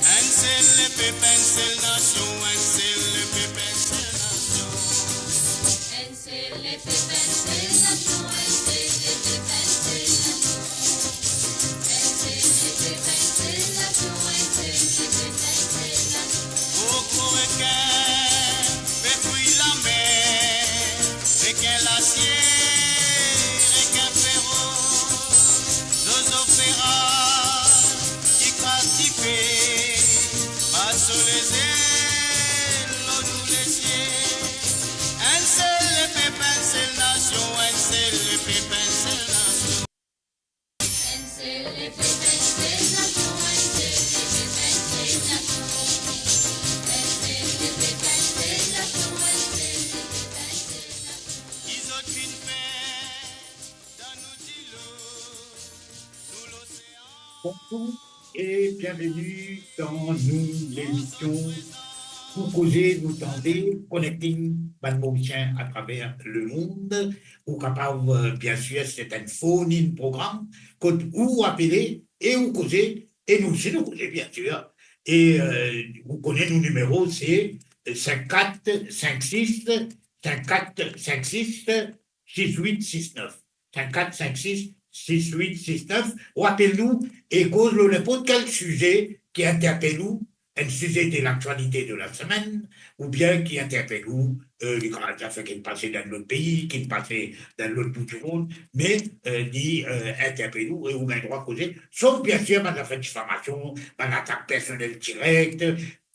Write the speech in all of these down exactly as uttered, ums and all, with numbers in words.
Enn sel lepep, enn sel nasion, enn sel lepep, enn sel nasion. Enn sel lepep, enn sel nasion, enn sel lepep, enn sel nasion. Enn sel lepep, enn sel nasion, enn sel lepep, enn sel nasion. Gro, gro rekin, pe fouy lamer, rekin lasier, rekin feros, zozo feraz, ki kraz dife, pas so lezel lor nou lezie. Enn sel lepep, enn sel nasion, enn sel lepep, enn sel nasion. Bonzour e bienveni dan nou lemision Ou Koze Nou Tande, connecting bann Morisien atraver lemond. Ou kapav, eh, biensir, se enn phone-in program kot ou apele e ou koze, e nou osi nou koze, biensir. E, eh, ou kone nou nimero, se sink kat sink sis, sink kat sink sis, sis wit sis nef. Sink kat sink sis, sis wit sis nef. Ou apel nou e koz lor ninport kel size ki interpel ou, enn size de laktialite de la semenn, oubien ki interpel ou, eh, li kapav zafer ki pase dan lot pei, ki pase dan lot bout dimond, me, eh, li, eh, interpel ou e ou gagn drwa koze, sof biensir bann zafer difamasion, bann atak personel direk,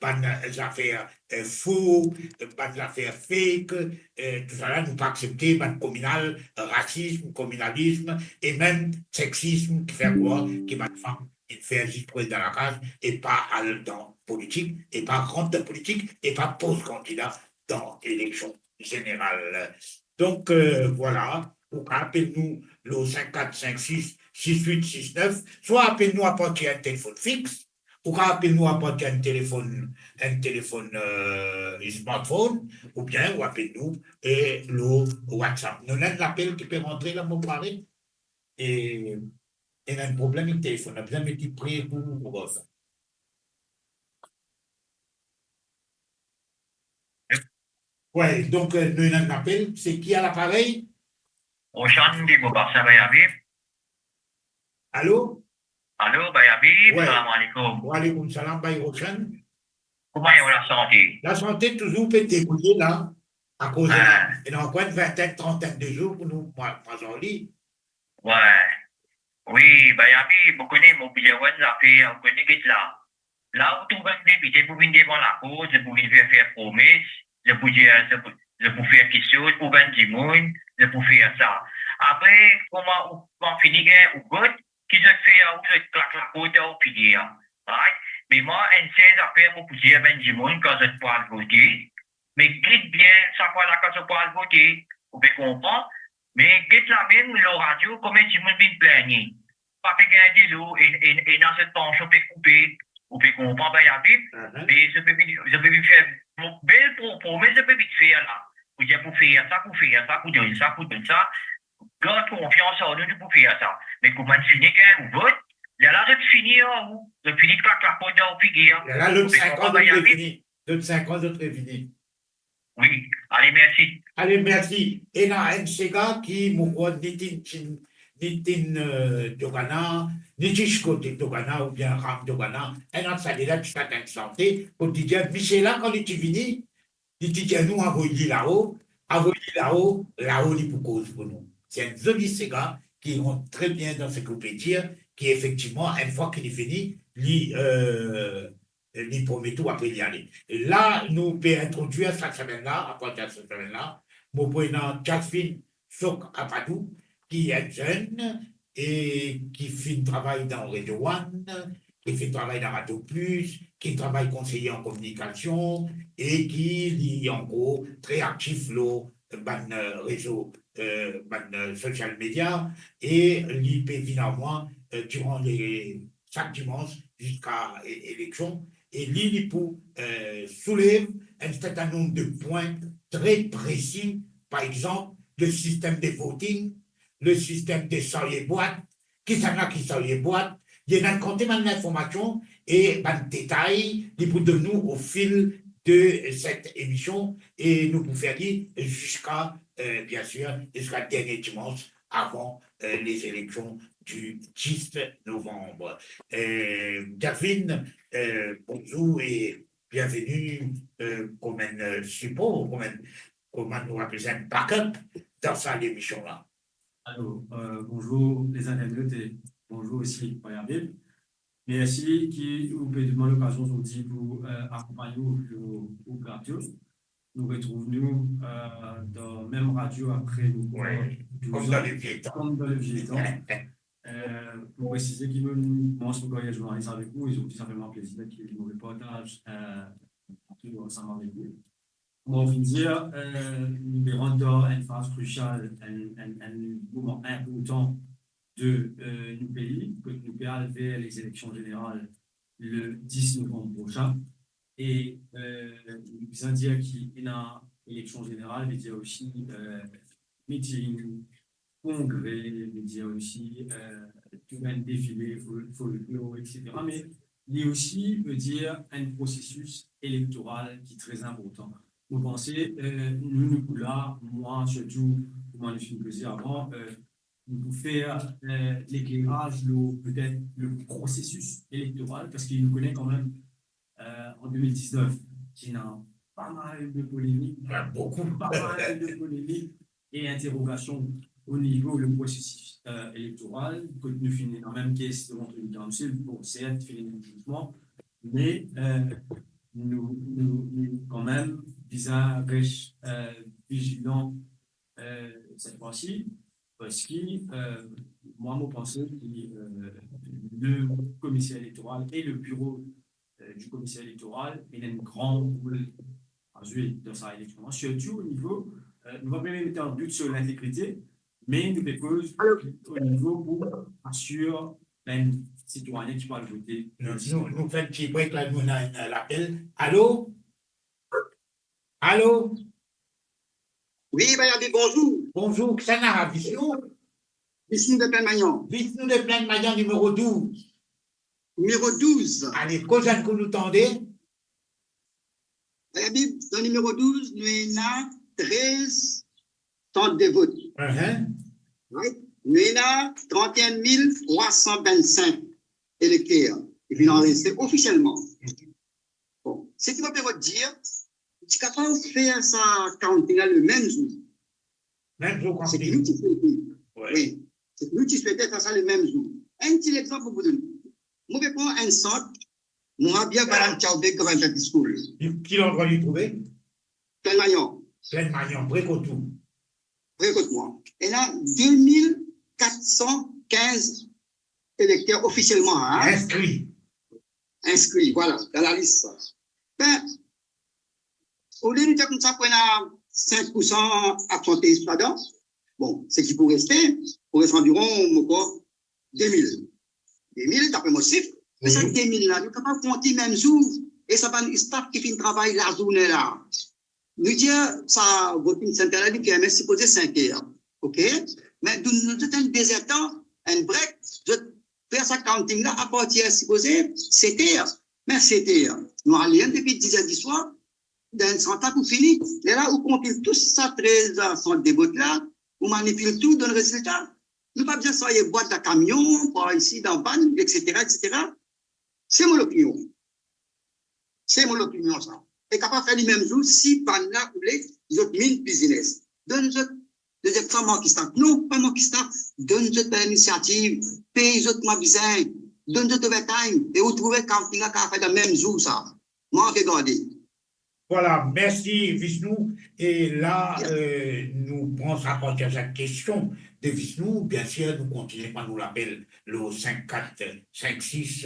bann zafer, eh, fo, bann zafer fake, eh, tousala nou pa aksepte, bann kominal, rasism, kominalism e mem sexism ki fer krwar ki bann fam inn fer zis pou res dan lakaz e pa al dan politik, e pa rant dan politik, e pa poz kandida dan eleksion zeneral. Donk, eh, vwala, ou kapav apel nou lor sink kat sink sis, sis wit sis nef, swa apel nou apartir enn telefonn fix, ou kapav apel nou apartir enn telefonn, enn telefonn, eh, smartphone, oubien ou apel nou, eh, lor WhatsApp. Nou ena enn lapel ki pe rantre la, mo krwar. E, ena enn problem ek telefonn la, bizin met li pre pou, pou sa. Wi, donk, eh, nou ena enn lapel. Se ki a laparey? Roshan, de Bobasin, Baye Habib. Alo? Alo, Baye Habib, wi. Salam aleykoum. Wa aleykoum salam, Baye Roshan. Kouma ena lasante? Lasante touzour pe debrouye la, akoz ena, ena ankor enn vintenn, trantenn de zour pou nou, mwa, mwa, Zorli. Wi. Wi, Baye Habib, ou kone, mo pou dir ou enn zafer, ou kone, get la. La, ou trouv enn depite pou vinn devan lakour, zot pou vinn fer, fer promes, zot pou dir, zot pou, zot pou fer kiksoz pou bann dimoun, zot pou fer sa. Apre, kouma ou, kan fini gagn ou vot, ki zot fer, ou zot klak laport dan ou figir. Right? Me mwa, enn sel zafer mo pou dir bann dimoun, kan zot pou al vote, me get bien sa fwa la kan zot pou al vote, ou pe konpran? Me get la mem lor radio, konbien dimoun vinn pligne, pa pe gagn delo, e, e, ena zot pansion pe koupe, ou pe konpran, Baye Habib? Me zot pe vinn, zot pe vinn fer mo-, bel pro-, promes, zot pe vinn fer la. Pou dir pou fer sa, pou fer sa, pou donn sa, pou donn sa. Gard konfians an nou, nou pou fer sa. Me kouma fini gagn ou vot, lerla zot fini ar ou, zot fini klak laport dan ou figir. Lerla lot sink an, zot pe fini. Lot sink an, zot pe fini. Wi, ale, mersi. Ale, mersi. Ena enn sega ki, mo krwar, ni tinn, tinn, ni tinn, eh, Dogana, ni ti kote Dogana oubien Ram Dogana, enn ant sa de la, ti sa tann sante, kot li dir, misie la, kan li ti vini, li ti dir nou avoy li lao, avoy li lao, lao li pou koz pou nou. Se enn zoli sega ki rant tre bien dan seki ou pe dir, ki efektivman, enn fwa ki li fini, li, eh, li promet ou, apre li ale. La, nou pe introdwir sa semenn la, apartir sa semenn la, mo pou ena Jasmine Sok Apadou, ki enn zenn e ki finn travay dan Radio One, ki finn travay dan Radio Plus, ki travay konseye an kominikasion e ki li ankor tre aktif lor bann, eh, rezo, eh, bann, eh, social media, e li pe vinn ar mwa, eh, diran le, sak dimans ziska e-, eleksion, e li, li pou, eh, soulev enn serten nonb de pwin tre presi, par exanp, le sistem de voting, le sistem de sarye bwat, kisannla ki sarye bwat, Li ena kantite bann linformasion e bann detay li pou donn nou o fil de set emision e nou pou fer li ziska, euh, bien sir, ziska dernie dimans avan, euh, les élections du dix novembre. Euh, Jasmine, euh, bonzour e bienveni, euh, kouma enn, euh, sipor, kouma enn, kouma nou apel sa, enn backup dan sa lemision la. Alor, euh, bonzour les internautes e bonzour osi Paya Bib. Mersi ki ou pe donn mwa lokazion zordi pou, euh, akonpagn ou lor ou plato. Nou retrouv nou, euh, dan mem radio apre nou... Wi, douz an, kom dan le vie tan. Kom dan le vie tan. Euh, pou presize ki nou, nou koumans nou karyer zournalis avek ou, e zordi sa fer mwa plezir ki nou repartaz, euh, ansam avek ou. Kouma ou finn dir, euh, nou pe rant dan enn faz krisial, enn, enn, enn moman inportan de, euh, nou pei, kot nou pe al ver les élections générales le dix novembre prochain. E, euh, nou bizin dir ki ena eleksion zeneral, ve dir osi, euh, meeting, kongre, ve dir osi, euh, tou bann defile, fol-, folklor, et cetera. Me li osi ve dir enn prosesis elektoral ki tre inportan. Mo panse, euh, nou, nou pou la, mwa sirtou, kouma nou finn koze avan, euh, nou pou fer, euh, lekleraz lor petet le prosesis elektoral, parski nou kone kanmem, euh, an de mil diznef, ti ena pa mal de polemik, pa mal de polemik e interogasion o nivo le prosesis, euh, elektoral, kot nou finn ena mem kes devan Tribinal Konstisionel, bon, sert, finn ena zizman, me, euh, nou, nou, nou kanmem bizin res, euh, vizilan, euh, set fwa si, parski, euh, mwa, mo panse ki, euh, le komiser elektoral e le biro, euh, du komiser elektoral, ena enn gran rol a zwe dan sa eleksion. Sirtou o nivo, euh, nou pa pe met an dout lor lintegrite, me nou pe koz o nivo pou asir bann sitwayen ki pou al vote. Nou, nou, nou fer enn ti break la, nou ena enn lapel. Alo? Alo? Wi, Paya Bib, bonzour. Bonzour, kisannla, Visnou? Visnou de Plaine Magnan. Visnou de Plaine Magnan, nimero douz. Nimero douz. Ale, koz enn kou nou tande. Paya Bib, dan nimero douz, nou ena trez sant de vot. Right? Nou ena trant-e-enn mil trwa san vinn-sink elekter ki finn anrezistre ofisielman. Bon, seki mo pe dir, ti kapav fer sa counting la le mem zour. Mem zour counting. Seki nou ti swete. Wi. Seki nou ti swete fer sa le mem zour. Enn ti lexanp mo pou donn. Mo pe pran enn sant, mo a bien Balan Tchaoubek, Government School. Ki landrwa li trouve? Plaine Magnan. Plaine Magnan, pre kot ou? Pre kot mwa. Ena de mil kat san kinz elekter ofisielman, hein? Inskri. Inskri, vwala, dan lalis sa. Be, olie nou dir koumsa pou ena sink pou san absante ladan, bon, seki pou reste, pou res anviron, mo krwar, de mil. De mil, dapre mo sif, me sa de mil la, nou kapav konte mem zour, e sa bann staff ki finn travay lazourne la. Nou dir sa voting center la, li ferme sipoze sink er, ok? Me donn zot enn de zer tan, enn break, zot fer sa counting la apartir sipoze set er. Me set er, nou al depi diz er diswar, dan enn sant la pou fini. Lerla ou konpil tou sa trez sant de vot la, ou manipil tou, donn rezilta. Nou pa bizin sarye bwat dan kamion, par isi dan van, et cetera, et cetera. Se mo lopinion. Se mo lopinion sa. E kapav fer li mem zour si bann la oule zot minn biznes. Donn zot, zot fam an kistan. Non, pa an kistan. Donn zot bann inisiativ, pey zot mwa bizin, donn zot overtime, e ou trouve counting la kapav fer dan mem zour sa. Mwa, regard. Vwala, mersi Visnou. E la, euh, nou pran sa partir sa kestion de Visnou. Bien sir, nou kontinie par nou lapel lor sink kat sink sis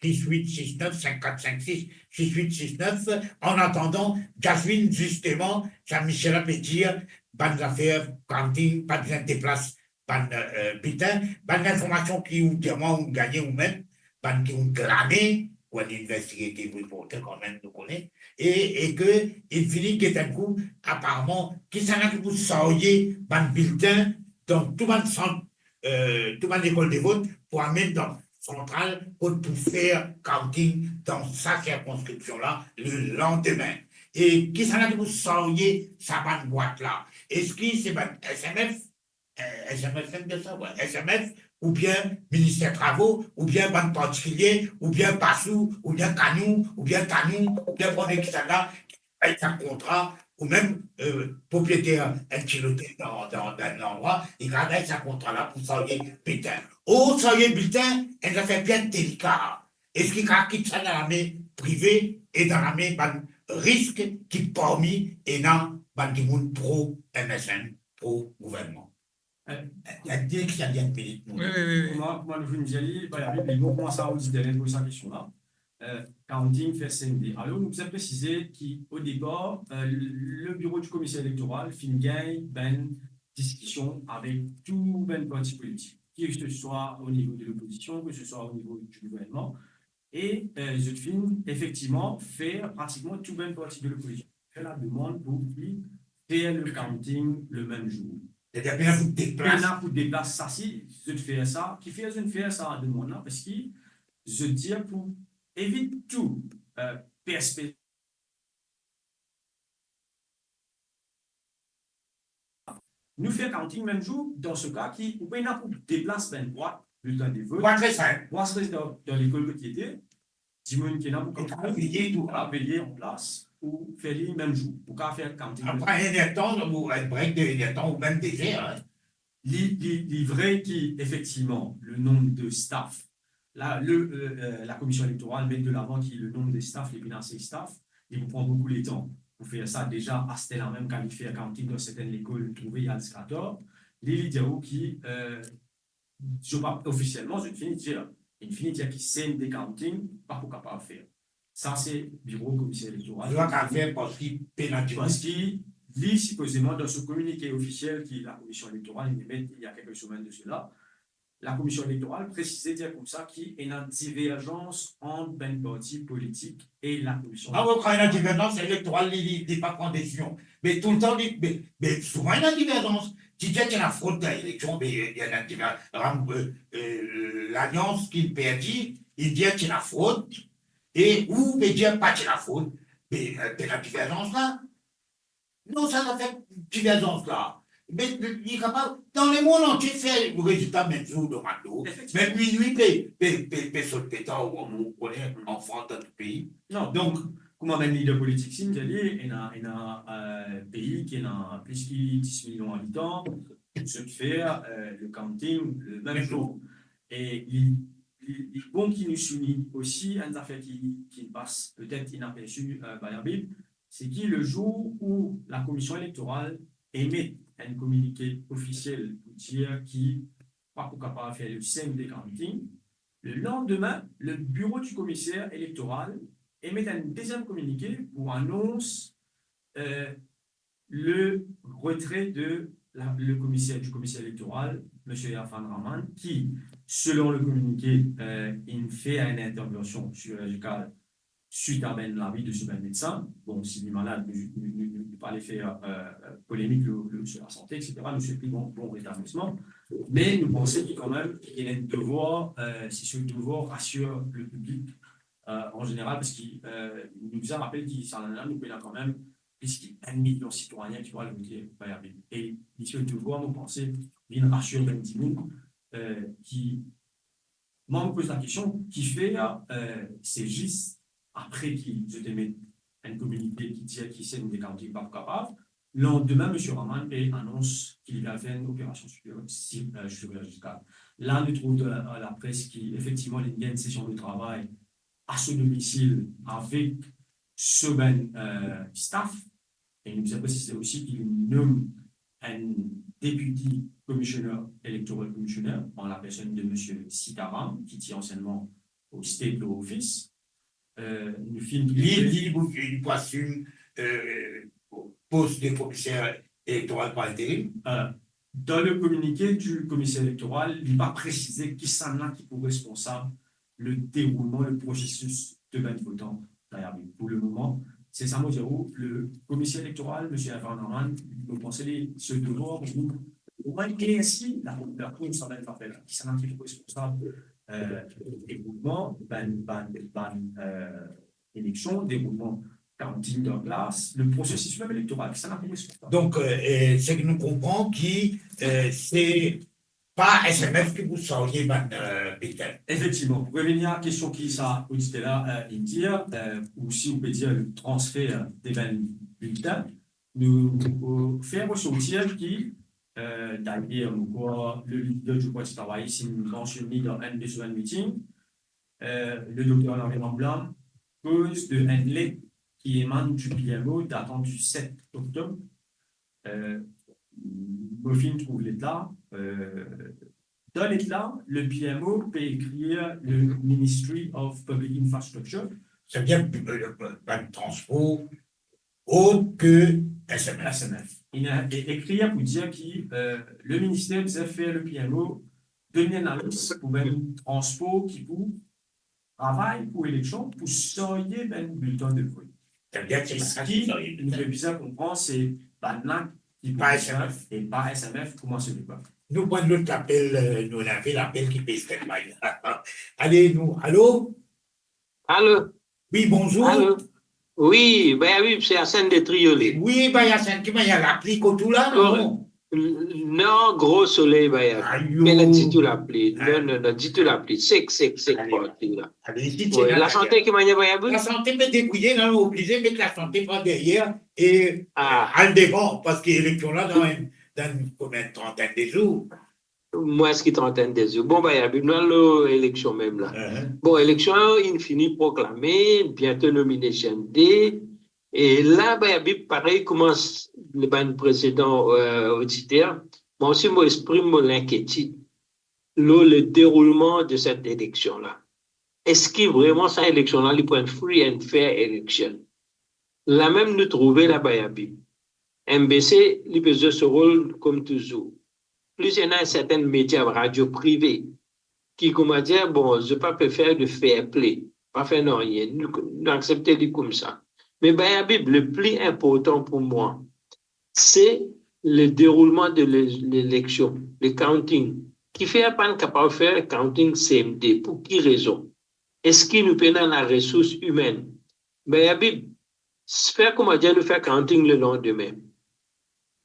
sis wit sis nef, sink kat sink sis sis wit sis nef. An atandan, Jasmine, zisteman, sa misie la pe dir, bann zafer counting, pa bizin deplas bann, euh, biltin, bann linformasion ki ou dir mwa ou gagne ou mem, bann ki ou glane, ou enn investigative reporter kanmem, nou kone, e, e ke, in fini, get enn kou, aparaman, kisannla ki pou sarye bann biltin dan tou bann sant, euh, tou bann lekol de vot, pou amenn dan santral kot pou fer counting dan sa sirkonskripsion la le landime. E kisannla ki pou sarye sa bann bwat la? Eski se bann S M F, eh, S M F, se sa, wi, S M F, oubien Minister Travo, oubien bann partikilie, oubien Passou, oubien Kanou, oubien Tanou, oubien pran kisannla ki gagn sa kontra, ou mem, eh, propriyeter enn ti lotel dan, dan, dan enn landrwa, li gagn sa kontra la pou sarye biltin. Or, sarye biltin, enn zafer bien delika. Eski kapav kit sa dan lame prive e dan lame bann risk ki parmi ena bann dimoun pro M S N, pro gouvernman? Eh, eh, eh, Dirk, si ena enn minit, nou. Wi, wi, wi, wi. Kouma, kouma nou finn dir li, pa, li, li, kouma sa, ou dir, Daniel, poz sa kestion la. Eh, counting fer C N D. Alor, nou bizin presize ki, o depar, eh, le, le biro di komiser elektoral finn gagn bann diskision avek tou bann parti politik, ke se swa o nivo de lopozision, ke se swa o nivo di gouvernman. E, eh, zot finn efektivman fer pratikman tou bann parti de lopozision fer lademann pou ki fer le counting le mem zour. Sedir pena pou deplas. Pena pou deplas sa, si zot fer sa, kifer zot fer sa demann la, parski zot dir pou evit tou, eh, perspe-, nou fer counting mem zour, dan se ka ki ou pena pou deplas bann bwat, biltin de vot. Bwat res, hein. Bwat res dan, dan lekol kot li ete, dimoun ki ena pou... Ou kapav veye tou. Ou kapav veye an plas pou fer li mem zour. Ou kapav fer counting. Apre enn er tan, ou enn break de enn er tan, ou mem de zer, hein. Li, li, li vre ki, efektivman, le nombre de staff, la, le, euh, euh, la Commission électorale met de l'avant ki le nombre de staff, li pena ase staff, li pou pran boukou letan pou fer sa. Deza, aster la mem, kan li fer counting dan sertenn lekol, trouve li al ziska tar. Li, li dir ou ki, euh, zot pa, ofisielman, zot fini dir, li fini dir ki C N D counting pa pou kapav fer. Sa se biro komiser elektoral. Li pa kapav fer parski pena dimoun. Parski li, sipozeman, dan so kominike ofisiel ki la Commission électorale inn met il y a quelques semaines de cela, la Commission électorale presize dir koumsa ki ena diverzans ant bann parti politik e la Commission... Ah wi, kan ena diverzans elektoral, li, li, li pa pran desizion. Me toultan, li, me, me souvan ena diverzans. Ti dir ki ena frod dan eleksion, me ena diver-, ram-, euh, euh, lalians ki perdi, li dir ki ena frod, e ou pe dir pa ti ena frod, me, euh, pena diverzans la. Non, sa, sa fer diverzans la. Me, me, li kapav, dan lemond antie, fer rezilta mem zour, dan mwa de... Efektivman. Mem minwi pe, pe, pe, pe sot peta, ou, ou kone, an Frans, dan tou pei. Non. Donk, kouma bann lider politik inn dir li, ena, ena, euh, pei ki ena plis ki dis milion abitan, zot fer, euh, le counting le mem zour. E li, li, li bon ki nou souliny osi enn zafer ki, ki pas petet inapersi, euh, par Habib, se ki le zour ou la Commission électorale emet enn kominike ofisiel pou dir ki pa pou kapav fer le C N D counting, le landime, le biro di komiser elektoral emet enn deziem kominike pou anons, euh, le retre de la, le komiser, di komiser elektoral, Misie Irfan Rahman, ki, selon le kominike, euh, inn fer enn intervension chirurgikal suit a bann lavi de so bann medsin. Bon, si li malad, nou, nou, nou, nou, nou pa ale fer, euh, euh, polemik lor, lor, lor lasante, et cetera. Nou swet li bon, bon retablisman. Me nou panse ki kanmem, li ena devwar, euh, se so devwar rasir le piblik, euh, an zeneral, parski, euh, nou bizin rapel ki sa lane la, nou pena kanmem plis ki enn milion sitwayin ki pou al vote, par Habib. E li so devwar, nou panse, vinn rasir bann dimoun, euh, ki Mwa, mo poz lakestion, kifer, euh, se zis apre ki zot emet enn kominike ki dir ki C N D counting pa pou kapav, landime, Misie Rahman pe anons ki li pe al fer enn operasion chir-, chir-, euh, chirurgikal. La, nou trouv dan, euh, lapres ki, efektivman, li gagn sesion de travay a so domisil avek so bann, euh, staff, e nou bizin presize osi ki li nom enn Deputy Commissioner, Electoral Commissioner, an lapersonn de Misie Sitaram, ki ti ansieneman o State Law Office. Euh, nou finn... Li, li, li pou, li pou asim, euh, pos de komiser elektoral par interim. Euh, dan le kominike di komiser elektoral, li pa presize kisannla ki pou responsab le deroulman, le prosesis de bann votan dan Habib. Pou le moman, se sa mo dir ou, le komiser elektoral, Misie Irfan Rahman, mo panse li so devwar pou omwin eklersi la, la kour sa bann zafer la, kisannla ki responsab euh, déroulement, bann, bann, bann, euh, élection, déroulement counting dan klas, le processus même électoral, kisannla pou responsab. Donk, euh, e seki nou konpran ki, euh, se pa S M F ki pou sarye bann, euh, bilten. Efektivman, pou revenir a kestion ki sa oditer la, euh, inn dir, euh, ou si ou pe dir le transfer de bann bilten, nou, euh, fer resortir ki, euh, dayer, mo krwar, le lider du Parti Travayis inn mansionn li dan enn de so bann meeting, euh, le Docteur Henri Lamblin koz de enn let ki emann du P M O datan du set oktob. Euh, mo finn trouv let la, euh, dan let la, le P M O pe ekrir le Ministry of Public Infrastructure. Savedir, euh, bann transpor ot ke S M F. S M F. Inn e-, ekrir pou dir ki, euh, le minister bizin fer le P M O donn li enn lalis pou bann transpor ki pou travay pou eleksion, pou sarye bann bilten de vot. Savedir ki... Eski nou pe bizin konpran se bann la ki pa S M F e pa S M F, kouma se deba? Nou pran lot lapel, euh, nou ena lapel ki pe stand by. Ale, nou, alo? Alo? Wi, bonzour. Alo? Wi, Bayabi, se Asenn de Triolet. Wi, Bayasenn, ki manier, lapli kot ou la, non? Non, gro soley, Bayabi. Ayo. Me la ditou lapli. Non, non, non, ditou lapli. Sek, sek, sek partou la. Ale, isi, wi, lasante, ki manier, Bayabi? Lasante pe debrouye la, nou oblize met lasante par deryer e, euh, al devan, parski eleksion la dan enn, dan enn, konbien, trantenn de zour. Mwins ki trantenn de zour. Bon, Bayabi, nou al lor eleksion mem la. Bon, eleksion inn fini proklame, biento nomination day. E la, Bayabi, parey kouma le bann presedan, euh, oditer, mwa osi mo exprim mo linkietid lor le deroulman de set eleksion la. Eski vreman sa eleksion la, li pou enn free and fair election? Lamem nou trouve la, Bayabi. M B C, li pe zwe so rol kom touzour. Plis ena sertenn media, radio prive, ki, kouma dir, bon, zot pa pe fer de fair play, pa fer nanye, nou, nou aksepte li koumsa. Me Bayabi, le pli inportan pou mwa, se le deroulman de le-, leleksion, le counting. Kifer pa'nn kapav fer counting same day? Pou ki rezon? Eski nou pena laresours imenn? Bayabi, fer kouma dir nou fer counting lelandime.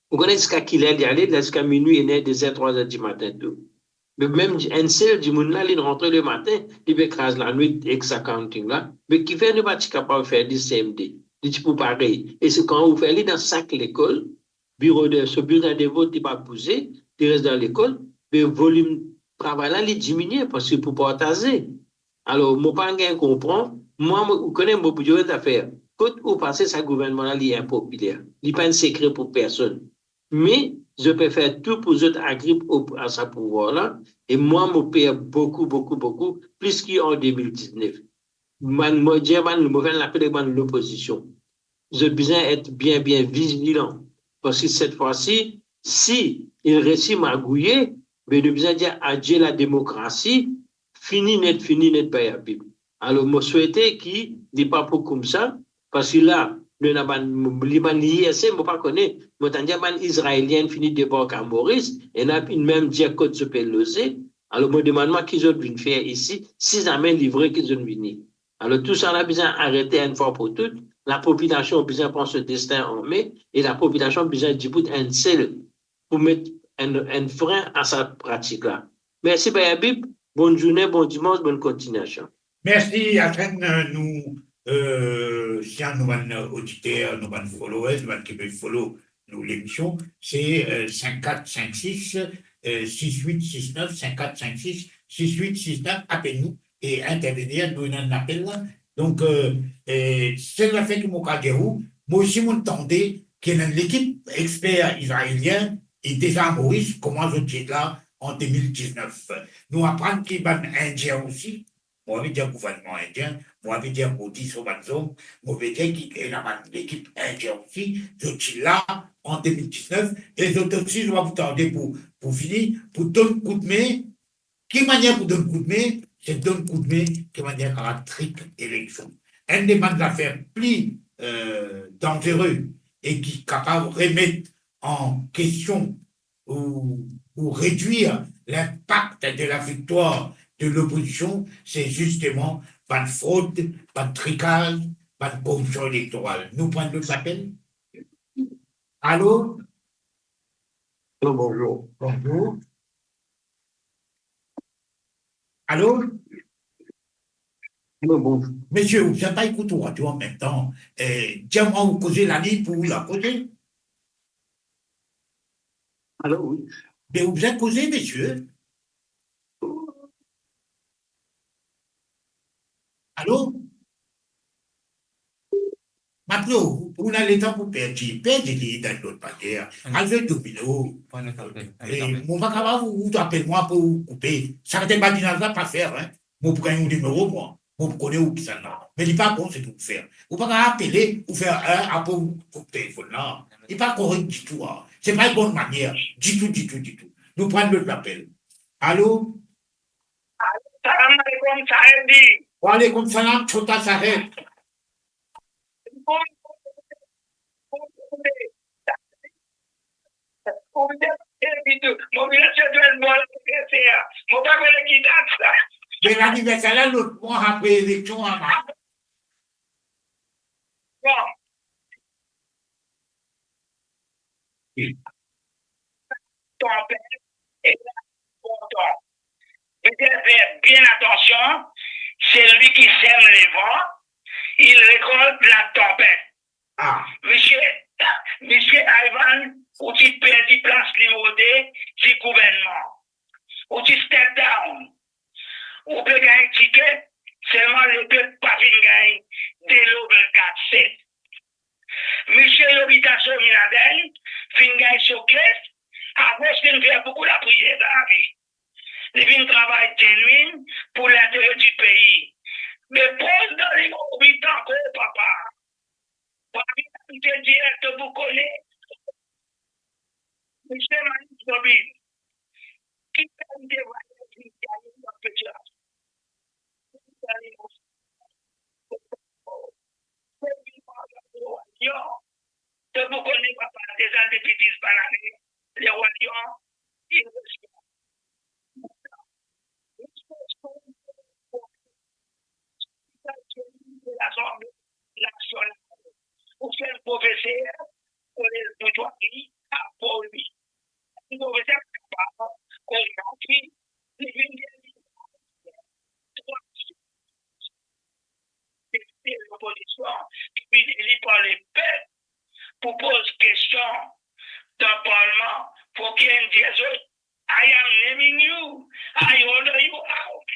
Ou kone ziska kiler li ale? Li ale ziska minwi, iner, dezer, trwa zer dimatin tou. Me mem enn sel dimoun la, li rantre lematin, li pe kraz lanwit ek sa counting la. Me kifer nou pa ti kapav fer li same day? Li ti pou parey. E se kan ou fer li dan sak lekol, biro de, so bilten de vot, li pa bouze, li res dan lekol, me volim travay la, li diminie, parski pou partaze. Alor, mo pa gagn konpran, mwa, mo, ou kone, mo pou dir enn zafer. Kot ou pase, sa gouvernman la, li inpopiler. Li pa enn sekre pou personn. Me, zot pe fer tou pou zot agrip o-, a sa pouvwar la, e mwa, mo per boukou, boukou, boukou, plis ki an de mil diznef. Bann, mo dir bann, mo fer enn lapel ek bann lopozision. Zot bizin et bien, bien vizilan. Parski set fwa si, si li resi magouye, be nou bizin dir adie lademokrasi, fini net, fini net, Bayabi. Alor, mo swete ki li pa pou koumsa, parski la, nou ena bann, li bann I R C, mo pa kone, mo tann dir bann Izraelien fini debark a Moris, ena inn mem dir kot zot pe loze. Alor, mo demann mwa ki zot vinn fer isi, si zame li vre ki zot vini. Alor, tousala bizin arete enn fwa pou tou. Lapopilasion bizin pran so destin an me e lapopilasion bizin dibout enn sel pou met enn, enn frin a sa pratik la. Mersi, Bayabi. Bonn zourne, bon dimans, bonn kontinuasion. Mersi, Asenn. Nou, euh, si nou bann oditer, nou bann followers, nou bann ki pe follow nou lemision, se, euh, sink kat sink sis, euh, sis wit sis nef, sink kat sink sis, sis wit sis nef, apel nou e intervenir, nou ena enn lapel la. Donk, euh, e sel zafer ki mo kav dir ou, mo osi mo tande ki ena enn lekip exper izraelien e deza Moris, kouma zot ti la an de mil diznef. Nou aprann ki bann Indien osi, mo pa pe dir gouvernman indien, mo pa pe dir Modi so bann zom, mo pe dir ki ena bann lekip Indien osi, zot ti la an de mil diznef, e zot osi, zot pa pou tarde pou, pou vini, pou donn koudme. Ki manier pou donn koudme? Se donn koudme ki manier kapav trik eleksion. Enn de bann zafer pli, euh, danzere e ki kapav remet an kestion ou, ou redwir linpak de laviktwar de lopozision, se zisteman bann frod, bann trikaz, bann koripsion elektoral. Nou pran lot lapel. Alo? Alo, bonzour. Bonzour. Alo? Alo, bonzour. Misie, ou bizin pa ekout radio anmemtan. Eh, dir mwa ou koze lani pou ou la koze. Alo, wi. Me ou bizin koze, misie. Alo? Matlo, ou ena letan pou perdi, perdi li dan lot manier. Al zwe domino. Pran lot apel. E mo pa kapav ou, ou apel mwa pou koupe. Sa ki badinaz la pa fer, hein. Mo pou gagn ou nimero mwa. Mo pou kone ou kisannla. Me li pa bon, se pou fer. Ou pa kapav apele, ou fer, hein, apre ou koup telefonn la. Li pa korek ditou, ah. Se pa enn bon manier. Ditou, ditou, ditou. Nou pran lot lapel. Alo? Salam alaikum, Saeb ji. Wa alaikum salam, Chota Saeb. Mo vinn aste enn bon laniverser. Mo pa kone ki dat sa. Me laniverser la lot mwa apre eleksion, ama. Bon. Tanpet e bon tan. Misie, fer bien atansion, celui qui sème le vent, il récolte la tempête. Ah. Misie, misie Ivan, ou ti perdi plas nimero de ti gouvernman. Ou ti step down. Ou pe gagn tiket, selman lepep pa finn gagn delo vennkat set. Misie Yovita Swaminathan finn gagn so kle, akoz li finn fer boukou lapriyer dan lavi. Li finn travay dienwit pou lintere di pei. Me poz dan li mo oubli ankor, papa. Parmi sa ki dir to pou kone, misie Manish Gobin, ki kalite vwayaz li gagn dan peti la? To pou kone, papa, deza depi dis bann ane, lerwa Lion, li Lasanble Nasional. Ou fer profeser kolez Boutwari a Portwi. Profeser kapav koz anpil, li vinn dir li trwa depite lopozision ki vinn eli par lepep pou poz kestion dan parlman, pou ki enn dir zot, "I am naming you, I order you out."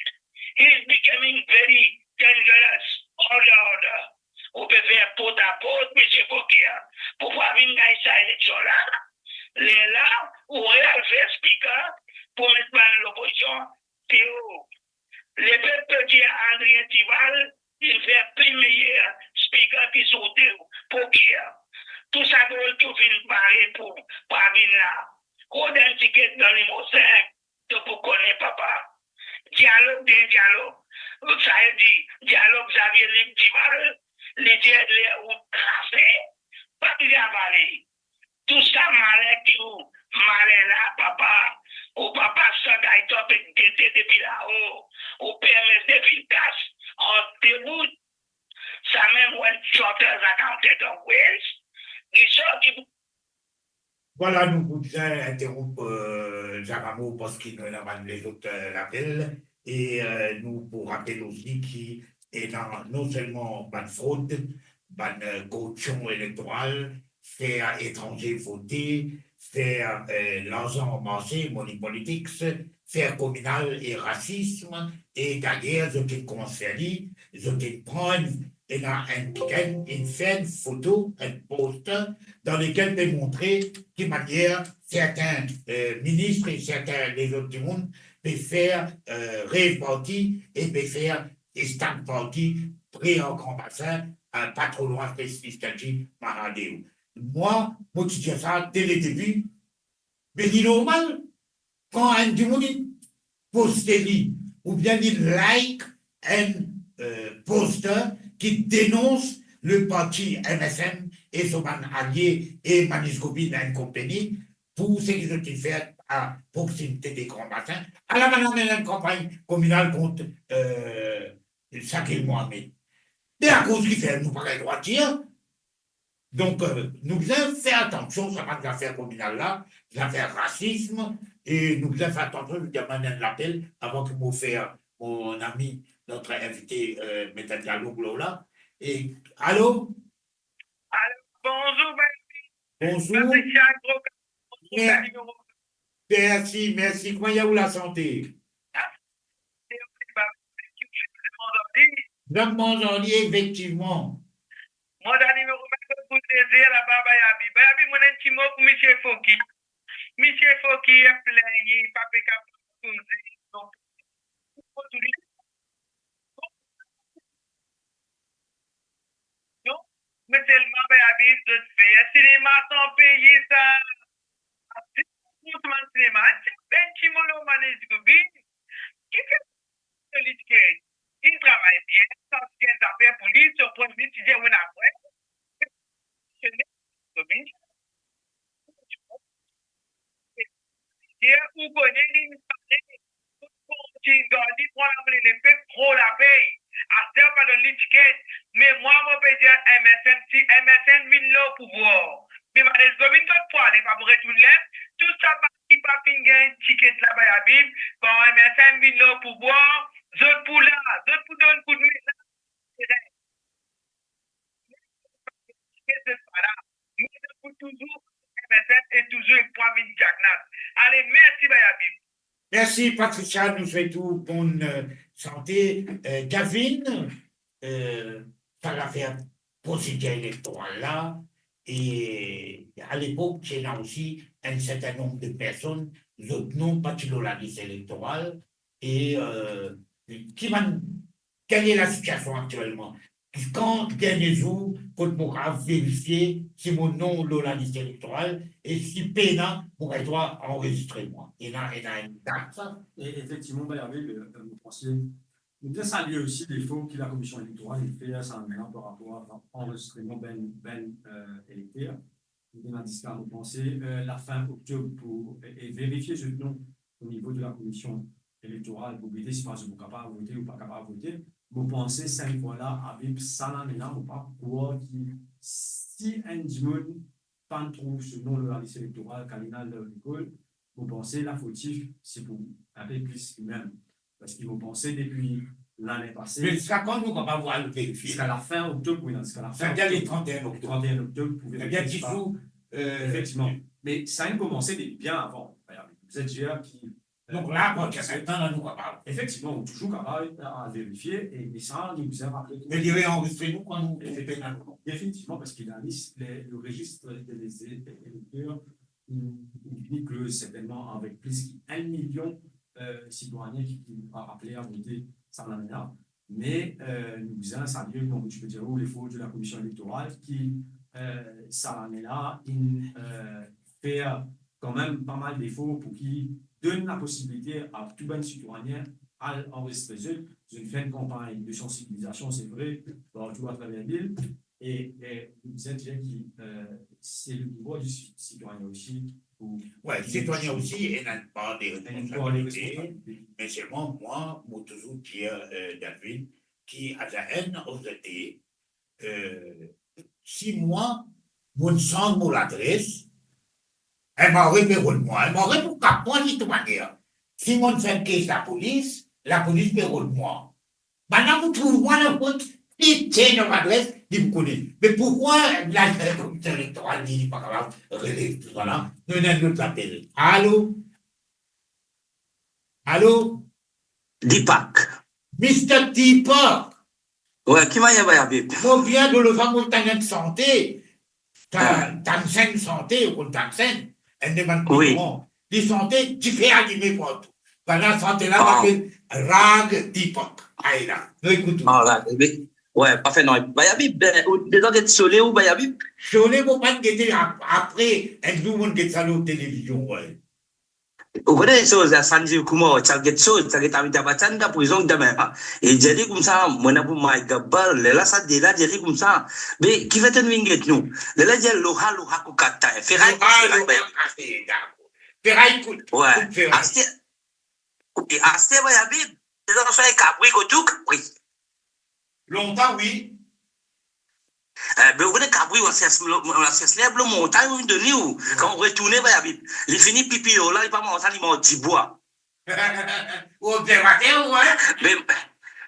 He's becoming very dangerous. Order, order. Ou pe fer portaport, misie Faure, pou pa vinn gagn sa eleksion la. Lerla, ou real fer spiker pou met bann lopozision deor. Lepep pe dir Adrien Thival, li fer pli meyer spiker ki Sourdouh, pou ki? Tou sa drol ki ou finn pare pou pa vinn la. Rod enn tiket dan nimero sink, to pou kone, papa. Dialog, bien dialog. Sa e di, dialog Xavier Lim Thival, li dir ler ou krase, pa bizin avale. Tou sa malen ki ou malen la, papa, ou papa sa gaytan pe gete depi lao, ou permet de finn kas an de bout. Sa mem when trotters are counted on wheels, li sorti pou Vwala, nou pou bizin interronp, euh, Jean Rameau parski nou ena bann lezot, euh, lapel, e, euh, nou pou rapel osi ki ena non selman bann frod, bann, euh, koripsion elektoral, fer etranze vote, fer, euh, larzan marse, money politics, fer kominal e rasism, e dayer zot inn koumans fer li, zot inn pran, ena enn kikenn, inn fer enn foto, enn poster, dan lekel pe montre ki manier sertin, euh, minis e sertin lezot dimoun pe fer, euh, rave party e pe fer stag party pre ar Grand Bassin, euh, pa tro lwin Festival Mahadev. Mwa, mo ti dir sa de le debi, me li normal, kan enn dimoun li poste li, oubien li like enn, euh, poster ki denons le parti M S M e so bann alie e Manish Gobin and company pou seki zot inn fer a proksimite de Gran Basin, ala bann amenn enn kanpagn kominal kont, eh, Shakil Mohamed. Me akoz kifer nou pa gagn drwa dir? Donk, eh, nou bizin fer atansion, sa bann zafer kominal la, zafer rasism, e nou bizin fer atansion, nou dir bann lapel avan ki mo fer mon ami, notre invité, eh, met enn dialog lor la. E, alo? Alo, bonzour, Bayabi. Bonzour. Patricia Groka, bonzour, Mer-, Dani Moro. Mersi, mersi. Kouma i ye ou lasante? Ah, se vremem, vremem zordi, efektivman. Mwa, Dani Moro, mwa, kot pou plezir laba, Bayabi. Bayabi, mo ena enn ti mo pou misie Foki. Misie Foki, li pligne, li pa pe kapav koze. Donk, Non, me selman, Bayabi, zot fer sinema san peye sa. Zis pou koumans sinema, enn ti, enn ti mo lor Manez Gobin. Kifer li ti gagn? Li travay bien, sa ti gagn zafer pou li, so premie ti dir, wi, apre. Gobin. Ou kone li, li pran lamone lepep tro lapey. Aster pa donn li tiket. Me mwa, mo pe dir M S N, si M S N vinn lor pouvwar, me Manez Gobin kot pou ale, pa pou retourn ler. Tou sa bann ki pa finn gagn tiket la, Bayabi, kan M S N vinn lor pouvwar, zot pou la, zot pou donn koudme la. Zot pa la. Me zot pou touzour M S N e touzour ek pwa vinn diagnas. Ale, mersi, Bayabi. Mersi, Patricia, nou swet ou bonn, eh, sante. Eh, Gavin, eh, sa lafer prosedir elektoral la, e alepok, ti ena osi enn serten nonb de personn, zot non pa ti lor lalis elektoral, e, eh, ki bann, kel e lasitiasion aktielman? Kan dernie zour, kot mo kapav verifie si mo non lor lalis elektoral, e si pena, mo gagn drwa anrezistre mwa? Ena, ena enn dat sa? E efektivman, Bayabi, eh, mo panse, nou bizin salie osi lefor ki Lakomision Elektoral inn fer sa ane par rapor a anrezistreman bann, bann, eh, elekter. Li ena ziska, mo panse, eh, lafin oktob pou, e, e verifie zot non o nivo de Lakomision Elektoral pou gete si pa zot pou kapav vote ou pa kapav vote. Mo panse sa enn fwa la, avek sa lane la, mo pa krwar ki si enn dimoun pa trouv so non lor lalis elektoral, kan li al lekol, mo panse lafotif se pou enpe plis limem. Parski mo panse depi lane pase. Me ziska kan nou kapav al verifie? Ziska lafin oktob, wi, non, ziska lafin oktob. Savedir le trente et un oktob. Le trente et un oktob pou verifie. Savedir dix jours, eh, efektivman. Me sa inn koumanse depi bien avan. Savedir ki, eh, donk la, kan ti atann la, nou kapav. Efektivman, ou touzour kapav al verifie, e, me sa, nou bizin raple tou. Me li reanrezistre nou kan nou, nou pena nou non. Efektivman, parski lalis, le, le rezis de lez-, elekter, li, li vini kloz sertennman avek plis ki enn milion, eh, sitwayen ki, ki pa aple a vote sa lane la. Me, eh, nou bizin salie, kouma ti pe dir ou, lefor de Lakomision Elektoral ki, eh, sa lane la, inn, eh, fer kanmem pa mal lefor pou ki donn laposibilite a tou bann sitwayen al anrezistre zot. Zot inn fer enn kanpagn de sansibilizasion, se vre, partou atraver lavil. E, e nou bizin dir ki, eh, se le pouvwar di si-, sitwayen osi pou... Wi, sitwayen osi ena enn par de responsabilite. Enn par de responsabilite. Me selman, mwa, mo touzour dir, eh, Delvin, ki at the end of the day, eh, si mwa, mo sanz mo ladres, enn mare pe rod mwa, enn mare pou kap mwa de tou manier. Si mo fer enn kes lapolis, lapolis pe rod mwa. Bannla pou trouv mwa lafot, li change mo ladres, li pou kone. Me poukwa la, Komisyon Elektoral, li, li pa kapav rele tou sa la? Nou ena enn lot lapel. Alo? Alo? Deepak. Mister Deepak. Wi, ki manier, Bhai Habib? Mo bien, lor la mo tann enn sante. Ta-, Tansen sante, ou konn Tansen? Enn de bann... Wi. Konkuran. Li sante, dife alime partou. Bannla sante la, apel Rag Deepak. Ayo la, nou ekout ou. Ah, Rag, wi. Wi, pafe non. Bhai Habib, be, ou deza get Sholay ou, Bhai Habib? Sholay, mo pa'nn gete ap-, apre, enn zour mo'nn get sa lor televizion, wi. Ou kone soz la, Sanjeev Kumar, ti al get soz, ti al get Amitabh Bachchan dan prizon demin, an. E dir li koumsa, mo ena pou may Gabbar, lerla sa dir la, dir li koumsa, be, kifer to'nn vinn get nou? Lerla dir, loha loha ko kaata hai, ferai ko ferai. Loha loha ko kaata hai, dakor. Feray kout, ouais, kout feray. Aster, wi, aster, Bay Abib, se dan so kabri kot ou, kabri. Lontan, wi. Eh, be, ou kone kabri, ou asias, ou asias ler, lor montagn, ou donn li, ou, kan ou retourne, Bay Abib, li fini pipi lor la, li pa manz sa, li manz dibwa. Ou observater, ou, hein? Be,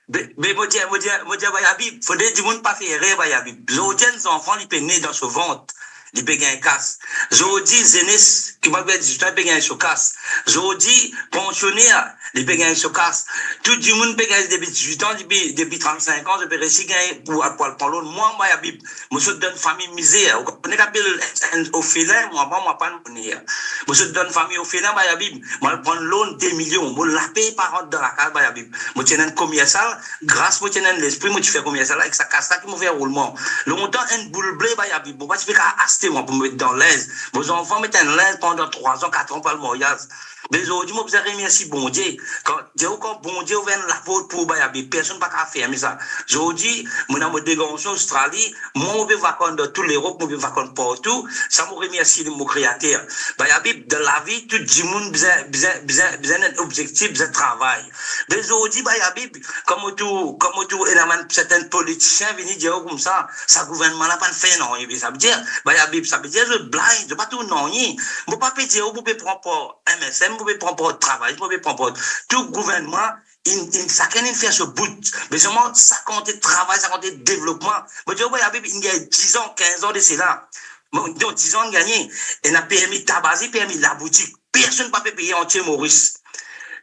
be, be, mo dir, mo dir, mo dir, Bay Abib, fode dimoun pa fer erer, Bay Abib. Zordi, enn zanfan, li pe ne dan so vant, li pe gagn kas. Zordi, zenes, ki pa gagn dizwit an, li pe gagn so kas. Zordi, pansioner, li pe gagn so kas. Tou dimoun pe gagn depi dizwit an, depi, depi trannsink an, zot pe resi gagn pou, pou al pran loan. Mwa, Bay Abib, mo sot dan fami mizer. Ou kone ki apel enn, enn ofelin, mwa, mwa, mwa pa enn moner. Mo sot dan fami ofelin, Bay Abib. Mo al pran loan de milion. Mo lape pa rant dan lakaz, Bay Abib. Mo ti ena enn komersal, gras mo ti ena enn lespri, mo ti fer komersal la, ek sa kas la ki mo fer roulman. Lontan, enn boul ble, Bay Abib, mo pa ti pe kapav aste, mwa, pou met dan linz. Mo zanfan met enn linz pandan trwa an, kat an pou al maryaz. Me zordi, mo bizin remersie Bondie. Kan, dir ou, kan Bondie ouver enn laport pou ou, Bay Abib, personn pa kapav ferme sa. Zordi, mo ena mo de garson Ostrali, mwa, mo pe vakann dan tou Lerop, mo pe vakann partou. Sa, mo remersie mo Kreater. Bay Abib, dan lavi, tou dimoun bizin, bizin, bizin, bizin enn obzektif, bizin travay. Me zordi, Bay Abib, kan mo trouv, kan mo trouv ena bann sertin politisien vini dir ou koumsa, sa gouvernman la pa'nn fer nanye, be sa vedir, Bay Abib, sa vedir zot blind, zot pa trouv nanye. Mo pa pe dir ou pou pe pran par M S M, pou pe pran par travay, pou pe pran par tou gouvernman, inn, inn, sakenn inn fer so bout. Me selman, sa konte travay, sa konte devlopman. Mo dir ou, Bay Abib, inn gagn diz an, kinz an de sela. Mo, non, diz an inn gagne. Ena permi tabazi, permi laboutik. Personn pa pe peye antie Moris.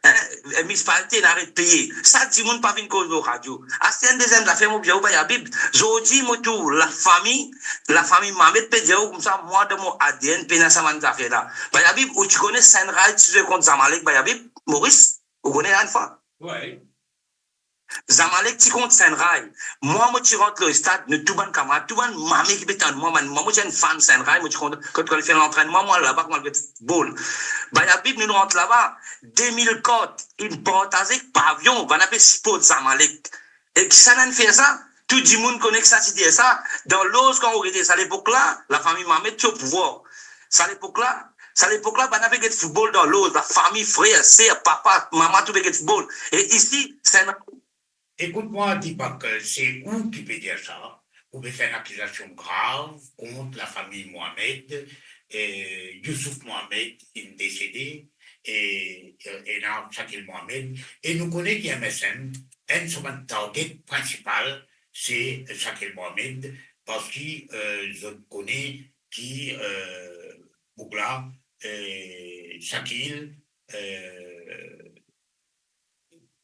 Hein? Minisipalite inn aret peye. Sa dimoun pa vinn koz lor radio. Aster enn deziem zafer, mo dir ou, Bay Abib, zordi mo trouv lafami, lafami Mamet pe dir ou koumsa, mwa, dan mo A D N pena sa bann zafer la. Bay Abib, ou ti kone Sennray ti zwe kont Zamalek, Bay Abib, Moris? Ou kone enn fwa? Wi. Zamalek ti kont Sennray. Mwa, mo ti rant lor stad, nou tou bann kamarad, tou bann mame ki pe tann mwa, bann mwa, mo ti enn fan Sennray, mo ti kont, kan, kan li fer lantrennman, mwa, laba, kouma li get football. Bay Abib, nou rant laba, de mil kart, inn partaze ek pavion, bann la pe siport Zamalek. E kisannla inn fer sa? Tou dimoun kone ki sa ti dir sa. Dan Loz, kan ou rete sa lepok la, lafami Mamet ti o pouvwar. Sa lepok la, sa lepok la, bann la pe get football dan Loz, lafami, frer, ser, papa, mama, tou pe get football. E isi, Sennray. Ekout mwa, Deepak, se ou ki pe dir sa. Ou pe fer enn akizasion grav kont lafami Mohamed. E Youssouf Mohamed inn desede, e, e ena Shakil Mohamed. E nou kone ki M S M, enn so bann target prinsipal, se Shakil Mohamed, parski, eh, zot kone ki, eh, boug la, eh, Shakil, eh,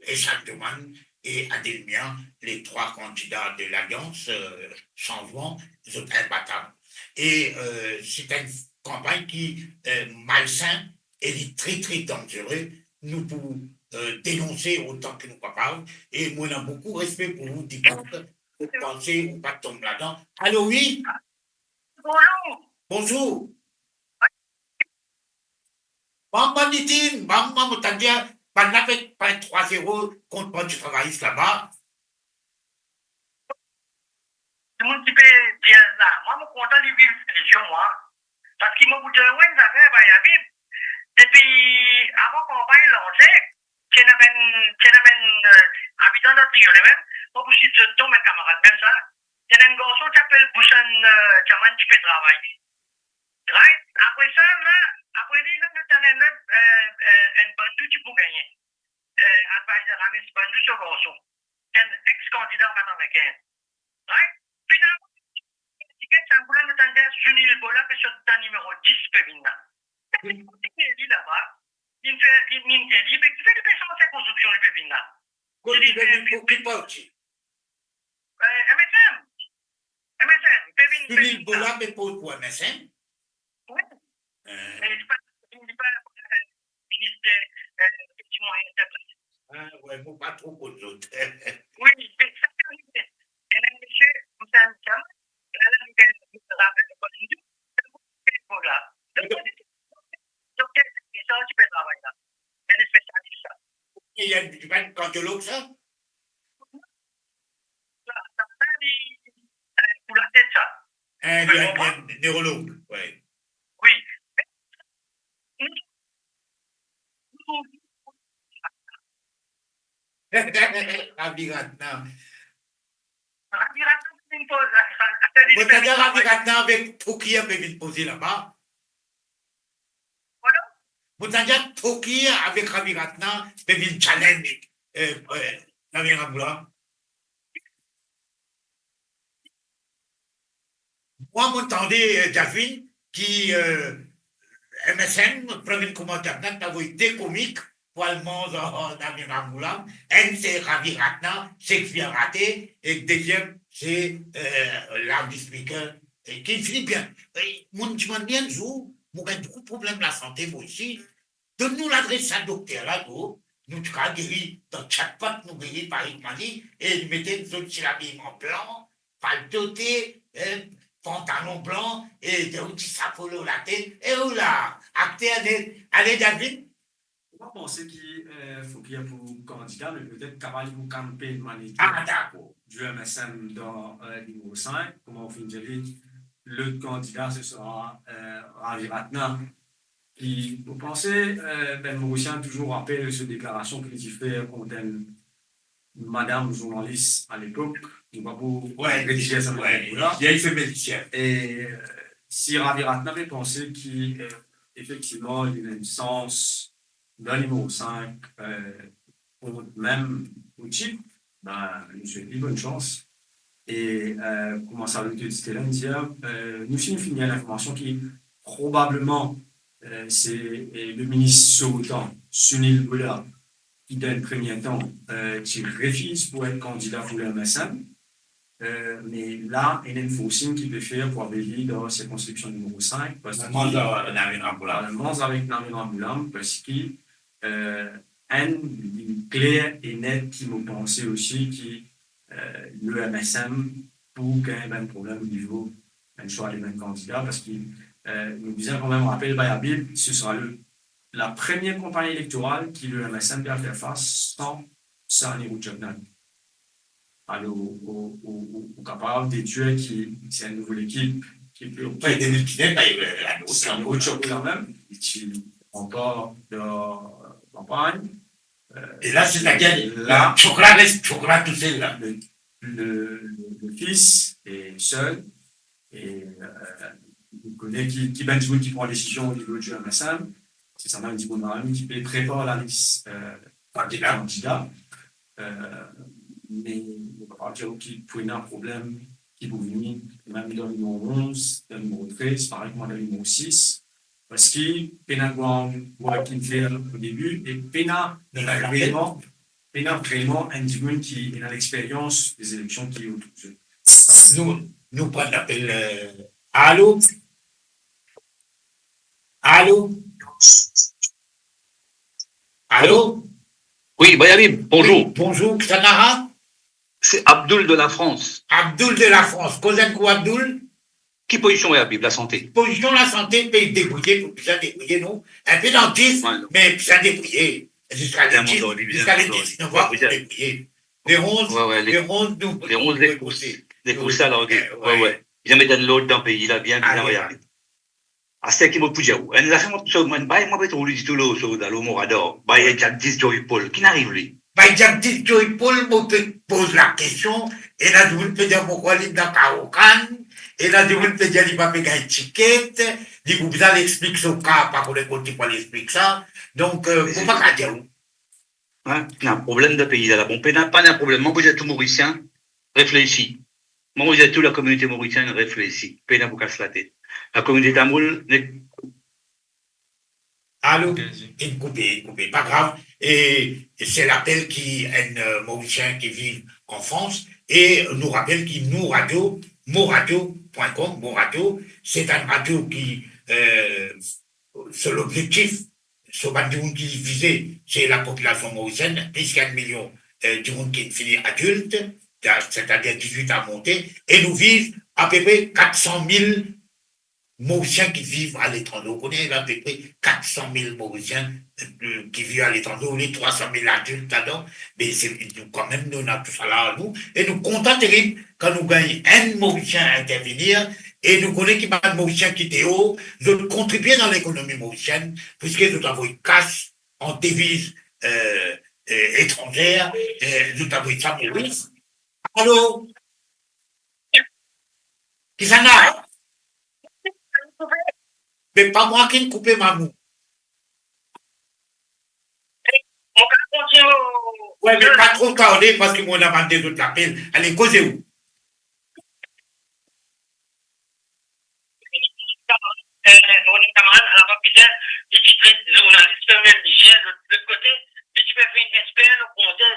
Eshaq Douman e Adil Mian, les trois candidats de l'Alliance, eh, Changement, zot inbatab. E, eh, se enn kanpagn ki, eh, malsin e li tre, tre danzere. Nou pou, eh, denonse otan ki nou kapav. E mwa, ena boukou respe pou ou, Deepak, pou panse ou pa tonm ladan. Alo, wi? Bonzour. Bonzour. Mama Nitin, mama, mo tann dir, bann la pe pran trwa zero kont Parti Travayis laba. Dimoun ki pe dir la, mwa, mo kontan li viv relizion, mwa. Parski mo pou dir ou enn zafer, Bay Abib. Depi avan kanpagn lanse, ti ena bann, ti ena bann, eh, abitan dan Trio, li mem, mo pou sit zot non, bann kamarad, mem sa. Ti ena enn garson ti apel Bousan, eh, Chaman ti pe travay. Right? Apre sa, la, apre li, la, nou ti ena enn lot, eh, eh, enn Bandou ti pou gagne. Eh, advisor Ramesh Bandou, so garson. Enn ex-kandida katrevinkinz. Right? Finalman, tiket sa boula, nou tann dir Sunil Bola pe sot dan nimero dis pe vinn la. Wi. Kote ki eli laba, li fer, li, li eli, me kifer li pe sanz konstriksion, li pe vinn la? Kot li pe vinn, pou ki parti? Eh, M S M. M S M, pe vinn, pe vinn la. Sunil Bola pe port pou M S M? Wi. Eh. Me li pa, li pa, eh, minis, eh, Peti Mwayen Enterprise. Ah, wi, mo pa tro konn zot. Wi, me sa ki arive, ena misie, Hussein Khan, la, la, li gagn, li gagn, li gagn, li gagn, li gagn. Donk, donk, sa, ti pe travay la. Enn spesialis sa. E li pa enn kardiolog, sa? Sa, sa, sa, li, eh, pou latet, sa. Eh, li, li, neurolog, wi. Wi. Nou, Ravi Ratna. Ravi Ratna, se vinn poz la, sa, sa, Bon, sa, sa, Ravi Ratna avek Tokia pe vinn poze laba. Pardon? Bon, sa dir Tokia avek Ravi Ratna pe vinn challenge, euh, euh, Navin Ramgoolam. Mwa, mo tande, euh, Jasmine, ki, euh, M S M, premye koumans Jagannath, avoy de komik pou al manz ar Navin Ramgoolam, enn se Ravi Ratna, Shakespeare rate, e deziem se, euh, loud speaker, e ki fini bien. E mo dimann li enn zour, mo gagn boukou problem lasante mo isi, donn nou ladres sa dokter la, nou, nou ti kapav geri, dan chatbot nou geri, parey kouma li, e li met nou zot ti labiman blan, palto te, eh, pantalon blan, e de ou ti sapo lor latet, e ou la, akter net. Ale, David. Mo pa panse ki, eh, Fokia pou kandida, me petet kapav li pou campaign manager Ah, dakor. du M S M dan, eh, nimero sink, kouma ou finn dir li, lot kandida, se sera, eh, Ravi Ratna. Ki, mo panse, eh, bann Morisien touzour rapel so deklarasion ki li ti fer kont enn madam zournalis alepok, nou pa pou Ouais, redir sa ouais, la. Vieille femelle chère. E, eh, si Ravi Ratna pe panse ki, eh, efektivman, li ena enn sans dan nimero sink, eh, kont mem Routine, ben, nou swet li bonn sans. E, eh, kouma sa, Routine, ti ena enn dir, eh, nou finn fini enn linformasion ki probableman, eh, se, eh, le minis sortan, Sunil Bhula, ki dan enn premie tan, eh, ti refiz pou et kandida pou le M S M. Eh, me la, ena enn forcing ki pe fer pou amenn li dan sirkonskripsion nimero sink, parski Manz avek Navin Ramgoolam. Manz avek Navin Ramgoolam, parski, eh, enn, li kler e net ki mo panse osi ki, eh, le M S M pou gagn bann problem o nivo enn swa de bann kandida, parski, eh, nou bizin kanmem rapel, bay Habib, se sera le, la premie konpagn elektoral ki le M S M pe al fer fas san Sir Anirudh Jagannath. Alor, ou, ou, ou, ou kapav dedwir ki se enn nouvo lekip ki pe Ouais, de mil diznef, la, il y a eu la, la, Sir Anirudh Jagannath kanmem, li ti ranport dan kanpagn. E la, se la, la, la, Chokla res Chokla tousel la. Le, le, le, le fils est seul. E, eh, nou kone ki, ki bann dimoun ki pran desizion o nivo di M S M. Se sa bann dimoun la mem ki pe prepar lalis, eh, Kandida. kandida. Eh, me nou pa dir ki pou ena problem ki pou vini, mem dan nimero onz, dan nimero trez, parey kouma dan nimero sis. Parski pena gran working fair o debi, e pena Non, non, non. vreman, pena vreman enn dimoun ki ena lexperyans de zeleksion ki otour de Nou, nou pran lapel, eh, alo? Alo? Alo? Wi, Bayabib, bonzour. Wi, bonzour, kisannla? Se Abdoul de la France. Abdoul de la France. Koz enn kou, Abdoul. Ki pozision Bayabib, lasante? Pozision lasante, pei debrouye, nou bizin debrouye nou. Inpe dantis, Wi. me bizin debrouye. Ziska le Bizin dis, mont ordi, bizin ziska le mont ordi. dis novam, Wi, bizin. debrouye. Le onz, Wi, wi, le le, onz, nou, le onz, nou le repose. Wi, wi. Wi, wi. Bizin met enn lord dan pei la, bien, bien, Ale. Bayabib. Aster ki mo pou dir ou, enn zafer mo, so, mo, enn bagay mo pa trouv li ditou lor, so, dan lor mo radar. Bay Jagdish Joypal, ki finn ariv li? Bay Jagdish Joypal, mo pe poz lakestion, ena dimoun pe dir, mo krwar li dan Karokan, ena dimoun pe dir li pa pe gagn tiket, li pou bizin al explik so ka, pa kone kot li pou al explik sa. Donk, eh, mo pa kapav dir ou. Hein? Ena problem dan pei la, la. Bon, pena, pa ena problem. Mo pou dir tou Morisien, reflesi. Mo pou dir tou lakominite morisienn, reflesi. Pena pou kas latet. Lakominite tamoul, ne- Alo? Inn koupe, inn koupe. Pa grav. E se lapel ki enn, eh, Morisien ki viv an Frans. E nou rapel ki nou radio, moradio pwin kom, Mo Radio, se enn radio ki, eh, so lobzektif, so bann dimoun ki vize, se lapopilasion morisienn, plis ki enn milion, eh, dimoun ki fini adilt, setadir dizwit a monte, e nou viv apepre kat san mil Morisien ki viv aletranze. Ou kone, ena apepre kat san mil Morisien, eh, ki viv aletranze, ou ena trwa san mil adilt ladan, me se, nou, kanmem, nou ena tousala, nou, e nou kontan terib kan nou gagn enn Morisien intervenir, e nou kone ki bann Morisien ki deor, zot kontribie dan lekonomi morisienn, piske zot avoy kas an deviz, eh, eh, etranzer, eh, zot avoy sa Moris. Alo? Kisannla? Me pa mwa ki'nn koupe, mamour. Mo kapav kontign? Wi, me pa tro tarde, parski mo ena bann de zot lapel. Ale, koze ou. Eh, mo kamarad, ala pa bizin, li ti pe zournalis, fer mem lizir, lot, lot kote, li ti pe vinn esper lor konter,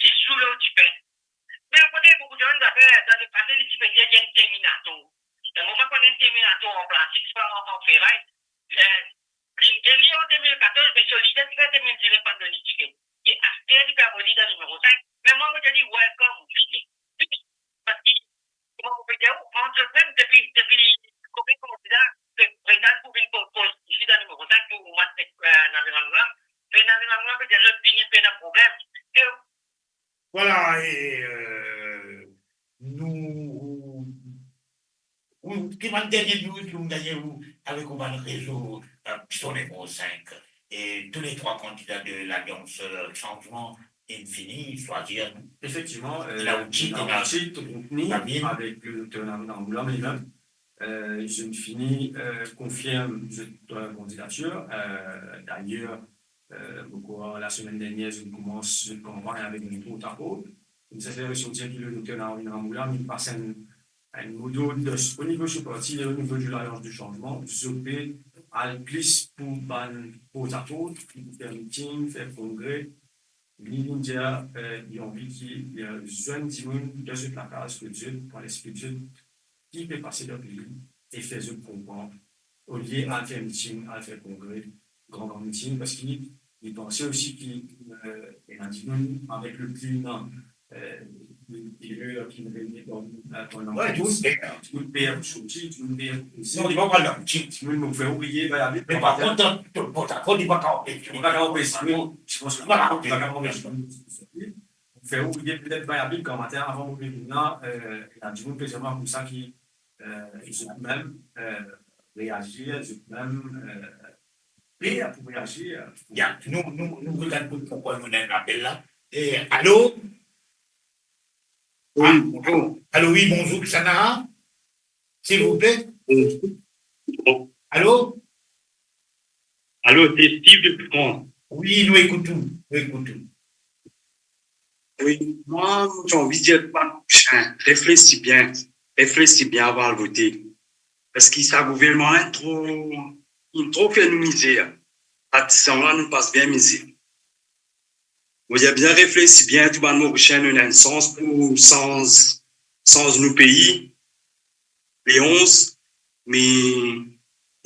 ti sou lor dipin. Me akote boukou dimoun zafer, dan lepase, li ti pe dir li enn terminator. Me mo pa konn enn terminator an plastik, swa an, an feray. Eh, li, e li an de mil katorz, me so lide ti fer de mil diznef, pandan li ti fer. E aster li pe avoy li dan nimero sink. Me mwa, mo dir li, welcome, vini. Vini. Parski, kouma mo pe dir ou, ant zot mem, depi, depi kouma kandida, pe, pe tann pou vinn po-, poz isi dan nimero sink pou mwa, eh, Naveram Goulam. Me Naveram Goulam pe dir zot vini, pena problem. E Vwala, e, eh, nou, ou, ki bann dernie nou, ki nou gagne ou, avek ou bann rezo, eh, Pistone Pro sink, e tou le trwa kandida de Lalians, eh, Sanzman, inn fini swazir nou. Efektivman, eh, ena ou tit, ena ou tit, Ravin, avek le dokter Ravin Rambourg limem. Eh, zot inn fini, eh, konfirm zot, eh, kandidatir. Eh, dayer, eh, mo krwar lasemenn dernie, zot inn koumans zot kanpagn avek enn portaport. Zot inn fer resorti ki le dokter Ravin Rambourg inn pas enn, enn mo dord o nivo so parti e o nivo de Lalians de Sanzman, zot pe al plis pou bann portaport, pou fer miting, fer kongre, Li, li dir, eh, li anvi ki, eh, zwenn dimoun dan zot lakaz kot zot, dan lespri zot, ki pe pase dan pei, e fer zot konpran, olie al fer miting, al fer kongre, gran, gran miting, parski li panse osi ki, eh, ena dimoun avek le klima, eh, ki, ki, ki reyini dan, eh, pandan... Wi, tou, tou, tou per sorti, tou per... Non, li pa pral dan miting. Tou mouvman fer ouvrie, pa... Me par kont, dan, dan, bon, dakor, li pa kapav anpes, li pa kapav anpes, wi. Li pa kapav anpes. Fer ouvrie, petet, pa abitan gramatin, avan mo vinn la, eh, ena dimoun pe dir mwa koumsa ki, eh, zot mem, eh, reazir, zot mem, eh, per pou reazir. Ya, nou, nou, nou regarde pou, pourkwa nou ena lapel la. Eh, alo? Wi, ah, bonzour. Alo, wi, bonzour, kisannla? Silvouple? Wi. Alo? Alo, se Steve de France. Wi, nou ekout ou, nou ekout ou. Wi, mwa, mo ti anvi dir bann Morisien, reflesi bien, reflesi bien avan al vote. Parski sa gouvernman la, inn tro, inn tro fer nou mizer. Sa dis an la, nou pas bien mizer. Mo dir, bien reflesi bien, tou bann Morisien, nou ena enn sans pou sanz, sanz nou pei, le onz, me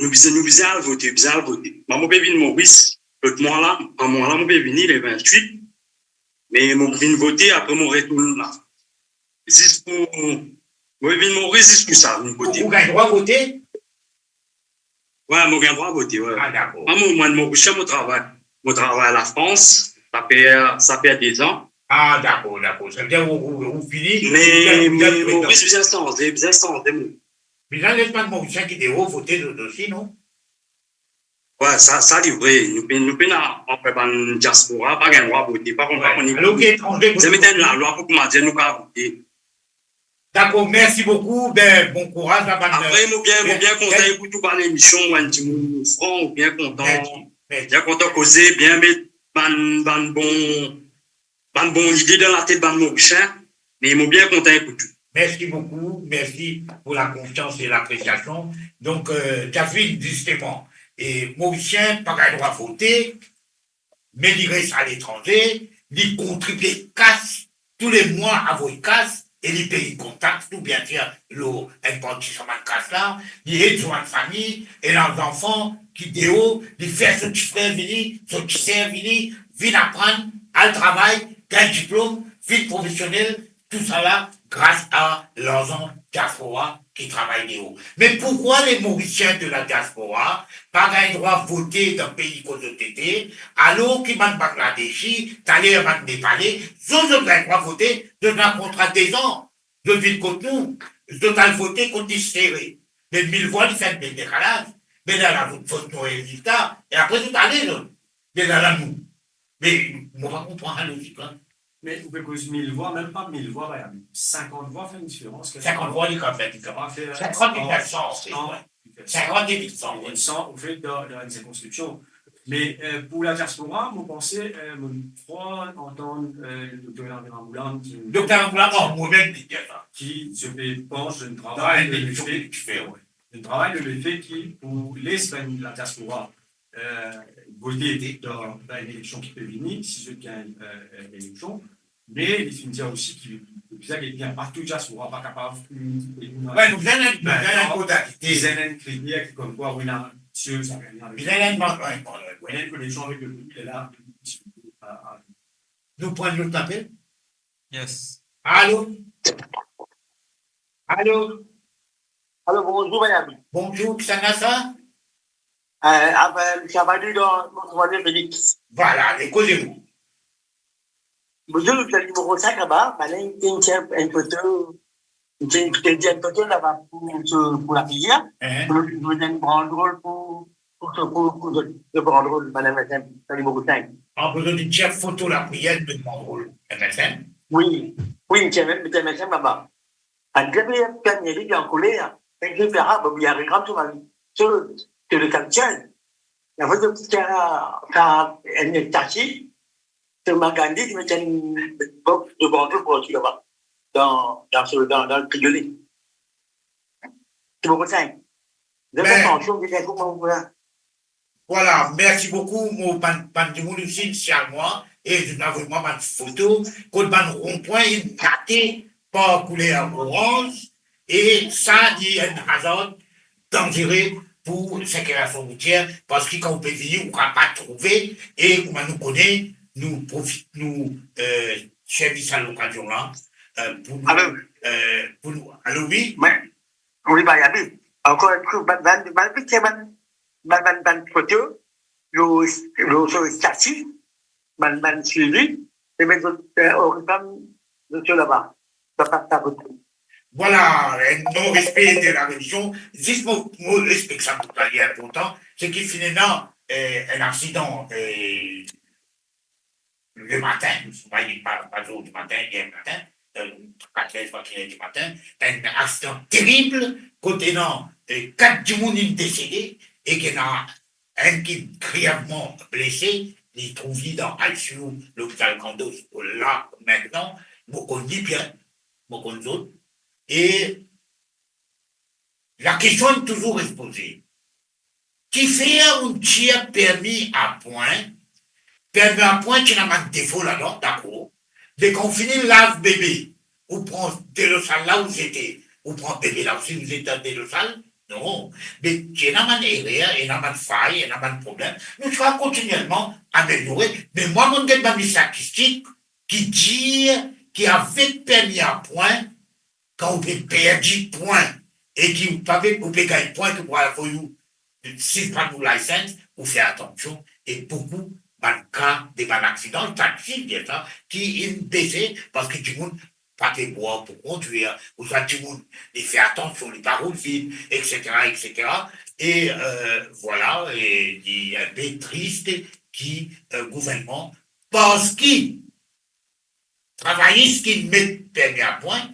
nou bizin, nou bizin al vote, bizin al vote. Mwa, mo pe vinn Moris, lot mwa la, an mwa la, mo pe vini, le vintwit, me mo vinn vote, apre mo retourn la. Zis pou, mo vinn Moris zis pou sa, vinn vote. Ou, ou gagn drwa vote? Wi, mo gagn drwa vote, wi. Ah, dakor. Mwa, mo, mwa, mo, mo travay, mo travay Lafrans, sa fer, sa fer de zan. Ah, dakor, dakor. Savedir ou, ou, ou fini, me, ou, ou, me, ou, Moris bizin sanze, bizin sanze, mo. Bizin les bann Morisien ki deor vote zot osi, non? Wi, sa, sa li vre. Nou pe, nou pena, anfin, bann diaspora, pa gagn drwa vote, pa konn, pa konn. Alor ki etranze, zot met enn lalwa pou koumadir nou kapav vote. Dakor, mersi boukou. Be, bon kouraz, la bann... Apre, mo bien, mo bien kontan ekout ou bann emision, ou enn dimoun fran, mo bien kontan. Mersi, mersi. Bien kontan koze, bien met bann, bann bon, bann bon lide dan latet bann Morisien, me mo bien kontan ekout ou. Mersi boukou, mersi pou lakonfians e lapresiasion. Donk, eh, Jasmine, zisteman, e Morisien pa gagn drwa vote, me li res aletranze, li kontribie kas, tou le mwa avoy kas, e li pey kontaks tou, biensir, lor enn parti sa bann kas la, li ed so bann fami, ena zanfan ki deor, li fer so ti frer vini, so ti ser vini, vinn aprann, al travay, gagn diplom, vinn profesionel, tousala gras a larzan diaspora ki travay deor. Me pourkwa le Morisien de la diaspora pa gagn drwa vote dan pei kot zot ete, alor ki bann Bangladeshi, taler bann Nepale, zot, zot gagn drwa vote, zot ena kontra de zan, zot vinn kot nou, zot al vote kot li sere. Me mil vwa li fer enn bel dekalaz. Me la, la, zot fos nou rezilta, e apre zot ale, zot. Me la, la, nou. Me mo pa konpran sa lozik la. Me ou pe koz mil vwa, mem pa mil vwa, par exanp, sinkant vwa fer enn diferans. Sinkant vwa, li kapav fer diferans. Sinkant mil wi. Sinkant mil san, wi. San, an fet, dan, dan enn sirkonskripsion. Me, euh, pou ladiaspora, mo panse, euh, mo krwar antann, euh, le dokter Hervé Rambourg ki... Dokter Rambourg, oh, mo mem, li dir sa. Ki, je pe pans, enn travay de lefe, enn travay de lefe ki pou les bann ladiaspora, euh, vote dan, dan enn eleksion ki pe vini, si zot gagn, euh, euh, eleksion. Me li finn dir osi ki bizin gagn pa tou diaspora pa kapav... Wi, nou bizin enn, nou bizin enn kotalite. Bizin enn kriter ki komkwa, wi, na, si sa gagn, wi, bizin enn, wi, wi, wi, enn koneksion avek le piblik, la, a, a. Nou pran lot apel? Yes. Alo? Alo? Alo, bonzour, Mayabi. Bonzour, kisannla sa? Euh, ah ben, Chavalier dan, dan Chavalier Félix. Vwala, ale koze ou. Bonzour, nou ti nimero sink laba, bann la inn tir enn foto, inn tir, inn tir enn foto laba pou, pou, pou lapriyer. Hein? Pou, pou enn bandrol pou, pou, pou, pou, pou bann M S M, sa nimero sink. Ah, pou inn tir foto lapriyer, pou bann bandrol M S M? Wi, wi, inn tir mem, M S M laba. Enn gran premie, premie li, li ankoler, hein. Enn gran premie, ah, bon, li ariv gran tou, man. So, so le kaltiel. Li avoy zot fer, fer enn stati, so Mahatma Gandhi, li met enn box de bandrol partou laba. Dan, dan so, dan, dan le priori. Ti mo konsey. Zot fer atansion, zot fer kouma ou fer. Vwala, mersi boukou, mo bann, bann dimoun osi inn signal mwa, e zot inn avoy mwa bann foto, kot bann ronpwin inn mate par kouler oranz, e sa, li enn hazard danzere pou sirkilasion routier, parski kan ou pe vini, ou kapav pa trouve, e kouma nou kone, nou profit, nou, euh, servi sa lokazion la, euh, pou nou, alo? Euh, pou nou, alo, wi? Wi. Wi, Mayabi. Ankor enn kou, bann, bann, bann piti, bann, bann, bann, bann foto, lor, lor, lor stati, bann, bann swivi, e met zot, euh, orifam, zot laba. Sa pa, sa pa. Vwala, enn non-respe de la relizion. Zis mo, mo respek sa, pou mwa li inportan, se ki finn ena, euh, enn aksidan, euh, lematin, pa, pa zordi matin, yer matin, euh, kat er, trwa er dimatin, enn aksidan terib, kot ena, euh, kat dimoun inn desede, e ki ena enn ki grievman blese, li trouv li dan I C U lopital Kandos. La, aster, mo konn li bien, mo konn zot, e lakestion inn touzour res poze. Kifer ou tir permi a pwin? Permi a pwin ti ena bann defo ladan, dakor. Me kan ou fini lav bebe, ou pran delo sal la, ou zete. Ou pran bebe la osi, ou zet dan delo sal? Non. Me ti ena bann erer, ena bann fay, ena bann problem. Nou ti kapav kontinielman ameliore. Me mwa, mo get bann statistik ki dir ki avek permi a pwin, kan ou pe perdi pwin e ki ou pa pe, ou pe gagn pwin ki pou avoy ou sispann ou license, ou fer atansion, e boukou bann ka de bann aksidan, statistik dir sa, ki inn bese parski dimoun pa pe bwar pou kondwir, ouswa dimoun li fer atansion, li pa roul vit, et cetera, et cetera. E, euh, vwala, e li inpe tris ki, euh, gouvernman, parski travayis ki met permi a pwin,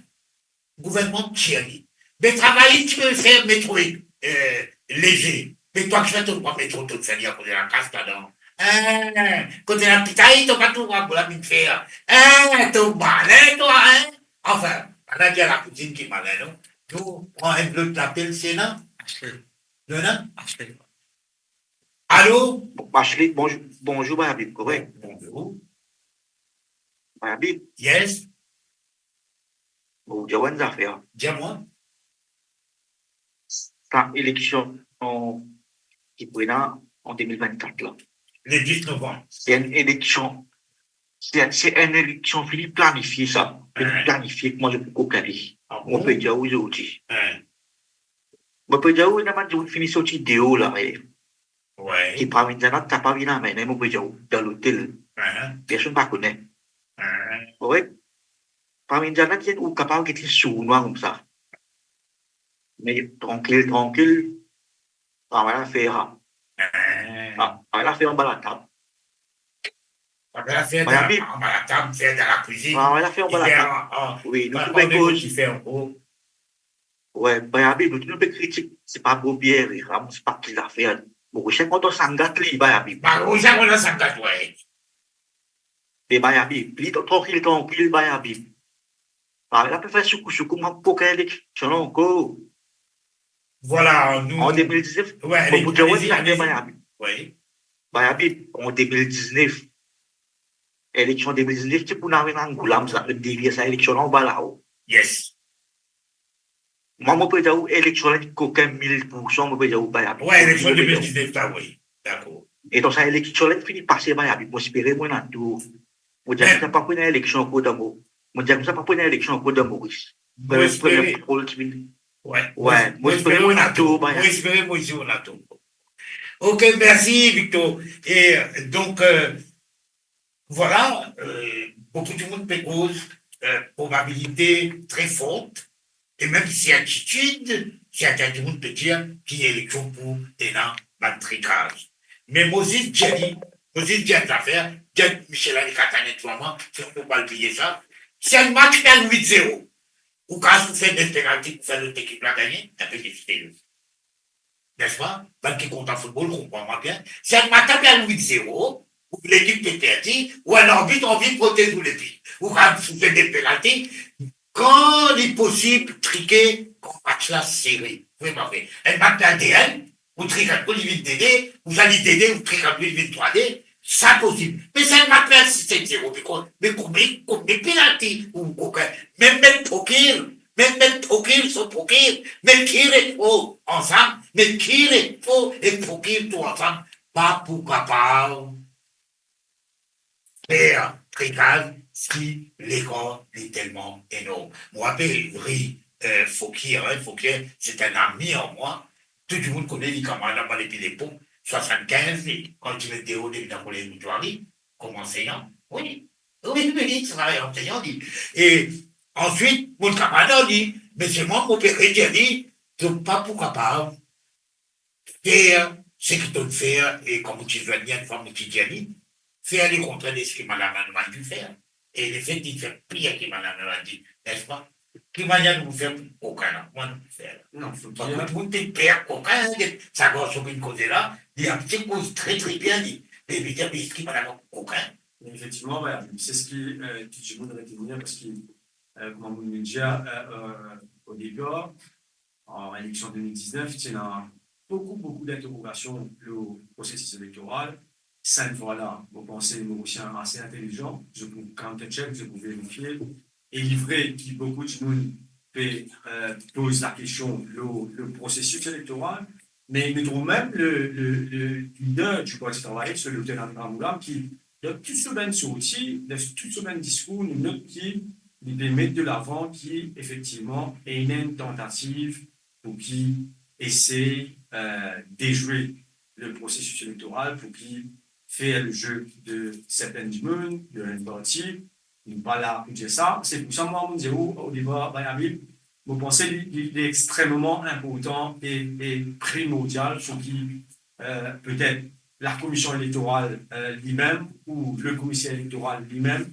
gouvernman tir li. Me travayis ki pe fer metro, eh, leze. Me twa kifer to pa met to, to fer li akoz ena kas ladan? Eh, kot ena pitay, to pa trouv lamin fer? Eh, to malin twa, hein? Anfin, bann la dir lakouzinn ki malin, non? Nou pran enn lot lapel, si ena? Ashley. Nou ena? Ashley. Alo? Ashley, bonzour, bonzour, Mayabi, korek? Bonzour. Mayabi? Yes. Bon, dir ou enn zafer. Dir mwa. Sa eleksion ki pou ena an de mil vennkat la. Le dis novanm. Se enn eleksion, se, se enn eleksion fini planifie sa. Fini planifie, kouma zot pou koke li. Ah bon? Mo pe dir ou zordi. Hein. Mo pe dir ou, ena bann dimoun fini sorti deor la, me Wi. Ki parmi zot la kapav ena, me mo pe dir ou, dan lotel. Ahan. Personn pa kone. Ahan. Wi. Parmi zot la, ou kapav get li sournwa koumsa. Me trankil, trankil, pa mal fer, ha. Ahan. Pa, pa mal fer anba latab. Travay la fer dan, anba latab, fer dan lakwizinn, travay la fer anba latab. Wi, nou trouve koz ki fer ankor. Wi, Bayabib, nou, nou pe kritik, se pa Bob Herrera, se pa ki zafer. Morisien kontan sangat li, Bayabib. Morisien kontan sangat, wi. Me Bayabib, li trankil, trankil, Bayabib. Travay la pe fer soukou, soukou, mank kokin eleksion ankor. Vwala, nou... An de mil diznef, wi, bon, pou dir, wi, alezi, alezi. Bayabib. Wi. Bayabib, an de mil diznef, eleksion de mil diznef, ti pou ena enn goulam, sa, delir sa, eleksion la, anba lao. Yes. Mwa, mo pe dir ou, eleksion la, li kokin mil poursan, mo pe dir ou, Bayabib. Wi, eleksion de mil diznef, sa, wi. Dakor. E dan sa eleksion la, fini pase, Bayabib. Mo espere mwa ena tour. Mo dir koumsa, pa pou ena eleksion ankor dan Mo-, mo dir koumsa, pa pou ena eleksion ankor dan Moris. Mo espere. Premie, premie kontrol ki vinn. Wi. Wi, mo espere mwa ena tour, Bayabib. Mo espere mwa osi ena tour. Ok, mersi, Victor. E, euh, donk, euh, vwala, euh, boukou dimoun pe koz, euh, probabilite tre fort, e mem sertitid, sertin dimoun pe dir ki eleksion pou ena bann trikaz. Me mo zis dir li, mo zis dir enn zafer, dir misie la, li kapav tann enn tou moman, sinon mo pou al bliye sa. Si enn match pern wit zero, ou kapav fer de penalti pou fer lot lekip la gagne, enpe difisil. Nespa? Bann ki kontan foutbol konpran mwa bien. Si enn match la pern wit zero, ou lekip pe perdi, ou enn arbit anvi protez ou lekip, ou kapav fer de penalti, kan li posib trike, kan match la sere. Vre pa vre? Enn match pern de enn, ou trik enn kou, li vinn de de, ou sa li de de, ou trik enn kou, li vinn trwa de, sa posib. Me si enn match pern sis set zero, me ko-, me konbien, konbien penalti ou kokin? Mem bann prokir, mem bann prokir, so prokir, me kire tou ansam, me kire tou e prokir tou ansam, pa pou kapav fer trikaz si lekar li telman enorm. Mo rapel ri, euh, Fokir, hein, Fokir, se enn ami an mwa. Tou dimoun kone li, kamarad mwa depi lepok swasannkinz, kan ti met deor depi dan kolez Moutwari, kouma anseyan. Wi. Wi, wi, wi, li travay anseyan, li. E answit, mo kamarad li, me selman mo pe redir li, zot pa pou kapav fer seki to'nn fer, e kan mo ti zwenn li enn fwa, mo ti dir li, fer lekontrèr de seki madam Anoumandi fer. E lefet li fer pir ki madam Anoumandi, nespa? Ki manier nou pou fer pou kokin la? Kouma nou pou fer la? Non, fok dir, parski tou dimoun pe per kokin, sa garson vinn koze la, li abitie koz tre, tre bien, li. Me li dir, me seki madam kokin? Efektivman, wi, se seki, euh, tou dimoun retenir, parski, euh, kouma mo dir, euh, euh, o depar, an eleksion de mil diznef, ti ena boukou, boukou dinterogasion lor prosesis elektoral. Sa enn fwa la, mo panse Morisien ase intelizan, zot pou countercheck, zot pou verifie. E li vre ki boukou dimoun pe, euh, poz lakestion lor, lor prosesis elektoral, me nou trouv mem le, le, le lider di Parti Travayis, se Lotel Andra Moulam, ki dan tou so bann sorti, dan tou so bann diskour, nou not ki li pe met de lavan ki efektivman ena enn tantativ pou ki esey, euh, dezwe le prosesis elektoral, pou ki fer le ze de sertin dimoun, de enn parti. Nou pa la pou dir sa. Se pou sa mwa, mo dir ou, o depar, Bayabib, mo panse li, li, li extrememan inportan e, e primordial pou ki, euh, petet lakomision elektoral, euh, limem ou le komiser elektoral limem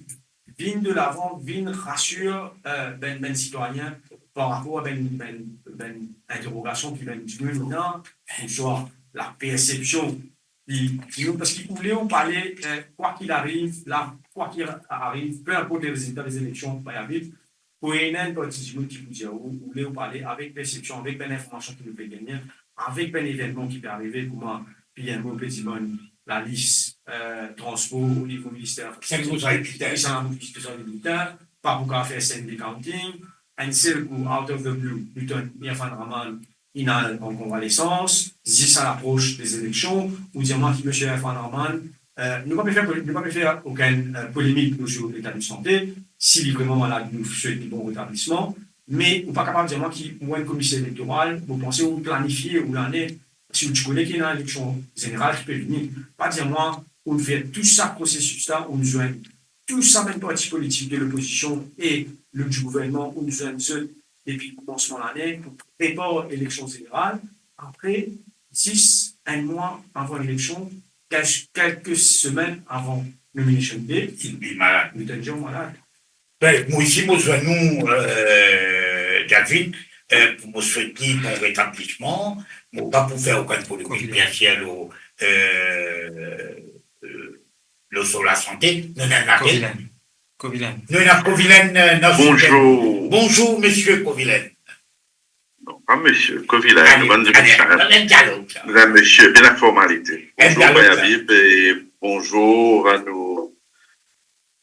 vinn de lavan, vinn rasir, euh, bann, bann sitwayin par rapor a bann, bann, bann interogasion ki bann dimoun ena, ouswa lapersepsion ki, ki nou, parski ou le ou pa le, euh, kwa ki ariv, la, kwa ki ariv, pe inport le rezilta de zeleksion, Bayabib, pou ena enn parti dimoun ki pou dir ou, ou le ou pa le, avek persepsion, avek bann informasion ki nou pe gagne, avek bann evennman ki pe arive, kouma P M O pe dimann lalis, euh, transpor o nivo minister, sink san mil bitin, sink san mil bitin, pa pou kapav fer Sunday counting, enn sel kou, out of the blue, nou tann Irfan Rahman, inn al an konvalesans, zis a lapros de zeleksion, ou dir mwa ki misie Irfan Rahman, euh, nou pa pe fer pole-, nou pa pe fer okenn, euh, polemik lor so leta de sante, si li vreman malad, nou swet li bon retablisman, me ou pa kapav dir mwa ki ou enn komiser elektoral, mo panse ou planifie ou lane, si ou ti kone ki ena eleksion zeneral ki pe vini, pa dir mwa ou fer tou sa prosesis la, ou zwenn tou sa bann parti politik de lopozision e le gouvernman, ou zwenn zot depi koumansman lane pou prepar eleksion zeneral. Apre, zis enn mwa avan eleksion, kel-, kelke semenn avan, Nou vinn sante, li, li malad. Nou tann dir malad. Ben, mo isi, mo zwenn ou, euh, Jasvin, euh, pou mo swet li bon retablisman. Mo pa pou fer okenn polemik, Covilen, biensir, lor, euh, euh, lor so lasante. Nou ena Covilen. Covilen. Nou ena Covilen, euh, dan Sud. Bonzour. Bonzour, misie Covilen. Non, pa misie, Covilen, ale, nou bann ale, Covilen. Enn dialog, sa. Nou bann misie, bien laformalite. Enn dialog, sa. Bonzour, Mayavi, e bonzour a nou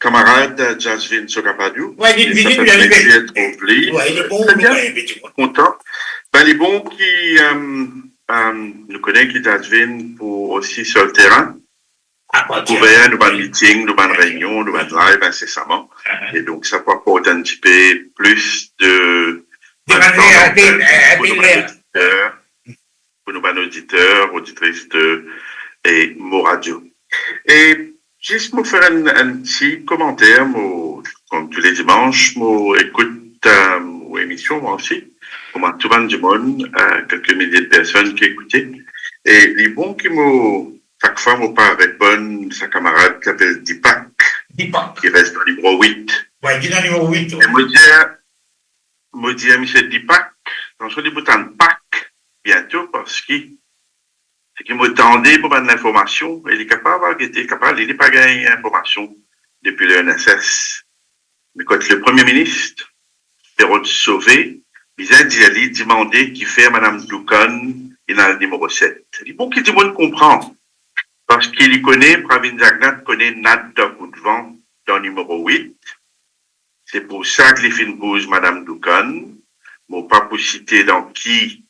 kamarad Jasvin Sokapadiou. Wi, li vini, li arive. Sa fer plezir trouv li. Wi, li bon, wi, li bon. Kontan. Ben, li bon ki, euh, euh, nou kone ki Jasvin pou osi sir le terin. Kouver nou bann meeting, nou bann reynion, nou bann live insesaman. E donk, sa pou aport enn tipe plis de, de, pou nou bann oditer, pou nou bann oditer, oditris de, e Mo Radio. E zis mo fer enn, enn ti komanter, mo, kom tou le dimans, mo ekout, euh, ou emision, mwa osi, kouma tou bann dimoun, euh, kelke milie de personn ki ekoute. E li bon ki mo, sak fwa mo pa reponn sa kamarad ki apel Deepak, Deepak, ki res dan nimero wit. Wi, ki dan nimero wit, wi. E mo dir, mo dir, misie Deepak, atansion li pou tann Pak biento, parski seki mo tande pou bann linformasion, e li kapav al gete, kapav li, li pa gagn linformasion depi le N S S. Me kot le Premie Minis, Perrot Sauvé, bizin dir li, dimande kifer Madam Doukan inn al nimero set. Li bon ki dimoun konpran, parski li kone, Pravind Jugnauth kone nat dan koudvan dan nimero wit. Se pou sa ki li finn bouz Madam Doukan. Mo pa pou site dan ki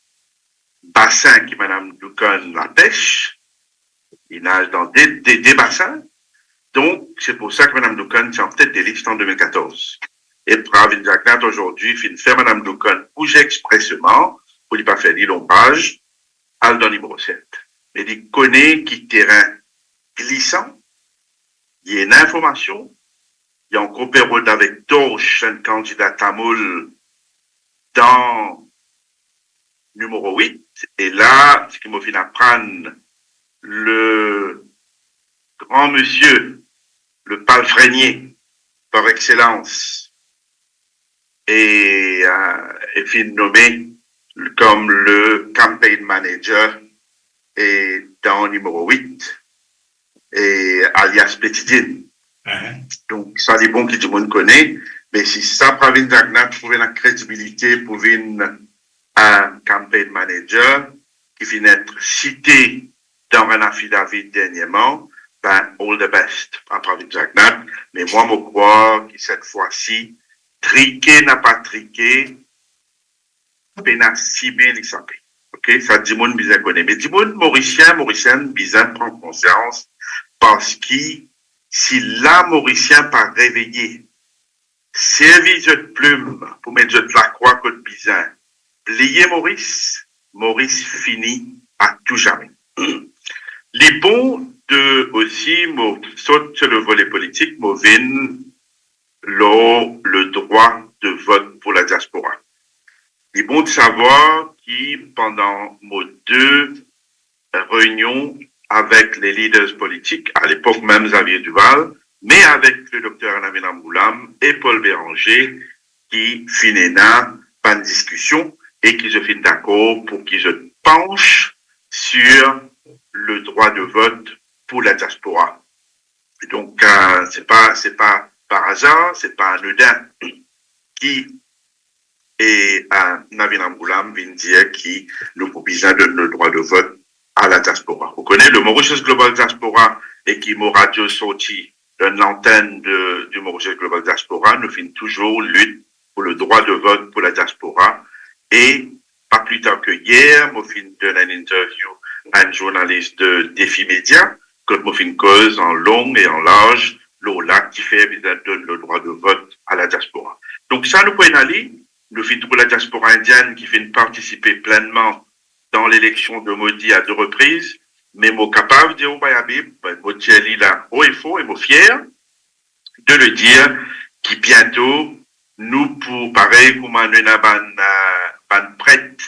basin ki Madam Doukan lapes. Li naz dan de, de, de basin. Donk, se pou sa ki Madam Doukan ti an tet de lis an de mil katorz. E Pravind Jugnauth azordi finn fer Madam Doukan bouze expreseman pou li pa fer li lonbraz, al dan nimero set. Me li kone ki terin glisan, li ena linformasion, li ankor pe rod avek tors enn kandida tamoul dan nimero wit, e la, seki mo finn aprann, le gran misie, le palfrenier par excellence, e, euh, e finn nome kom le campaign manager e dan nimero wit, e alias Petit Din. Donk, sa li bon ki dimoun kone, me si sa Pravind Jugnauth trouv ena kredibilite pou vinn enn campaign manager ki finn et site dan enn affidavit derniereman, ben, all the best a Pravind Jugnauth. Me mwa, mo krwar ki set fwa si, trike napa trike, pena sime li sape. Ok? Sa dimoun bizin kone. Me dimoun Morisien, Morisienn bizin pran konsians, parski si la Morisien pa reveye, servi zot plim pou met zot lakrwa kot bizin, bliye Moris, Moris fini a tou zame. Li bon de osi, mo sot sir le vole politik, mo vinn lor le drwa de vot pou ladiaspora. Li bon de savwar ki pandan mo de reynion avek le leaders politik, a lepok mem Xavier Duval, me avek le dokter Navin Ramgoolam e Paul Bérenger, ki finn ena bann diskision e ki zot finn dakor pou ki zot pans sir le drwa de vot pou ladiaspora. Donk, euh, se pa, se pa par azar, se pa anodin ki, e, euh, Navin Ramgoolam vinn dir ki nou pou bizin donn le drwa de vot a ladiaspora. Ou kone, le Mauritius Global Diaspora, e ki Mo Radio sorti dan lantenn de, du Mauritius Global Diaspora, nou finn touzour lit pou le drwa de vot pou ladiaspora. E pa pli tar ki yer, mo finn donn enn interview a enn zournalis de Défi Média, kot mo finn koz an long e an larz lor la kifer bizin donn le drwa de vot a ladiaspora. Donk sa nou pou ena li, nou finn trouv ladiaspora indienn ki finn partisipe plennman dan leleksion de Modi a de repriz, me mo kapav dir ou, Mayavi, mo dir li la o e for e mo fier de le dir, ki biento nou pou, parey kouma nou ena bann, euh, bann pret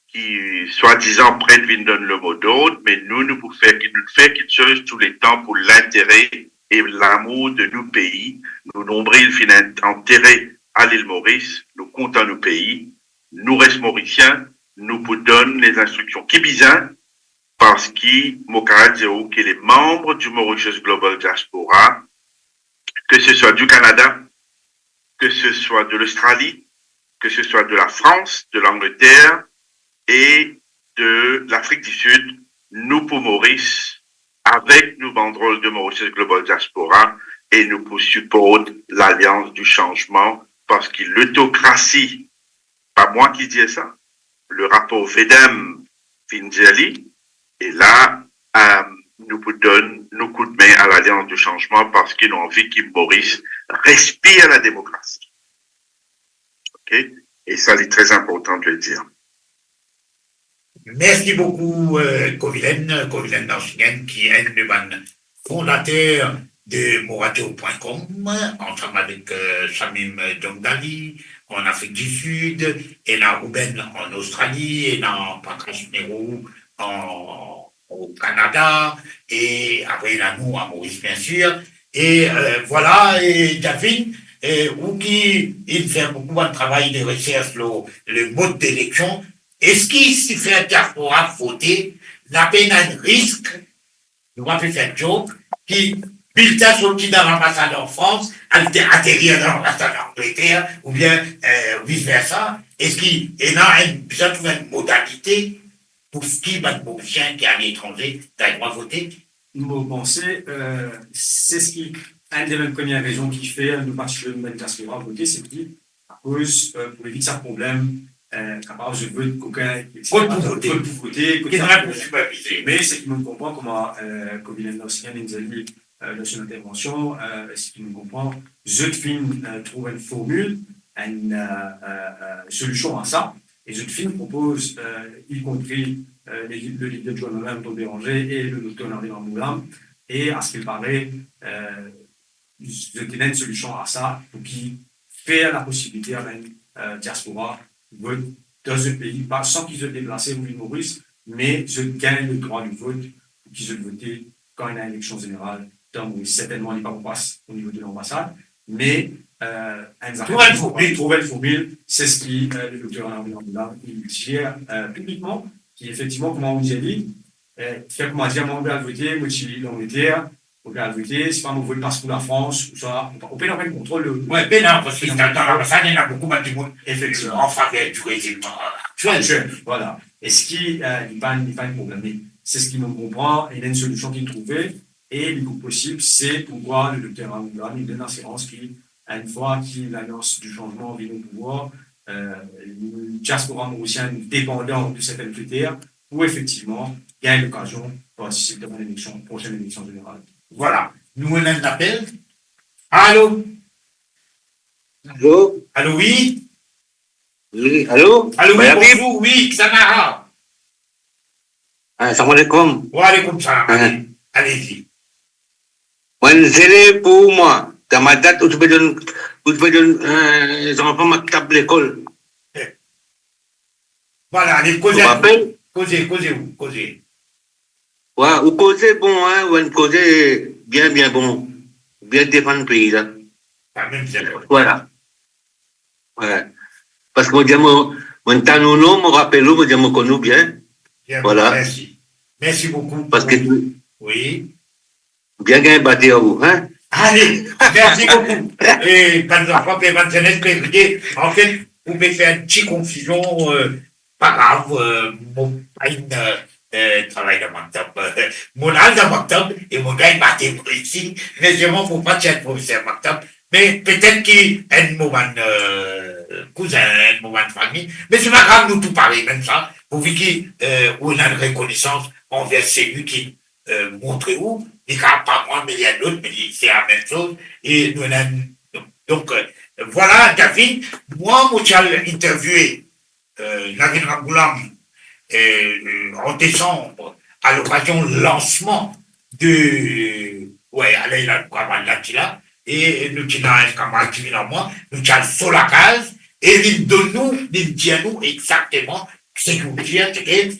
ki swadizan pret vinn donn le mo dord, me nou, nou pou fer ki, nou fer kiksoz touletan pou lintere e lamour de nou pei. Nou nonbril finn antere a Lil Moris, nou kontan nou pei, nou res Morisien, nou pou donn lezinstriksion ki bizin, parski mo kapav dir ou ki le manb di Mauritius Global Diaspora, que ce soit du Canada, que ce soit de l'Australie, que ce soit de la France, de l'Angleterre et de l'Afrique du Sud, nou pou Moris, avek nou bandrol de Mauritius Global Diaspora, e nou pou siport Lalians di Sanzman, parski lotokrasi, pa mwa ki dir sa, le rapor Vedem finn dir li, e la, eh, nou pou donn nou koudme a Lalians di Sanzman parski nou anvi ki Moris respir lademokrasi. Ok? E sa, li tre inportan de le dir. Mersi boukou, eh, Kovilen, Kovilen Narsingen, ki enn de bann fondater de moratio point com, ansam avek, eh, Shamim Dongdali an Afrik di Sid, ena Ruben an Ostrali, ena Pankaj Nero an, o Kanada, e apre ena nou a Moris, biensir. E, eh, vwala, e Delphine, eh, ou ki inn fer boukou bann travay de resers lor le mod deleksion, eski si fer diaspora vote, ena pena enn risk, nou pa pe fer joke, ki biltin sorti dan lanbasad an Frans, al te-, aterir dan lanbasad Angleter, oubien, eh, vis versa? Eski ena enn, bizin trouv enn modalite pou ki bann Morisien ki aletranze gagn drwa vote? Mo panse, eh, se seki enn de bann premie rezon ki fer nou pa ti donn bann diaspora vote, se ki akoz, eh, pou evit sa problem, eh, kapav zot vot kokin, et cetera. Kot pou vote. Kot pou vote, kot... Ki sa pou sipervize. Me seki mo konpran kouma, eh, Kovilen Narsingen inn dir li, eh, dan so intervension, eh, seki mo konpran, zot finn, eh, trouv enn formil, enn, eh, eh, eh, solision a sa, e zot finn propoz, eh, ikonpri, eh, le, le lider gouverneman, Antoine Bérenger, e le dokter Nabil Ramgoolam, e a se ki pare, eh, zot ena enn solision a sa, pou ki fer laposibilite a bann, eh, diaspora vot dan zot pei, pa san ki zot deplase pou vinn Moris, me zot gagn le drwa de vot pou ki zot vote kan ena eleksion zeneral dan Moris. Sertennman, li pa pou pas o nivo de lanbasad, me, eh, enn zafer... Trouv enn formil. Trouv enn formil, se seki, eh, le dokter Nabil Ramgoolam, li dir, eh, piblikman, ki efektivman, kouma ou dir li, eh, fer kouma dir, mwa, mo pe al vote, mo ti Langleter, mo pe al vote, si pa mo vot pas pou Lafrans, ouswa, ou pena okenn kontrol. Wi, pena, parski dan, dan lanbasad, ena boukou bann dimoun, efektivman, an faver di rezim aktiel. Aktiel, vwala. Eski, eh, li pa, li pa enn problem? Se seki mo konpran, ena enn solision ki trouve, e li pou posib, se pou vwar le dokter Ramgoolam, li donn lasirans ki, enn fwa ki Lalians di Sanzman vinn o pouvwar, eh, diaspora morisien depandan de sertenn kriter, pou efektivman gagn lokazion partisip dan bann eleksion, prosenn eleksion zeneral. Vwala. Nou ena enn apel. Alo? Alo? Alo, wi? Wi, alo? Alo, wi, Mayami? Bonzour, wi, kisannla? Ah, salam aleykoum. Wa aleykoum salam. Ah. Alezi. Mwa, zele pou mwa, dan ma dat, ou ti pe donn, ou ti pe donn, eh, zanfan maktab lekol. Eh. Vwala, ale, koze. Ou rapel? Koze, koze, ou koze. Wa, ou koze bon, hein, ou enn koze bien, bien bon. Bien defann pei la. Sa mem, se vre. Vwala. Wi. Parski mo dir, mo, mo tann ou non, mo rapel ou, mo dir, mo konn ou bien. Bien, vwala. Mersi. Mersi boukou. Parski... Wi. Bien gagn bate ar ou, hein? Ale, mersi boukou. E bann zanfan pe, bann zenes pe riye. Anfet, ou pe fer enn ti konfizion, eh, pa grav, eh, mo pa enn, eh, eh, travay dan maktab. Mo al dan maktab e mo gagn bate mo isi, me selman mo pa ti enn profeser maktab. Me petet ki enn mo bann, eh, kouzin, enn mo bann fami. Me se pa grav, nou tou parey, mem sa, pourvi ki, eh, ou ena enn rekonesans anver seki, eh, montre ou, li kapav pa mwa, me li enn lot, me li, se lamem soz, e nou ena enn, donk, eh, vwala, David, mwa, mo ti al interviewe, eh, Navin Ramgoolam, eh, eh, an desanm, a lokazion lansman de, wi, ale, la, kamarad la ti la, e nou ti ena enn kamarad ki vinn ar mwa, nou ti al so lakaz, e li donn nou, li dir nou exakteman seki ou dir, seki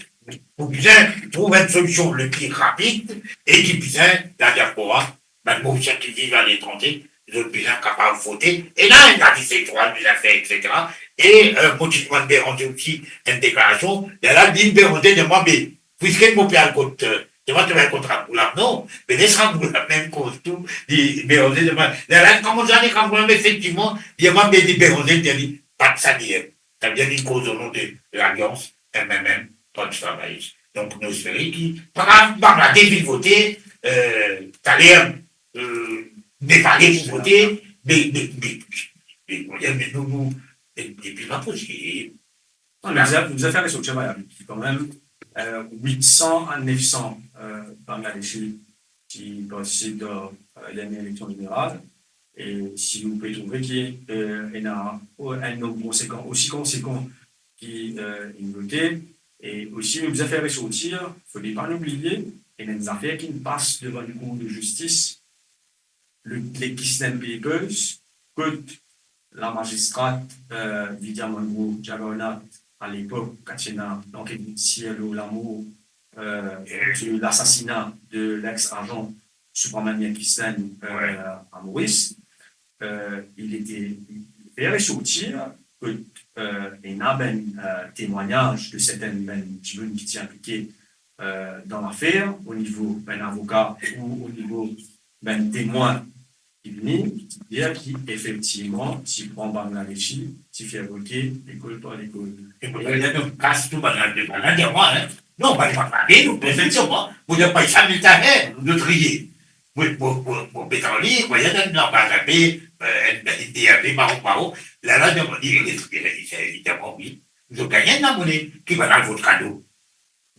ou bizin trouv enn solision le pli rapid e ki bizin ladiaspora bann Morisien ki viv aletranze, zot bizin kapav vote. Ena enn lalis elektoral bizin fer, et cetera. E, euh, mo ti demann Béranger osi enn deklarasion. Lerla li, Béranger demann mwa, be, piski mo pe al kot, euh, demann to al kot Rambourg la, non, be les Rambourg la mem koz tou, li, Béranger demann. Lerla, kouma zame Rambourg la, efektivman, li demann, be, li, Béranger dir li, pa sa li, eh. Savedir li koz o non de lalians M M M, Parti Travayis. Donk, nou espere ki, pa grav, bann la devil vote, euh, taler, euh, Nepale pou vote, me, me, me, me, me, me nou, nou, e, epi pa posib. Non, nou bizin, nou bizin fer resortir, par egzanp, ki kanmem, euh, wit san a nef san, euh, Bangladeshi ki partisip dan, euh, dernie eleksion zeneral. E si ou pe trouve ki, euh, ena, euh, enn nonb konsekan, osi konsekan ki, euh, inn vote, e osi nou bizin fer resortir, fode pa nou bliye, ena enn zafer ki inn pas devan Lakour de Zistis, le, le Kislen Papers, kot lamazistrat, euh, Vidya Mango Jagannath, alepok, kan ti ena lanket zidisier lor lamor, euh, de lasasina de lex-azan Subramanian Kislen, euh, a Moris, euh, li ti fer resortir ke, euh, ena bann, euh, temwagnaz de sertin bann dimoun ki ti inplike, euh, dan lafer, o nivo bann avoka ou o nivo bann temwin ki vini, ki dir ki efektivman, ti pran Bangladeshi, ti fer vote lekol par lekol. E mo dir, kas tou bann la, de bann la, dir mwa, hein. Non, bann la pa pale, nou, efektivman, mo dir pa sa, nou ti, nou triye. Mo, mo, mo, mo pe tann li, mo dir, non, bann la pe, euh, enn, enn, enn, enn, maron, maron. La, la, dir mwa, li, li, li, li, li, dir mwa, wi. Zot gagn enn lamone, ki bann la vot kado.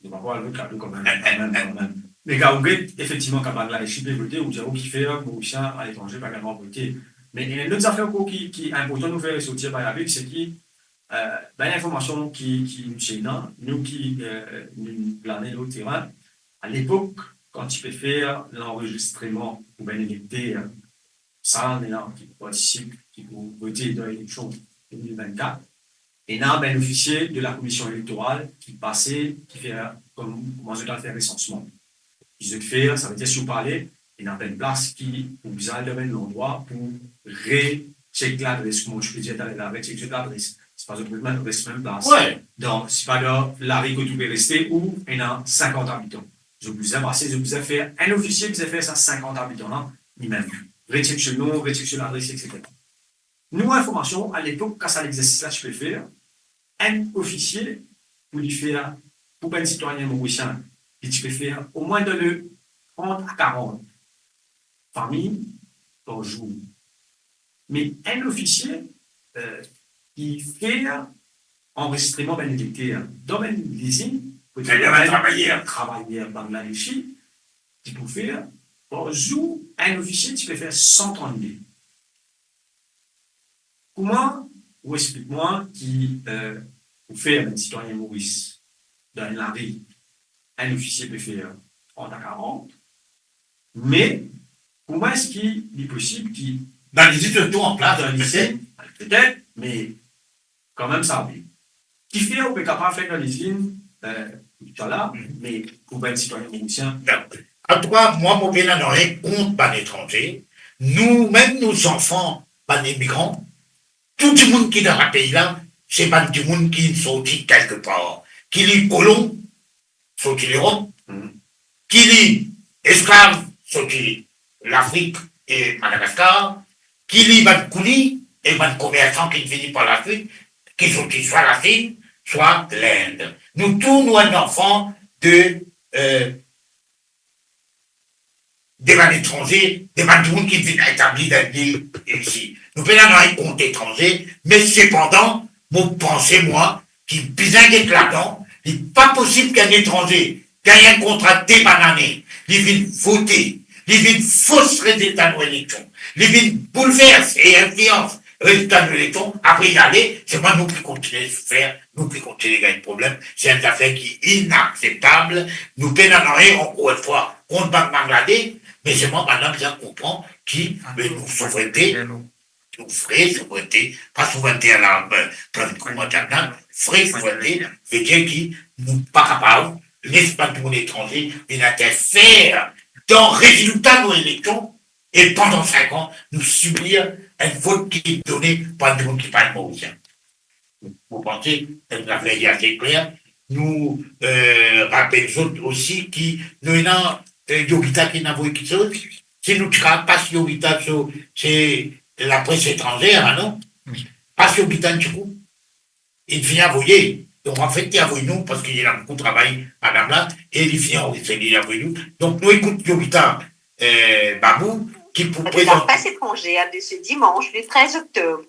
Zot pa pou al vot kado kanmem, kanmem, kanmem. Me kan ou get, efektivman, kan Bangladeshi pe vote, ou dir, ki fer Morisien aletranze pa gagn drwa vote. Me, e, lot zafer ankor ki, ki inportan nou fer resortir, par egzanp, se ki, euh, bann linformasion ki, ki nou ti ena, nou ki, euh, nou plane lor terin, alepok, kan ti pe fer lanrezistreman pou bann elekter, sa, ena ki partisip, ki pou vote dan eleksion de mil vennkat, ena bann ofisie de la Commission électorale ki pase, ki fer, kom, kouma zot al fer resansman. Ki zot fer, savedir si ou pe ale, ena bann plas ki ou bizin al dan bann landrwa pou recheck ladres, kouma ti pe dir taler la, recheck zot ladres. Si pa zot res mem, res mem plas. Wi. Dan, si pa dan lari kot ou pe reste, ou ena sinkant abitan. Zot bizin pase, zot bizin fer, enn ofisie bizin fer sa sinkant abitan la, li mem. Recheck so nom, recheck so ladres, et cetera. Nou, informasion, alepok, kan sa legzersis la ti pe fer, enn ofisie pou li fer, pou bann sitwayin morisien, li ti pe fer omwin dan le trant a karant fami par zour. Me enn ofisie, euh, ki fer anrezistreman bann elekter dan bann lizinn, pou bann travayer, travayer Bangladeshi, ki pou fer, par zour, enn ofisie ti pe fer san trannde. Kouma ou explik mwa ki, euh, pou fer bann sitwayin Moris dan enn lari, enn ofisie pe fer trant a karant, me kouma eski li posib ki dan lizinn, tou an plas, dan lizinn, petet, me kanmem sa, wi. Kifer ou pe kapav fer dan lizinn, euh, tousala, me pou bann sitwayin morisien? Antouka, mwa, mo pena nanye kont bann etranze. Nou mem, nou zanfan, bann imigran, tou dimoun ki dan sa pei la, se bann dimoun ki sorti kelkepar. Ki li kolon, sorti Lerop, ki li esklav, sorti Lafrik e Madagaskar, ki li bann kouli e bann komersan ki vini par laswit, ki sorti swa Lasinn, swa Lind. Nou tou, nou enn zanfan de, euh, de bann etranze, de bann dimoun ki vinn etabli dan lil isi. Nou pena nanye kont etranze, me sepandan, mo panse mwa ki bizin get ladan, li pa posib ki enn etranze gagn enn kontra de bann lane, li vinn vote, li vinn fos rezilta nou eleksion, li vinn boulvers e inflians rezilta nou eleksion, apre li ale, selman nou pou kontinie soufer, nou pou kontinie gagn problem. Se enn zafer ki inakseptab. Nou pena nanye, ankor enn fwa, kont bann Bangladesh, me selman bann la bizin konpran ki, me, nou souvrennte, nou vre souvrennte, pa souvrennte ala, euh, plan kouma diab la, vre souvrennte, vedir ki nou pa kapav les bann dimoun etranze vinn interfer dan rezilta nou eleksion, E pandan sink an, nou sibir enn vot ki done par dimoun ki pa Morisien. Mo panse, enn zafer ki ase kler. Nou, eh, rapel zot osi ki nou ena, eh, Yogita ki ena voy kiksoz. Si nou ti kapav pas Yogita, so, se lapres etranzer, non? Pas Yogita enn ti kou. Li finn avoye. Donk, anfet, li avoy nou, parski li ena boukou travay, madam la, e li finn anrezistre, li avoy nou. Donk, nou ekout Yogita, eh, Babou, ki pou prezant. La presse étrangère de ce dimanche, le treize octobre.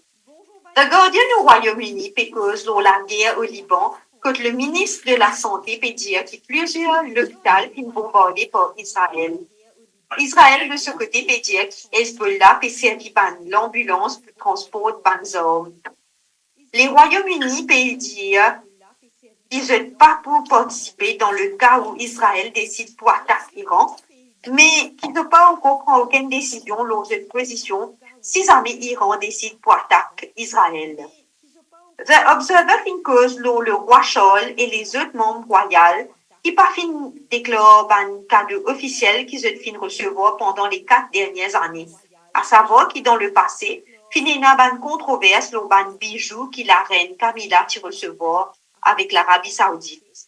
The Guardian o Royaume-Uni pe koz lor lager o Liban, kot le ministre de la Santé pe dir ki plizier lopital finn bonbarde par Israel. Israel, de so kote, pe dir ki Hezbollah pe servi bann lanbilans pou transport bann zarm. Le Royaume-Uni pe dir ki zot pa pou partisipe dan le ka ou Israel desid pou atak Iran, me ki zot pa ankor pran okenn desizion lor zot pozision si zame Iran desid pou atak Israel. The Observer finn koz lor lerwa Charles e lezot manm rwayal ki pa finn deklar bann kado ofisiel ki zot finn resevwar pandan le kat dernie ane, asavwar ki dan lepase, finn ena bann kontrovers lor bann bizou ki larenn Camilla ti resevwar avek Larabi Saoudit.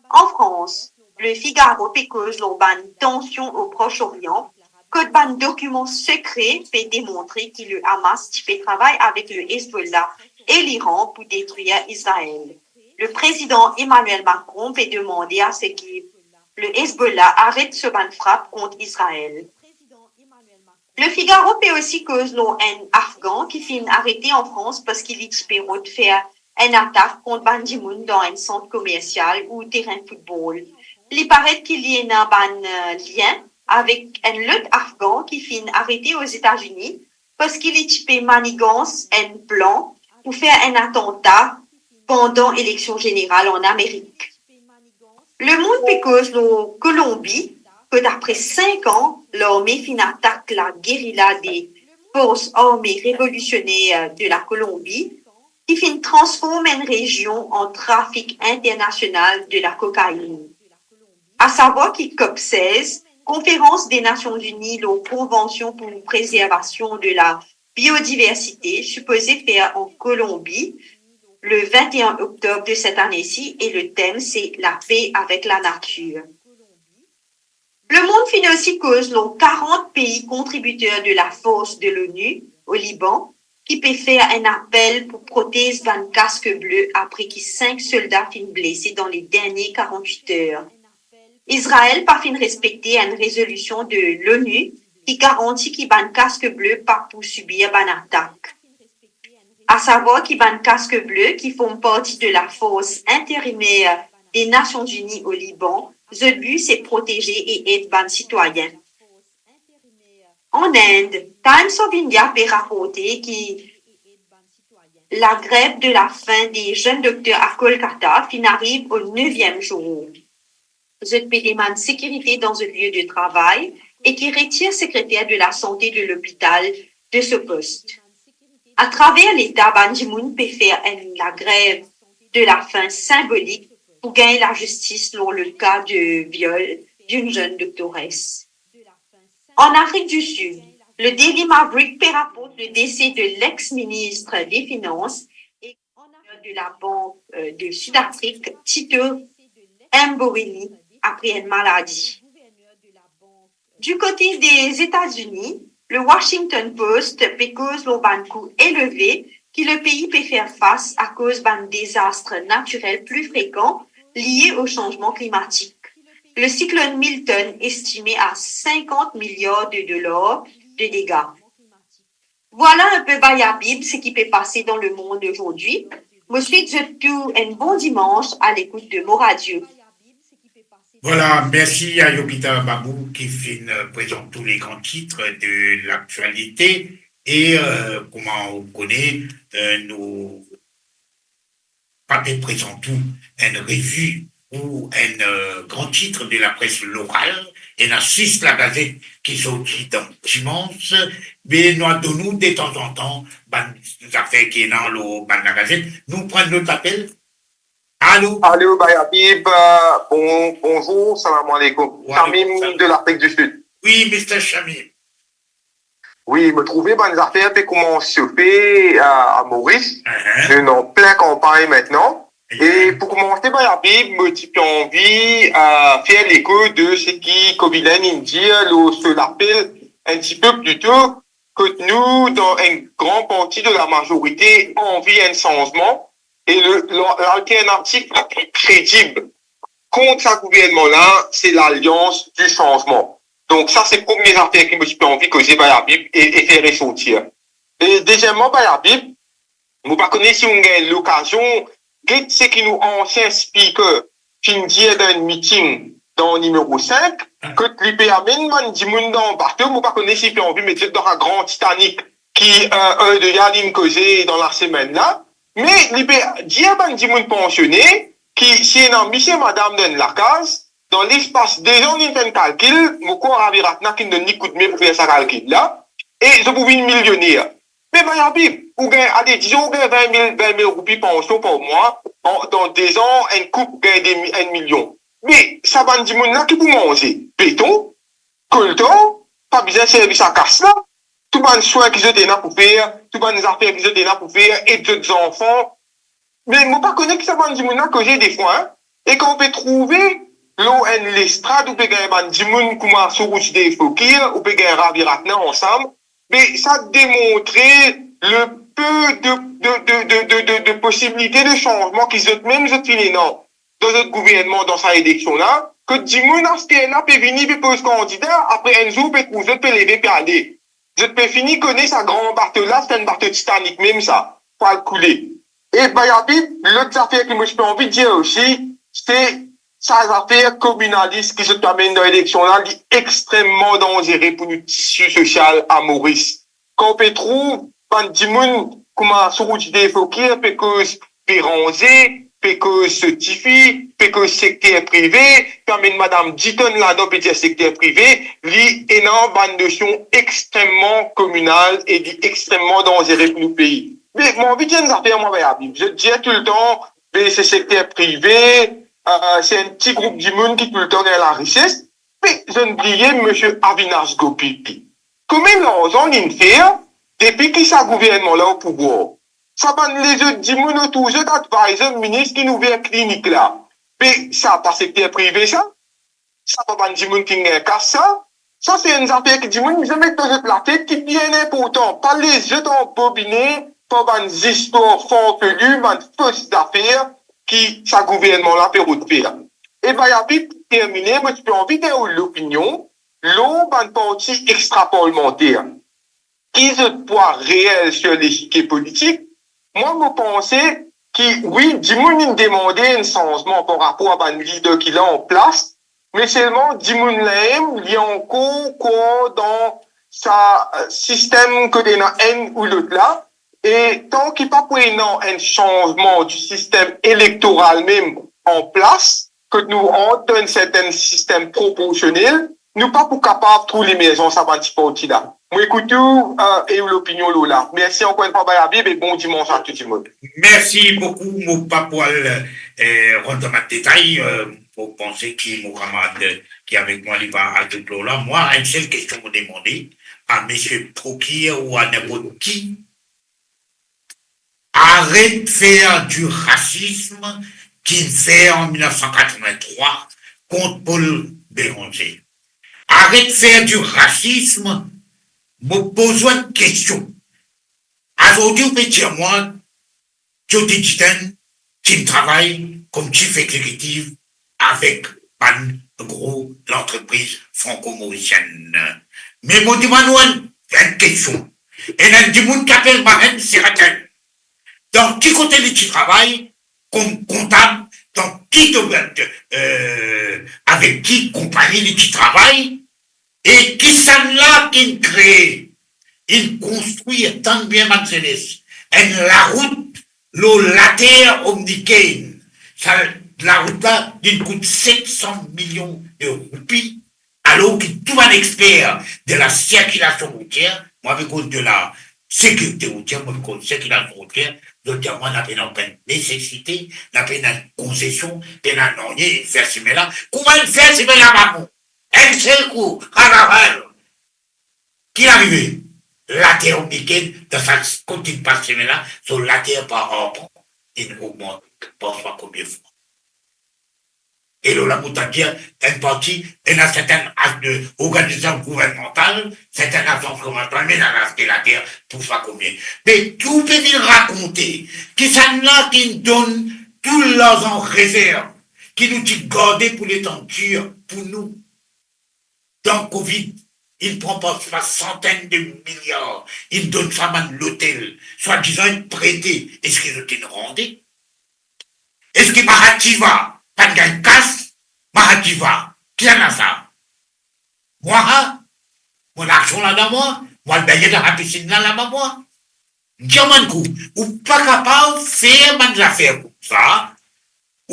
An Frans, Le Figaro pe koz lor bann tansion o Proche-Orient, kot bann dokiman sekre pe demontre ki le Hamas ti pe travay avek le Hezbollah e Liran pou detrir Israel. Le prezidan Emmanuel Macron pe demande a se ki le Hezbollah aret so bann frap kont Israel. Le Figaro pe osi koz lor enn Afgan ki finn arete an Frans parski li ti pe rod fer enn atak kont bann dimoun dan enn sant komersial ou teren foutbol. Li paret ki li ena bann, eh, lien avek enn lot Afgan ki finn arete Ozetazini, parski li ti pe manigans enn plan pou fer enn atanta pandan eleksion zeneral an Amerik. Lemonn pe koz lor Kolonbi, kot apre sink an, larme finn atak lagerila de Forces Armées Révolutionnaires de la Colombie, ki finn transform enn rezion an trafik internasional de la kokainn. Asavwar ki COP seize, Konferans de Nasion Ini lor Konvansion pou Prezervasion de la Biodiversite, sipoze fer an Kolonbi le vingt et un octobre de cette année-ci, e le tem se La paix avec la nature. Lemonn finn osi koz lor karant pei kontribiter de lafors de l'ONU o Liban, ki pe fer enn apel pou protez bann kask ble apre ki sink solda finn blese dan le dernie karant-wit er. Izrael pa finn respekte enn rezolision de l'ONU ki garanti ki bann kask ble pa pou sibir bann atak. Asavwar ki bann kask ble ki form parti de Lafors Interimer de Nasion Ini o Liban, zot bi se proteze e ed bann sitwayin. An Ind, Times of India pe raporte ki lagrev de lafin de zenn dokter a Kolkata finn ariv o neviem zour. Zot pe demann sekirite dan zot lie de travay e ki retir sekreter de lasante de lopital de so post. Atraver leta, bann dimoun pe fer enn lagrev de lafin sinbolik pou gagn lazistis lor le ka de viol d'une jeune doctoresse. An Afrik di Sid, le Daily Maverick pe raport le dese de lex-ministre de Finans e de la Bank, euh, de Sud-Afrik, Tito Mboweni, apre enn maladi. Du kote de Zetazini, le Washington Post pe koz lor bann kou eleve ki le pei pe fer fas akoz bann dezas natirel pli frekan lie o sanzman klimatik. Le siklonn Milton estime a sinkant miliar de dolar de dega. Vwala inpe, Bay Habib, seki pe pase dan lemond ozordi. Mo swet zot tou enn bon dimans a lekout de Mo Radio. Vwala, mersi a Yogita Babou ki finn, euh, prezant tou le gran tit de laktialite. E, euh, kouma ou kone, euh, nou pa pe prezant ou enn revi ou enn, euh, gran tit de lapres loral, ena sis lagazet ki sorti dan dimans, me nou a donn ou detanzantan bann zafer ki ena lor bann lagazet. Nou pran lot apel. Alo? Alo, Bay Habib, euh, bon, bonzour, salam aleykoum. Wa aleykoum salam. Shamim de Lafrik di Sid. Wi, mister Shamim. Wi, mo trouve bann zafer pe koumans sofe, a, a Moris. Enhen. Nou dan plin kanpagn aster. Enhen. E pou koumanse, Bayabib, mo ti pe anvi, a, fer leko de seki Covilhण inn dir lor so lapel enn tipe pli to, kot nou, dan enn gran parti de lamazorite, anvi enn sanzman, e le, la, lalternativ la pli kredib kont sa gouvernman la, se Lalians di Sanzman. Donk sa se premie zafer ki mo ti pe anvi koze, Bayabib, e, e fer resortir. E dezieman, Bayabib, mo pa kone si ou gagn lokazion get seki nou ansien speaker finn dir dan enn meeting dan nimero sink, kot li pe amenn bann dimoun dan bato, mo pa kone si li pe anvi met zot dan sa gran Titanic ki, e, Erdogane inn koze dan lasemenn la, me li pe dir bann dimoun pansione ki si ena misie madam dan enn lakaz, dan lespas de zan, li fer enn kalkil, mo krwar Ravi Ratna ki donn li koudme pou fer sa kalkil la, e zot pou vinn milioner. Me Bayabib, ou gagn, ale, dizon ou gagn vin mil, vin mil roupi pansion par mwa, an, dan de zan, enn koup gagn de mi-, enn milion. Me sa bann dimoun la ki pou manze? Beton, koltan, pa bizin servi sa kas la. Tou bann swin ki zot ena pou fer, tou bann zafer ki zot ena pou fer, ed zot zanfan. Me mo pa kone ki sa bann dimoun la koze defwa, en. E kan ou pe trouve lor enn lestrad, ou pe gagn bann dimoun kouma Suhrideo Fokir, ou pe gagn Ravi Ratna ansam, me sa demontre le peu de, de, de posibilite de sanzman ki zot mem zot finn ena dan zot gouvernman, dan sa eleksion la, kot dimoun aster la pe vini, pe poz kandida, apre enn zour pe trouv zot pe leve, pe ale. Zot pe fini kone sa gran bato la, se enn bato Titanic mem sa, pou al koule. E Bayabib, lot zafer ki mo ti pe anvi dir osi, se sa zafer kominalis ki zot pe amenn dan eleksion la, li extrememan danzere pou nou tisi sosial a Moris. Kan ou pe trouv bann dimoun kouma Suhrideo Fokir pe koz pe ranze, pe koz so tifi, pe koz sekter prive, pe amenn madam Diton ladan, pe dir sekter prive, li ena bann nosion extrememan kominal e li extrememan danzere pou nou pei. Me mo anvi dir enn zafer, mwa, Bayabib. Zot dir toultan, be se sekter prive, e, se enn ti group dimoun ki toultan gagn larises. Me zot inn bliye misie Avinash Gopi. Komie larzan li'nn fer depi ki sa gouvernman la o pouvwar? Sa bann lezot dimoun otour zot, advisor, minis ki'nn ouver klinik la, be sa pa sekter prive sa? Sa pa bann dimoun ki'nn gagn kas sa? Sa se enn zafer ki dimoun bizin met dan zot latet, ki bien inportan. Pa les zot anbobine par bann zistwar farfelu, bann fos zafer ki sa gouvernman la pe rod fer. E Bayabib, pou termine, mo ti pe anvi gagn ou lopinion lor bann parti extraparlmanter. Ki zot pwa reel sir lesikie politik? Mwa, mo panse ki wi, dimoun inn demande enn sanzman par rapor a bann lider ki la an plas, me selman dimoun la mem, li ankor krwar dan sa, e, sistem kot ena enn ou lot la, e tan ki pa pou ena enn sanzman di sistem elektoral mem an plas, kot nou ant dan enn serten sistem proporsionel, nou pa pou kapav trouv lemerzans a bann ti parti la. Mo ekout ou, e, e ou lopinion lor la. Mersi ankor enn fwa, Bayabib, e bon dimans a tou dimoun. Mersi boukou. Mo pa pou al, e, rant dan bann detay, e, mo panse ki mo kamarad, e, ki avek mwa, li va azout lor la. Mwa, enn sel kestion mo demande a misie Fokir ou a ninport ki, aret fer di rasism ki fer an mil nef san katrovin-trwa kont Paul Bérenger. Aret fer di rasism, mo poz ou enn kestion. Azordi ou pe dir mwa, Jody Diton, ki'nn travay kom chief executive avek bann gro lantrepriz franko-morisienn. Me mo demann ou enn, enn kestion. Ena enn dimoun ki apel Mahen Seraten. Dan ki kote li ti travay kom kontab? Dan ki domenn, e, avek ki konpagni li ti travay? E kisannla ki'nn kree, inn konstrir, tann bien bann zenes, enn larout lor later Omni Cane. Sa larout la, li'nn kout set san milion de roupi, alor ki tou bann exper de la sirkilasion routier, mwa, pe koz de la sekirite routier, mwa, pe koz sirkilasion routier, zot dir mwa, napa okenn nesesite, napa konsesion, pena nanye, inn fer sime la. Kouma inn fer sime la, pa bon? Enn sel kou, karaval. Ki arive? later Mikel, dan sa kot inn pas sime la, so later par arpan inn ogmant par swa konbien fwa. E lor la, mo ta dir, enn parti, ena sertin as-, de, organizasion gouvernmantal, sertin azans gouvernmantal, me inn al aste later pou swa konbien. Me ki ou pe vinn rakonte, ki sannla ki'nn donn tou larzan rezerv ki nou ti garde pou letan dir pou nou. Dan Covid, inn pran par swa santenn de miliar, inn donn sa bann lotel, swadizan inn prete, eski zot inn rande? Eski Mahadjiva pa'nn gagn kas? Mahadjiva, kisannla sa? Mwa, mo larzan ladan mwa, mo al bengn dan lapisinn la laba mwa. Dir mwa enn kou, ou pa kapav fer bann zafer koumsa,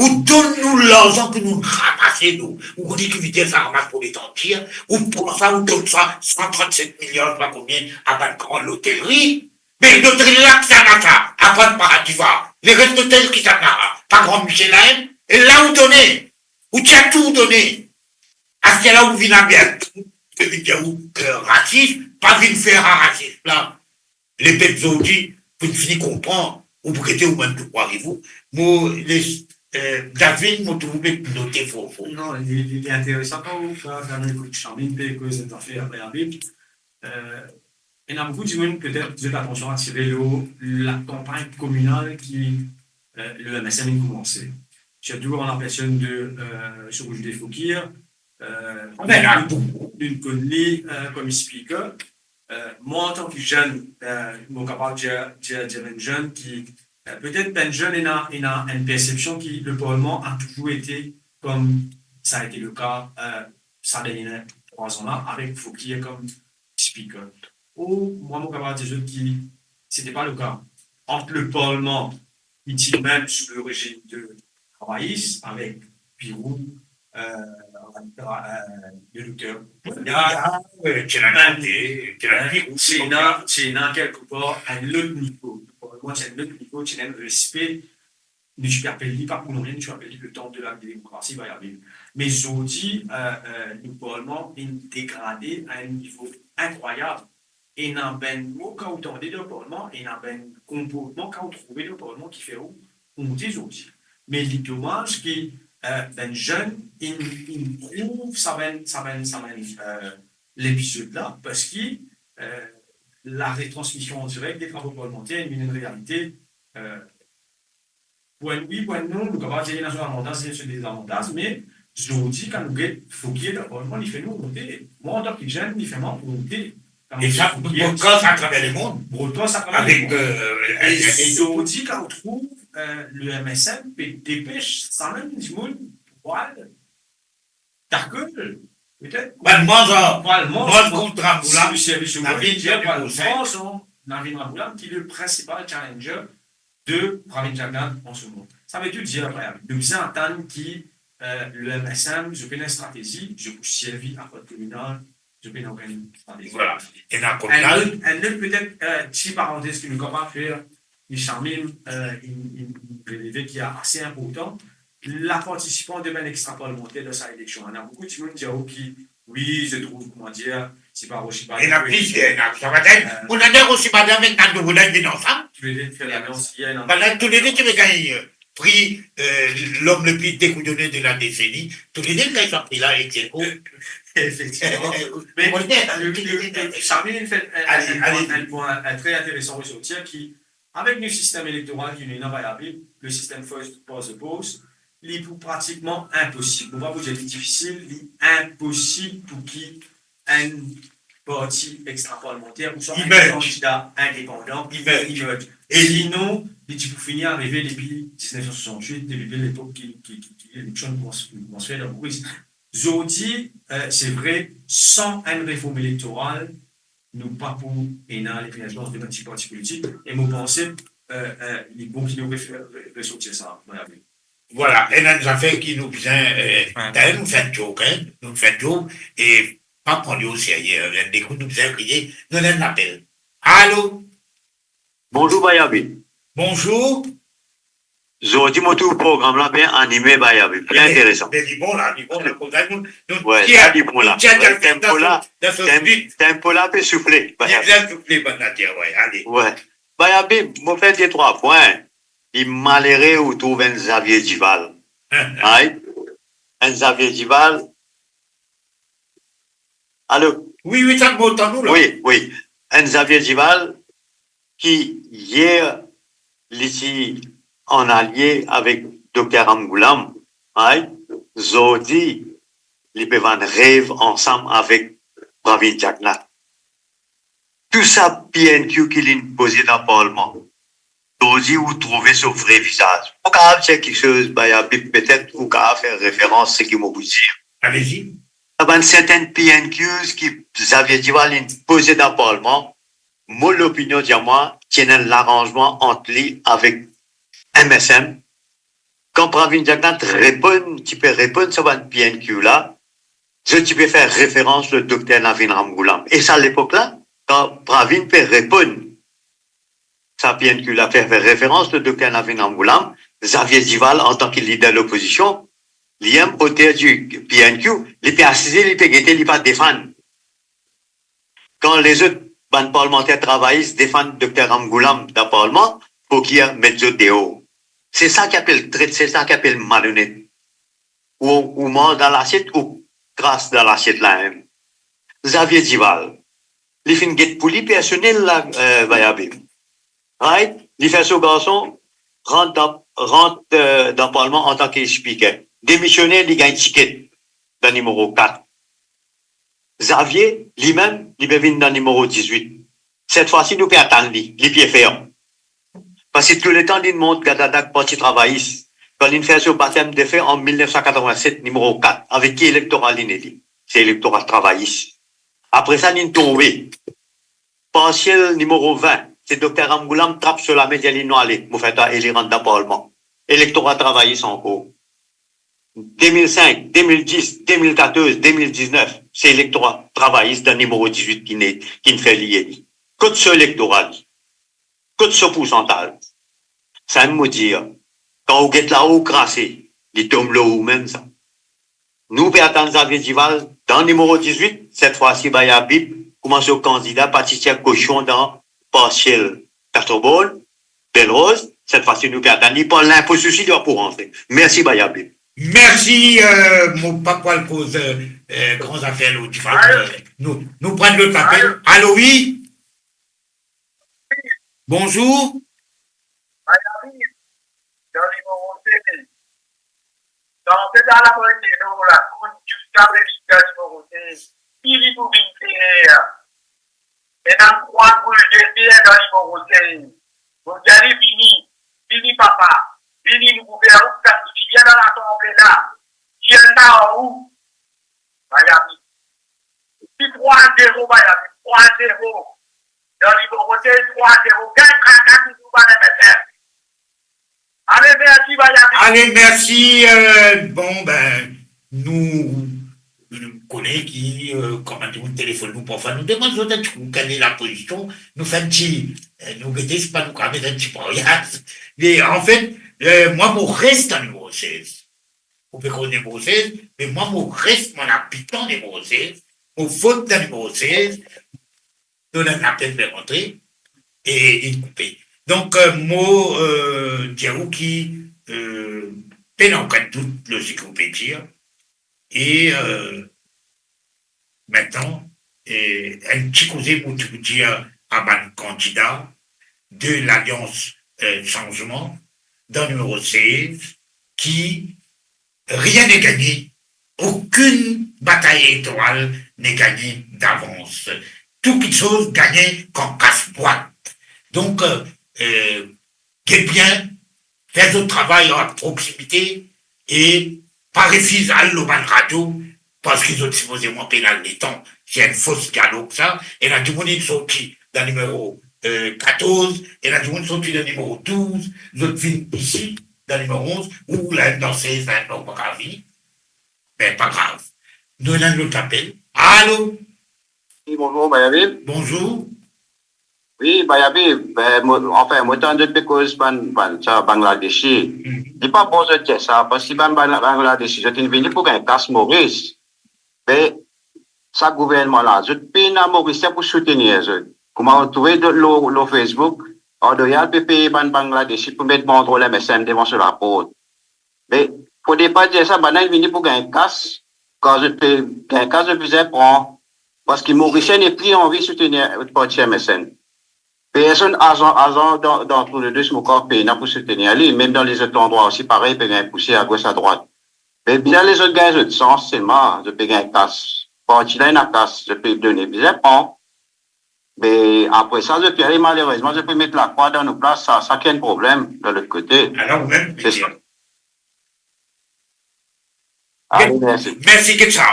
ou donn nou larzan ki nou ramase nou. Ou kone ki viteser sa ramas pou letan dir, ou pran sa, ou donn sa san trannset miliar, pa konbien, a bann gran lotelri. Me lotelri la, kisannla sa? Apar Mahadjiva, leres lotel kisannla? Pa Gran Michel la enn? E la ou done, ou tir tou ou done. Aster la ou vinn avek tou, vinn dir ou, eh, rasis, pa vinn fer sa rasis la. Lepep zordi pou fini konpran, ou pou gete ou mem tou pou ariv ou. Mo les, eh, Davin, mo trouv ou pe note for for. Non, li, li, li interesan kan ou, kan, kan nou ekout Charmine pe koz enn zafer apre Abib. Eh, ena boukou dimoun petet zot latansion atire lor lakanpagn kominal ki, eh, le M S M inn koumanse. Sirtou an lapersonn de, eh, Sorouldé Fokir, eh, Amen, nou, amen. Nou konn li, eh, kouma speaker. Eh, mwa, antan ki zenn, eh, mo kapav dir, dir, dir bann zenn ki, eh, petet bann zenn ena, ena enn persepsion ki le Parlman a touzour ete, kouma sa a ete le ka, eh, sa dernie trwa an la, avek Fokir kouma speaker. Or, mwa, mo kapav dir zot ki se te pa le ka. Ant le Parlman, ki ti mem sou le rezim de travayis, avek Pirou, eh, eh, le dokter Bonia, eh, ti ena, eh, ti ena Pirou, ti ena, ti ena kelkepar enn lot nivo. Parlman ti enn lot nivo, ti ena enn respe, nou ti pe apel li pa pou nanye, nou ti apel li le temple de la démocratie, Bayavi. Me zordi, eh, eh, nou Parlman inn degrade a enn nivo inkrwayab. Ena bann mo kan ou tande dan Parlman, ena bann konportman kan ou trouve dan Parlman ki fer ou onte zordi. Me li domaz ki, eh, bann zenn inn, inn trouv sa bann, sa bann, sa bann, eh, lepizod la, parski, eh, la retransmision an direk de travo parlmanter inn vinn enn realite, eh, pou enn wi, pou enn non, nou kapav dir ena so lavantaz, ena so dezavantaz, me zordi, kan nou get Fokir dan Parlman, li fer nou onte. Mwa, antan ki zenn, li fer mwa onte. Kan mo get Fokir, broadcast atraver lemond. Broadcast atraver lemond. Avek, eh, e zordi, kan ou trouv, eh, le M S M pe depes sa mem dimoun pou al dakol, petet. Bann manz, bann manz kont Rambourlam, Navin Rambourlam, ki le prinsipal challenger de Pravind Jagannath an se moman. Sa ve tou dir, nou bizin atann ki, eh, le M S M, zot pena strategie, zot pou servi akord kominal, zot pena okenn strategie. Voilà. Ena enn lot, enn lot petet, eh, ti parantez ki nou kapav fer, Michel Amine, eh, inn, inn, inn releve ki ase inportan, lapartisipan de bann extra-parlementaire dan sa eleksion. Ena boukou dimoun dir, ok, wi, zot trouv, kouma dir, se pa Rochibada. Ena plis, ena, sa va gagn. Eh, mo ena Rochibada avek Nando Boudin vinn ansam. Toulede fer lalians, ena. Bann la toulede ti pe gagn, eh, pri, eh, l'homme le plus découillonné de la décennie. Toulede gagn sa pri la, ex aequo. Efektivman. Eh, eh, eh, me, eh, eh, Michel Amine fer, eh, ale, enn pwen, enn pwen, eh, tre interesan resorti ki Avek nou sistem elektoral ki nou ena, Bayavi, le sistem first past the post, li pou pratikman inposib. Mo pa pou dir li difisil, li inposib pou ki enn parti extra-parlementaire ouswa enn kandida indepandan emerge. E sinon, li ti pou fini arive depi diznef san swasantuit, depi lepok ki, ki, ki, ki eleksion koumans, koumans fer dan Moris. Zordi, eh, se vre, san enn reform elektoral, nou pa pou ena lemergans de bann ti parti politik, e mo panse, eh, eh, li bon ki nou ref-, re-, resorti sa, Bayavi. Voilà, ena enn zafer ki nou bizin, eh, dayer nou fer enn joke, hein, nou fer enn joke, e pa pran li o serye, hein, dekout nou bizin kriye, nou ena enn apel. Alo? Bonzour, Bayavi. Bonzour. Zordi mo trouv program la bien anime, Bayabi, bien interesan. Me li bon la, li bon, le program, nou, nou, we, li bon la. Tempo la, tempo la pe soufle, Bayabi. Bien soufle, bann later, we, ale. We. Bayabi, mo fer de trwa pwin. Li malere ou trouv enn Xavier Duval. Ay, enn Xavier Duval. Alo? Wi, wi, sa mo tann ou la. Wi, wi. Enn Xavier Duval ki yer li ti an alie avek Dokter Ramgoolam, ay, zordi li pe vann rev ansam avek Pravin Jagannath. Tou sa P N Q ki linn poze dan parlman, zordi ou trouve so vre vizaz. Mo kapav dir kiksoz, Bayabi, petet ou kapav fer referans seki mo pou dir. Allez-y. Sa bann sertenn P N Qs ki Xavier Duval linn poze dan parlman, mo lopinion dir mwa, ti ena enn laranzman ant li avek M S M. Kan Pravin Jagannath reponn, ti pe reponn sa bann P N Q la, zot ti pe fer referans lor Dokter Navin Ramgoolam. E sa lepok la, kan Pravin pe reponn sa P N Q la, fer, fer referans lor Dokter Navin Ramgoolam, Xavier Duval, antan ki lider lopozision, li mem oter di P N Q, li pe asize, li pe gete, li pa defann. Kan lezot bann parlmanter travayis defann Dokter Ramgoolam dan parlman, Fouquier met zot deor. Se sa ki apel tret, se sa ki apel malonet. Ou, ou manz dan lasiet, ou kras dan lasiet la mem. Xavier Duval, li finn get pou li personel la, eh, Bayabi. Right? Li fer so garson rant dan, rant, eh, dan parlman antan ki speaker. Demisione, li gagn tiket dan nimero kat. Xavier, limem, li pe vinn dan nimero dizwit. Set fwa si nou pe atann li, li pie ferm. Parski tou letan li mont gadadak Parti Travayis, kan li fer so batem de fe an mil nef san katrovin set, nimero kat, avek ki elektora li ena li? Se elektora travayis. Apre sa, li tonbe. Parsiel nimero vin, se Dokter Ramgoolam trap so lame, dir li, "Non, ale, mo fer twa elir andan parlman." Elektora travayis ankor. De mil sink, de mil dis, de mil katorz, de mil diznef, se elektora travayis dan nimero dizwit ki ne, ki fer li eli. Kot so elektora li? Kot so poursantaz? Samem mo dir, kan ou get lao, ou krase, li tom lor oumem sa. Nou pe atann Xavier Duval dan nimero dizwit, set fwa si Bayabi, kouma so kandida pa ti tir koson dan parsiel Quatre Bornes, Belle Rose, set fwa si nou pe atann li, par linpos osi li pou rantre. Mersi Bayabi. Mersi, eh, mo pa pou al koz, eh, gran zafer lor Duval, eh, nou, nou pran lot apel. Alo? Alo, wi? Bonzour. Bayabi, dan nimero sez. Dan se dan lapremier nou lakour, ziska prezidans nimero sez. Ki li pou vinn fer? Ena trwa boul de fer dan nimero sez. Mo dir li, vini, vini papa, vini, nou pou fer ou sakrifie dan lasanble la. Tir sa ar ou. Bayabi. Ti trwa zero, Bayabi, trwa zero. Dan li bon kote, trwa zero. Gagn traka touzour bann M S M. Ale, mersi, Bayabi. Ale, mersi, eh, bon, ben, nou, nou kone ki, eh, kouma dimoun telefonn nou, parfwa nou demann zot enn tikou kale lapozision, nou fer enn ti, eh, nou gete, si pa nou kapav met enn ti paryaz. Me anfet, eh, mwa, mo res dan nimero sez. Ou pe konn nimero sez, me mwa, mo res, mo abitan nimero sez, mo vot dan nimero sez, donn enn apel pe rantre, e li koupe. Donk, eh, mo, eh, dir ou ki, eh, pena okenn dout lor seki ou pe dir. E, eh, Mintnan, eh, enn ti koze mo ti pou dir a bann kandida de Lalians, eh, Sanzman dan nimero sez, ki rien n'est gagné, aucune bataille électorale n'est gagnée d'avance. Tou kiksoz gagne kan kas bwat. Donk, eh, eh, get bien, fer zot travay an proksimite e pa refiz al lor bann radio, parski zot sipozeman pena letan. Se enn fos dialog sa. Ena dimoun inn sorti dan nimero, eh, katorz, ena dimoun sorti dan nimero douz, zot vinn isi dan nimero onz, ou la enn dan sez, la enn dan pa kapav vini. Me pa grav. Nou ena enn lot apel. Alo? Wi, bonzour, Bayabi. Bonzour. Wi, Bayabi, be, mo, anfin, mo tann zot pe koz bann, bann, sa, Bangladeshi. Hmm. Li pa bon zot dir sa, parski bann, bann Bangladeshi, zot inn vini pou gagn kas Moris. Me sa gouvernman la, zot pena Morisien pou soutenir zot. Kouma ou trouve lor, lor Facebook, Ardoyal pe peye bann Bangladeshi pou met bandrol M S N devan so laport. Me fode pa dir sa, bann la inn vini pou gagn kas, kan zot pe gagn kas, zot bizin pran, parski Morisien nepli anvi soutenir parti M S N. Personn, azan, azan dan, dan Trou de Dous, mo krwar pena pou soutenir li, mem dan lezot landrwa osi, parey, pe gagn pouse agos, adrwat. Me bizin les zot gagn zot sans selman, zot pe gagn kas. Parti la ena kas, zot pe done, bizin pran. Me apre sa, zot pe ale, malerezman, zot pe met lakrwa dan nou plas, sa, sa ki enn problem dan lot kote. Alor, ou mem, se sa. Ale, mersi. Mersi, get sa.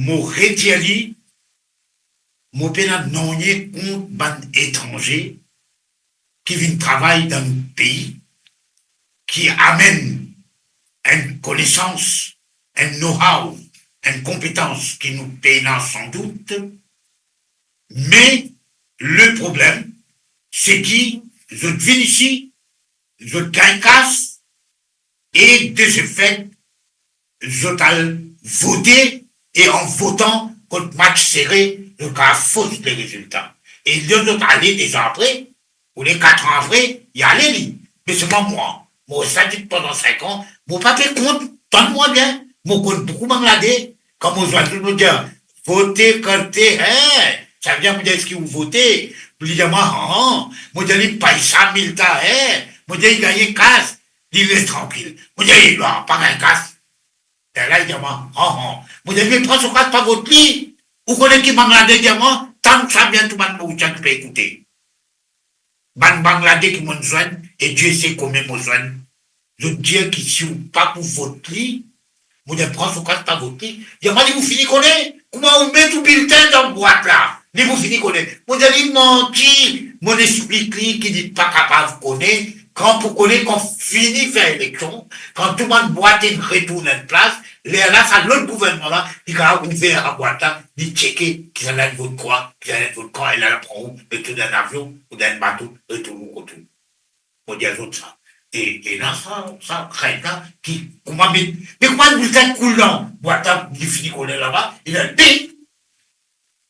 Mo redir li, mo pena nanye kont bann etranze ki vinn travay dan nou pei, ki amenn enn konesans, enn know-how, enn konpetans ki nou pena sandout. Me le problem, se ki zot vinn isi, zot gagn kas, e de se fet, zot al vote, e an votan, kot match sere, zot kapav fos le rezilta. E ler zot ale deza apre, oule kat an apre, li ale li. Me selman mwa, mo res la depi pandan sink an, mo pa pe kont, tann mwa bien, mo konn boukou Bangladez, kan mo zwenn zot, mo dir, "Vote karte, he?" Savedir, mo dir, "Eski ou vote?" Li dir mwa, "Han, han." Mo dir li, "Paisa milta, he?" Mo dir, "Li gagn kas, li res trankil." Mo dir, "Li pa gagn kas." Lerla li dir mwa, "Han, han." Mo dir, "Me pran so kas, pa vot li." Ou kone ki Bangladez dir mwa? Tann sa bien, tou bann Morisien ki pe ekoute. Bann Bangladez ki mo'nn zwenn, e Dieu sait combien mo zwenn, zot dir ki si ou pa pou vot li, mo dir, "Pran so kas, pa vot li." Dir mwa, "Li pou fini kone, kouma ou met ou bilten dan bwat la, li pou fini kone." Mo dir li manti, mo'nn explik li ki li pa kapav kone, kan pou kone, kan fini fer eleksion, kan tou bann bwat inn retourn enn plas, lerla sa lot gouvernman la, li kapav ouver labwat la, li tcheke kisannla inn vot kwa, kisannla inn vot kan, e la, la pran ou, met ou dan lavion, ou dan enn bato, retourn ou kot ou. Mo dir zot sa. E, e la, sa, sa, krent la, ki, kouma met, me kouma bilten koul dan bwat la, li fini kone laba, li dir, "Pe!"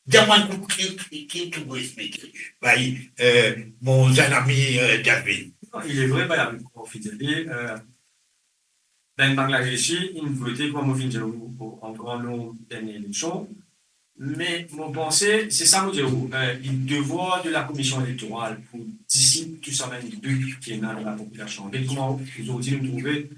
Dir mwa, ki, ki, ki, ki pou explike. Bay, euh, mon jeune ami, euh, Jasmine. Non, il est vrai, bay, avek konfideli, euh, bann Bangladeshi, inn vote, kouma mo finn dir ou, an gran nonb dernie eleksion. Me mo panse, se sa mo dir ou, euh, li devwar de la Komision Elektoral pou disip tou sa bann dout ki ena dan lapopilasion. Me kouma ozordi nou trouve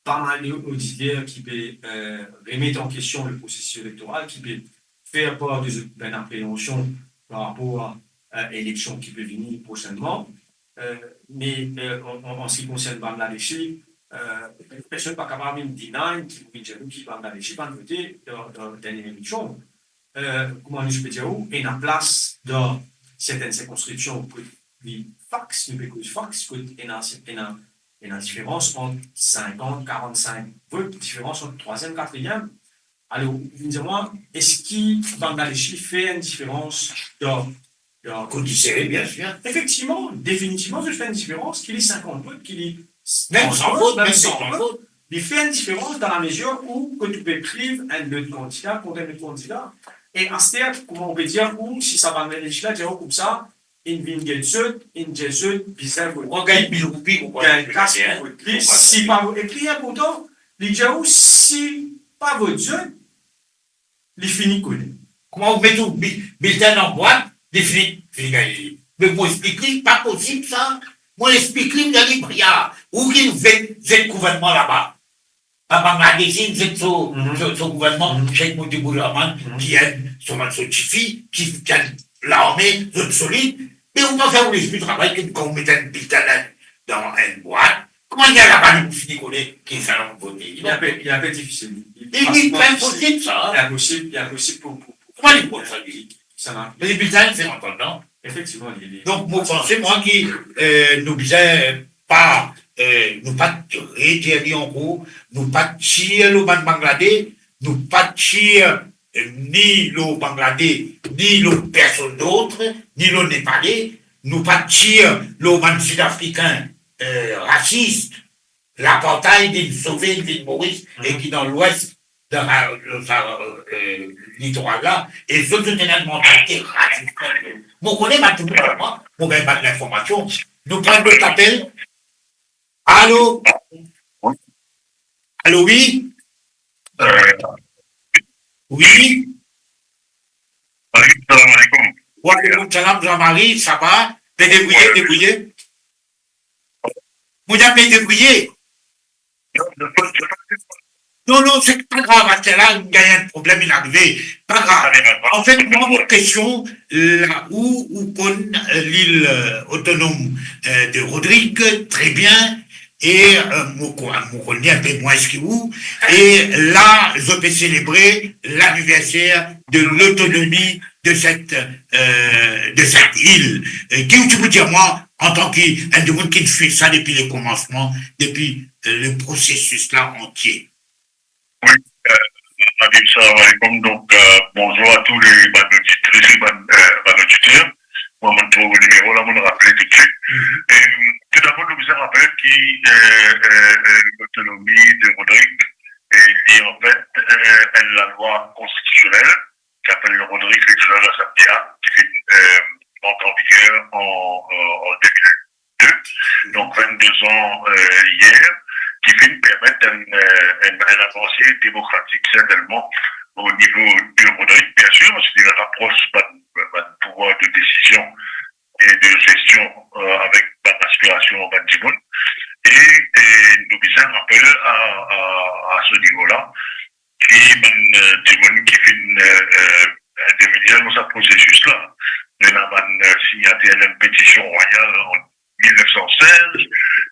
pa mal de oditer ki pe, euh, remet an kestion le prosesis elektoral, ki pe fer par de zot bann apreansion par rapor a, euh, eleksion ki pe vini prosennman. Euh, me, euh, an, an, an se ki konsern Bangladeshi, euh, personn pa kapav vinn deny ki, ki dir nou ki Bangladeshi pa'nn vote dan, dan dernie eleksion. Euh, kouma nou ti pe dir ou, ena plas dan sertenn sirkonskripsion kot li fax, nou pe koz fax, kot ena, ena, ena diferans ant sinkant, karannsink vot, diferans ant trwaziem, katriem. Alor, ou vinn dir mwa, eski Bangladeshi fer enn diferans dan, dan... Kot li sere, bien sir. Efektivman, definitivman, zot fer enn diferans, ki li sinkant vot, ki li... Mem san vot, mem san vot. Li fer enn diferans dan lamezir ou kot ou pe priv enn lot kandida kont enn lot kandida. E aster, kouma ou pe dir ou, si sa Bangladeshi la dir ou koumsa, inn vinn get zot, inn dir zot, bizin vot. Ou gagn mil roupi, ou gagn kas pou vot li, si pa vot. E pli inportan, li dir ou, si pa vot zot, li fini kone. Kouma ou met ou bi-, bilten dan bwat, li fini, fini gagn li. Me mo explik li, pa posib sa. Mo explik li, mo dir li, Briar, ou ki zet, zet gouvernman laba. Bann Bangladeshi zet so, so, so gouvernman, Sheikh Mujibur Rahman, ki enn so, so tifi, ki, ki enn larme, zot solid. Me ou pa fer ou lespri travay ki kan ou met enn bilten dan, dan enn bwat, kouma li laba li pou fini kone ki sa la vote? Li enpe, li enpe difisil. Li, li, li inposib sa. Li inposib, li inposib pou, pou, pou... Kouma li pou sa, li? Sa va. Me li bizin fer antandan. Efektivman, li, li... Donk, mo panse, mwa, ki, euh, nou bizin pa, euh, nou pa redir li ankor, nou pa tir lor bann Bangladey, nou pa tir, euh, ni lor Bangladey, ni lor personn dot, ni lor Nepale, nou pa tir lor bann Sidafrikin, eh, rasis, lapartheid inn sove, inn vinn Moris, e ki dan lwes, dan la, sa, eh, litoral la, e zot, zot ena enn mantalite rasis. Mo kone bann tou, mo gagn bann linformasion. Nou pran lot apel. Alo? Alo, wi? Eh, wi? Wi, salam alaikum. Wa alaikum salam, Jean-Marie, sa va? Pe debrouye, debrouye. Mo dir pe debrouye. Non, non, se pa grav, aster la, nou gagn enn problem, inn arive. Pa grav. Anfet, mwa, mo kestion, la ou, ou konn, eh, lil, eh, otonom, eh, de Rodrig, tre bien, e, eh, mo ko-, mo konn li enn pe mwins ki ou, e la, zot pe selebre laniverser de lotonomi de set, eh, de set il. Eh, ki ou ti pou dir mwa, antan ki enn dimoun ki swiv sa depi le komansman, depi, eh, le prosesis la antie? Wi, eh, Habib, salam alaikum. Donk, eh, bonzour a tou le, bann oditris e bann, eh, bann oditer. Mwa, mo trouv nimero la, mo rapel toutswit. Mhm. E, toudabor, nou bizin rapel ki, eh, eh, eh, lotonomi de Rodrig, eh, li, anfet, eh, enn lalwa konstitisionel ki apel Rodrig Regional Assembly Act, ki finn, eh, antre an viger an, eh, an de mil de, donk vennde-z-an, eh, yer, ki finn permet enn, eh, enn, enn avanse demokratik, sertennman, o nivo de Rodrig, biensir, parski li rapros bann, bann pouvwar de desizion e de zestion, eh, avek bann aspirasion bann dimoun. E, e nou bizin rapel a, a, a se nivo la, ki bann, eh, dimoun ki finn, eh, eh, intervini dan sa prosesis la. Ena bann, eh, signater enn petision rwayal an mil nef san sez,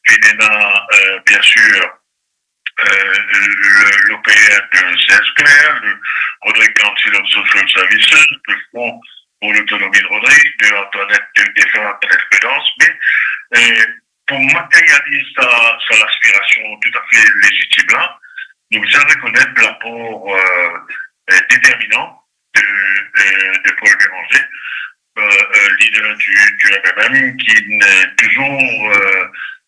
finn ena, eh, biensir, eh, le, l'O P R de Serge Clair, le Rodrig Council of Social Services, le Front pour l'Autonomie de Rodrigue, de Antoinette, de, defin Antoinette Prudence, me, eh, pou materyaliz sa, sa laspirasion toutafe lezitim la, nou bizin rekonet lapor, eh, eh, determinan de, eh, de Paul Bérenger, eh, eh, lider di, di M M M, ki, eh, touzour, eh,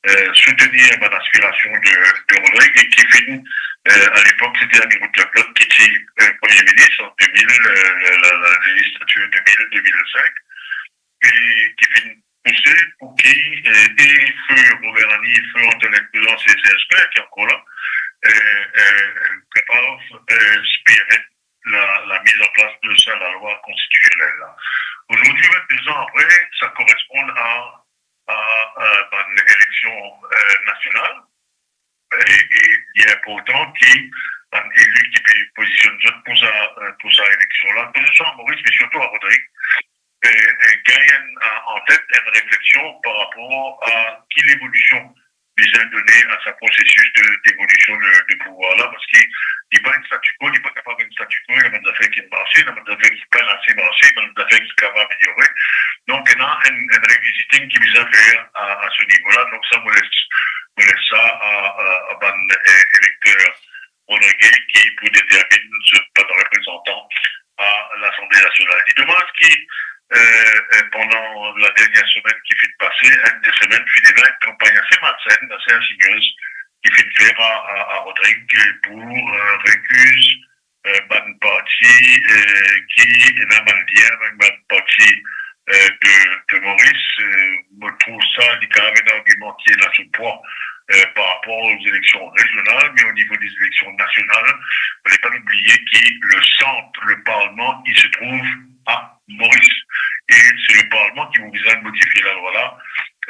eh, soutenir bann aspirasion de, de Rodrig e ki finn, eh, a lepok, se ti Annie Routgerville ki ti, eh, Premie Minis an de mil, eh, la, la, la lezislatir de mil, de mil sink. E ki finn pouse pou ki, eh, e feu Robert Annie, feu Antoinette Prudence e Serge Clair, ki ankor la, eh, eh, kapav, eh, spearhead la, la mise en place de sa lalwa konstitisionel la. Aujourd'hui, vennde-z-an apre, sa korespond a, a, a bann eleksion, eh, nasional. E, e li inportan ki bann eli ki pe pozisionn zot pou sa, eh, pou sa eleksion la, ke se swa a Moris, me sirtou a Rodrig, eh, eh, gagn enn, an, an tet enn refleksion par rapor a ki levolision bizin done a sa prosesis de, devolision de, de pouvwar la, parski li pa enn statu quo, li pa kapav enn statu quo, ena bann zafer ki marse, ena bann zafer ki pa ase marse, bann zafer ki kapav ameliore. Donk, ena enn, enn revisiting ki bizin fer a, a se nivo la. Donk sa, mo les, mo les sa a, a, a bann, eh, elekter Rodrig ki pou determinn zot bann reprezantan a Lasanble Nasional. Li domaz ki, eh, eh, pandan la dernie semenn ki finn pase, enn de semenn finn ena enn kanpagn ase malsenn, ase insinyez, ki finn fer a, a, a Rodrig pou, eh, rekiz, eh, bann parti, eh, ki ena bann lien avek bann parti, eh, de, de Moris. Eh, mo trouv sa, li kapav enn argiman ki ena so pwa, eh, par rapor aux élections régionales, mais au niveau des élections nationales, fode pa oubliye ki le sant, le parlman, il se trouve à Maurice. E se le parlman ki pou bizin modifie lalwa la,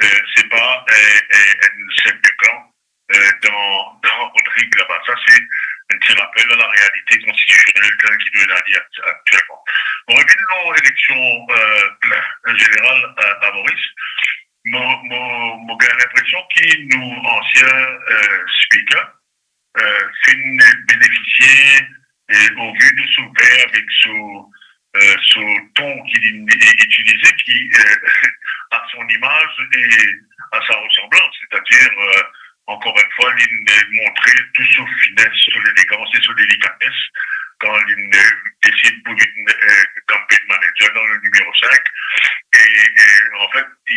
eh, se pa, eh, eh, enn sef de klan, eh, dan, dan Rodrig laba. Sa, se enn ti rapel a la realite konstitisionel tel ki nou ena li akti-, aktielman. Bon, revinn lor eleksion, eh, zeneral a, a Moris, mo, mo, mo gagn linpresion ki nou ansien, eh, speaker, eh, finn benefisie, eh, au vu de so ver avek so, eh, so ton ki li itilize, ki, eh, a son imaz e a sa resanblans, setadir, eh, ankor enn fwa, li montre tou so fines, so lelegans e so delikates kan li desid pou vinn, eh, campaign manager dan le nimero sink. E, e, anfet, li,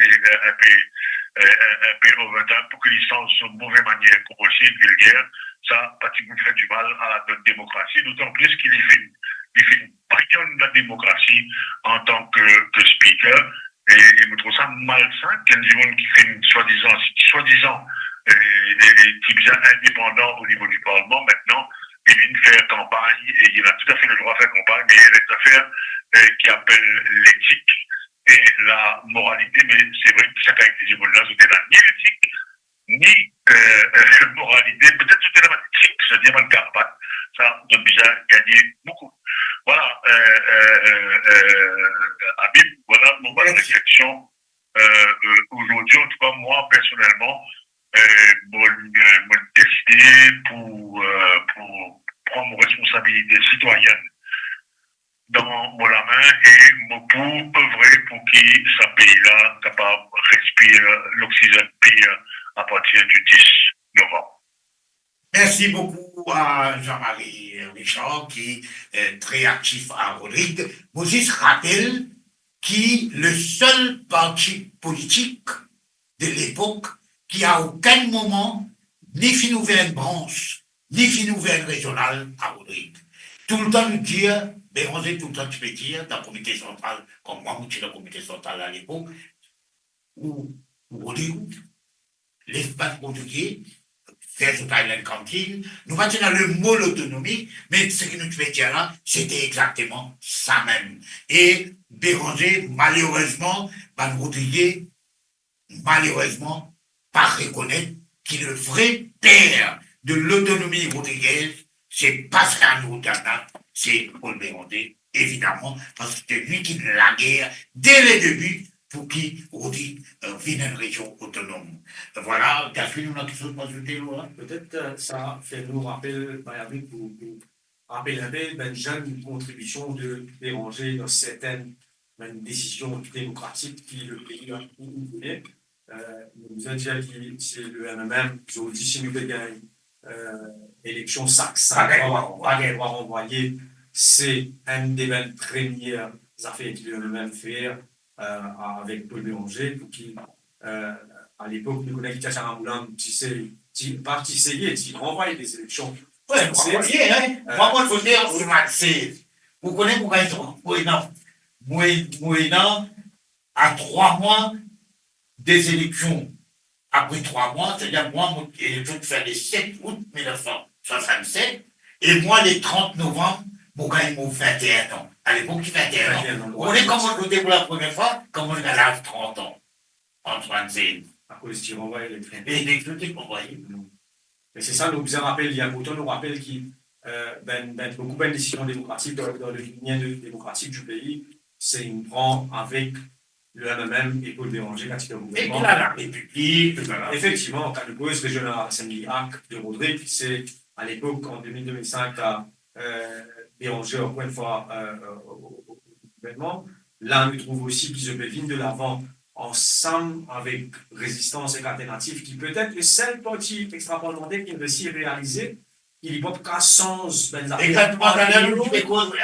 pe, eh, inpe, eh, inpe over time pou ki li sanz so move manier grosier, vilger. Sa pa ti pou fer dimal a not demokrasi, dotan plis ki li finn, li finn briyann lademokrasi antan ke, ke speaker. E, e mo trouv sa malsin ki enn dimoun ki finn swadizan, swadizan, e, e, e ki bizin indepandan o nivo di parlman, aster li vinn fer kanpagn, e li ena toutafe ledrwa fer kanpagn, me li ena enn zafer, e, ki apel letik e lamoralite, me se vre ki sa kalite dimoun la, zot ena ni letik, ni, eh, eh, moralite, petet zot ena bann tik, zot ena bann karpat, sa, zot bizin gagne boukou. Vwala, eh, eh, eh, eh, Habib, vwala mo bann refleksion, eh, eh, azordi, antouka, mwa, personelman, eh, mo, eh, mo deside pou, eh, pou pran mo responsabilite sitwayenn dan mo lame e mo pou ovre pou ki sa pei la kapav respir loksizenn pir apartir di dis novam. Merci beaucoup à Jean-Marie Richard qui est très actif à Rodrigues. Mo zis rapel ki le sel parti politik de lepok ki a okenn moman ni finn ouver enn brans, ni finn ouver enn rezional a Rodrig. Toultan nou dir, Beranze toultan ti pe dir dan komite santral, kom mwa mo ti dan komite santral alepok, ou, ou Rodrig, les bann Portugais, fer zot al dan kantin, nou pa ti ena lemo lotonomi, me seki nou ti pe dir la, sete exakteman sa mem. E Beranze, malerezman, bann Rodrige, malerezman, pa rekonet ki le vre per de lotonomi rodrigez, se pa Sergio Dalmat, se Paul Beranze, evidaman, parski se li ki lager de le debi pou ki Rodrig, eh, vinn enn rezion otonom. Vwala, Gaston, ou ena kiksoz pou azoute lor la? Petet, eh, sa fer nou rapel, bann ami, pou, pou rapel inpe bann zenn kontribision de Beranze dan sertenn bann desizion demokratik ki le pei la pou, pou kone. Eh, nou bizin dir ki se le M M M, zordi, si nou pe gagn, eh, eleksion sak, sak, pa gagn drwa, pa gagn drwa ranvwaye, se enn de bann premie zafer ki le M M M fer, eh, avek Paul Beranze, pou ki, eh, alepok, nou kone ki Tiatya Ramgoolam ti sey, ti, pa ti seye, ti ranvwaye de zeleksion. Wi, ranvwaye, hein. Eh, mwa, mo vote an swasannsez. Ou kone, mo gagn, mo ena, mo, mo ena a trwa mwa de zeleksion. Apre trwa mwa, setadir mwa, mo, eleksion ti fer le set out mil nef san swasannset, e mwa, le trant novam, mo gagn mo vinte et un an. Alepok, ti vinte et un an. Vinte et un an, wi. Ou kone kan mo vote pou la premie fwa? Kan mo ti ena laz trant an, an swasannsez. Akoz ti ranvwaye eleksion. E eleksion ti ranvwaye. Mm. E se sa, nou bizin rapel, li inportan nou rapel ki, eh, bann, bann, boukou bann desizion demokratik dan, dan lelinie de, demokratik di pei, se inn pran avek le M M M e Paul Beranze kan ti dan gouvernman. E ki la, la Repiblik, etsetera. Efektivman, kan nou koz Regional Assembly Act de Rodrig, se alepok, an de mil, de mil sink, eh, Beranze, ankor enn fwa, eh, eh, o, o, o gouvernman. La, nou trouv osi ki zot pe vinn de lavan ansam avek Rezistans ek Alternativ, ki petet le sel parti extraparlementer ki resi realize ki li pa kapav sanz bann zafer. Exakteman, taler nou ti pe koz,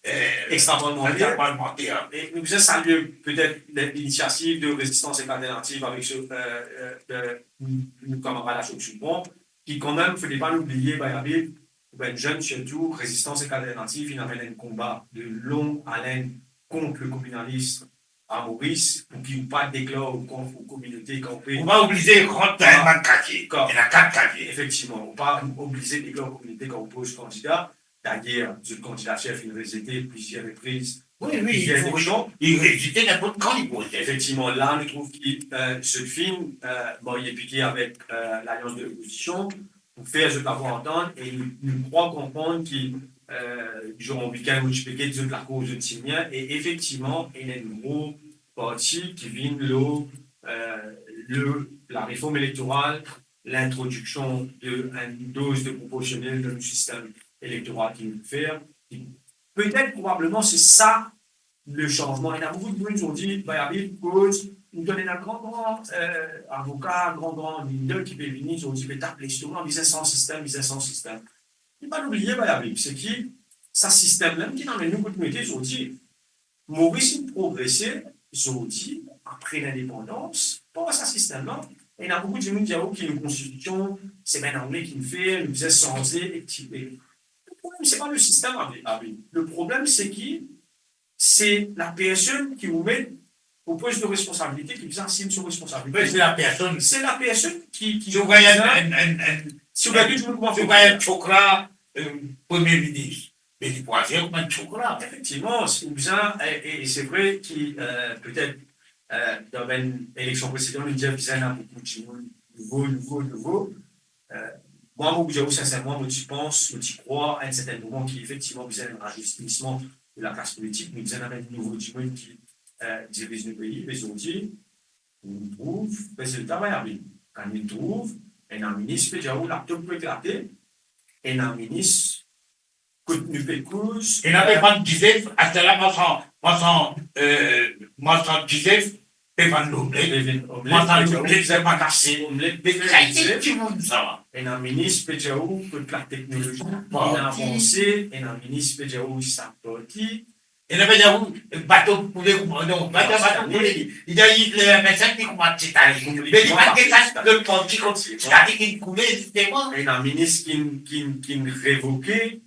eh, extraparlementer. Extraparlementer. E nou bizin salie petet le, linisiativ de Rezistans ek Alternativ avek so, eh, eh, eh, nou, nou kamarad Ashok Soubran, ki kanmem, fode pa nou bliye, bann, bann zenn sirtou, Rezistans ek Alternativ, inn amenn enn konba de long alenn kont le kominalis a Moris, pou ki ou pa deklar ou kont ou kominote kan ou pe... Ou pa oblize rant dan enn bann kartie. Dakor. Ena kat kartie. Efektivman, ou pa oblize deklar ou kominote kan ou poz kandida. Dayer, zot kandidatir finn rezete plizier repriz. Wi, wi, plizier eleksion. Li rezete ninport kan li poze. Efektivman, la, nou trouv ki, eh, zot finn, eh, marye pike avek, eh, lalians de lopozision pou fer zot lavwa antann, e nou, nou krwar konpran ki, eh, diran wikenn, mo ti pe get zot lakoz, zot ti bien, e efektivman, ena enn gro parti ki vinn lor, le, la reform elektoral, lintrodiksion de enn doz de proporsionel dan nou sistem elektoral ki nou fer, ki petet, probableman, se sa le sanzman. Ena boukou dimoun zordi, Bayabil, koz nou donn ena gran, gran, eh, avoka, gran, gran leader ki pe vini zordi, pe tap lestoma, bizin sanz sistem, bizin sanz sistem. Li pa oubliye, Bayabil, se ki sa sistem mem ki amenn nou kot nou ete zordi. Moris inn progrese zordi, apre lindepandans, par sa sistem la. Ena boukou dimoun dir, oh, ki nou konstitision, se bann Angle ki'nn fer, nou bizin sanze, etsetera. Le problem, se pa le sistem, Bayabil. Le problem, se ki se la personn ki ou met o post de responsabilite ki bizin asim so responsabilite. Me se la personn. Se la personn ki, ki Si ou gagn enn, enn, enn, enn, si ou gagn enn, dimoun kouma si ou gagn enn tchokra, eh, premie minis, me li pou azir kouma enn tchokra. Efektivman, si ou bizin, e, e, e se vre ki, eh, petet, eh, dan bann eleksion presedan, nou dir bizin ena boukou dimoun nouvo, nouvo, nouvo. Eh, mwa, mo pou dir ou sinserman, mo ti pans, mo ti krwar, a enn sertenn moman ki efektivman bizin enn razesnisman de laklas politik, nou bizin amenn nouvo dimoun ki, eh, diriz nou pei. Me zordi, nou trouv rezilta Bayabil. Kan nou trouv ena minis pe dir ou laptop pou eklate, ena minis kot nou pe koz, ena pe, eh, vann dizef, aster la marsan, marsan, eh, marsan dizef, pe vann lomlet. Pe vann lomlet, marsan lomlet, se pa kase. Lomlet, me pe vann dizef. Ki dimoun sa? Ena minis pe dir ou kot lateknolozi inn avanse, ena minis pe dir ou sa parti. Ena pe dir ou bato koule, non, bato, bato koule. Li dir li, le M S M li kouma Titanic. Me li pa get sa, lot parti kouma Titanic inn koule, zisteman. Ena minis ki'nn, ki'nn, ki'nn revoke,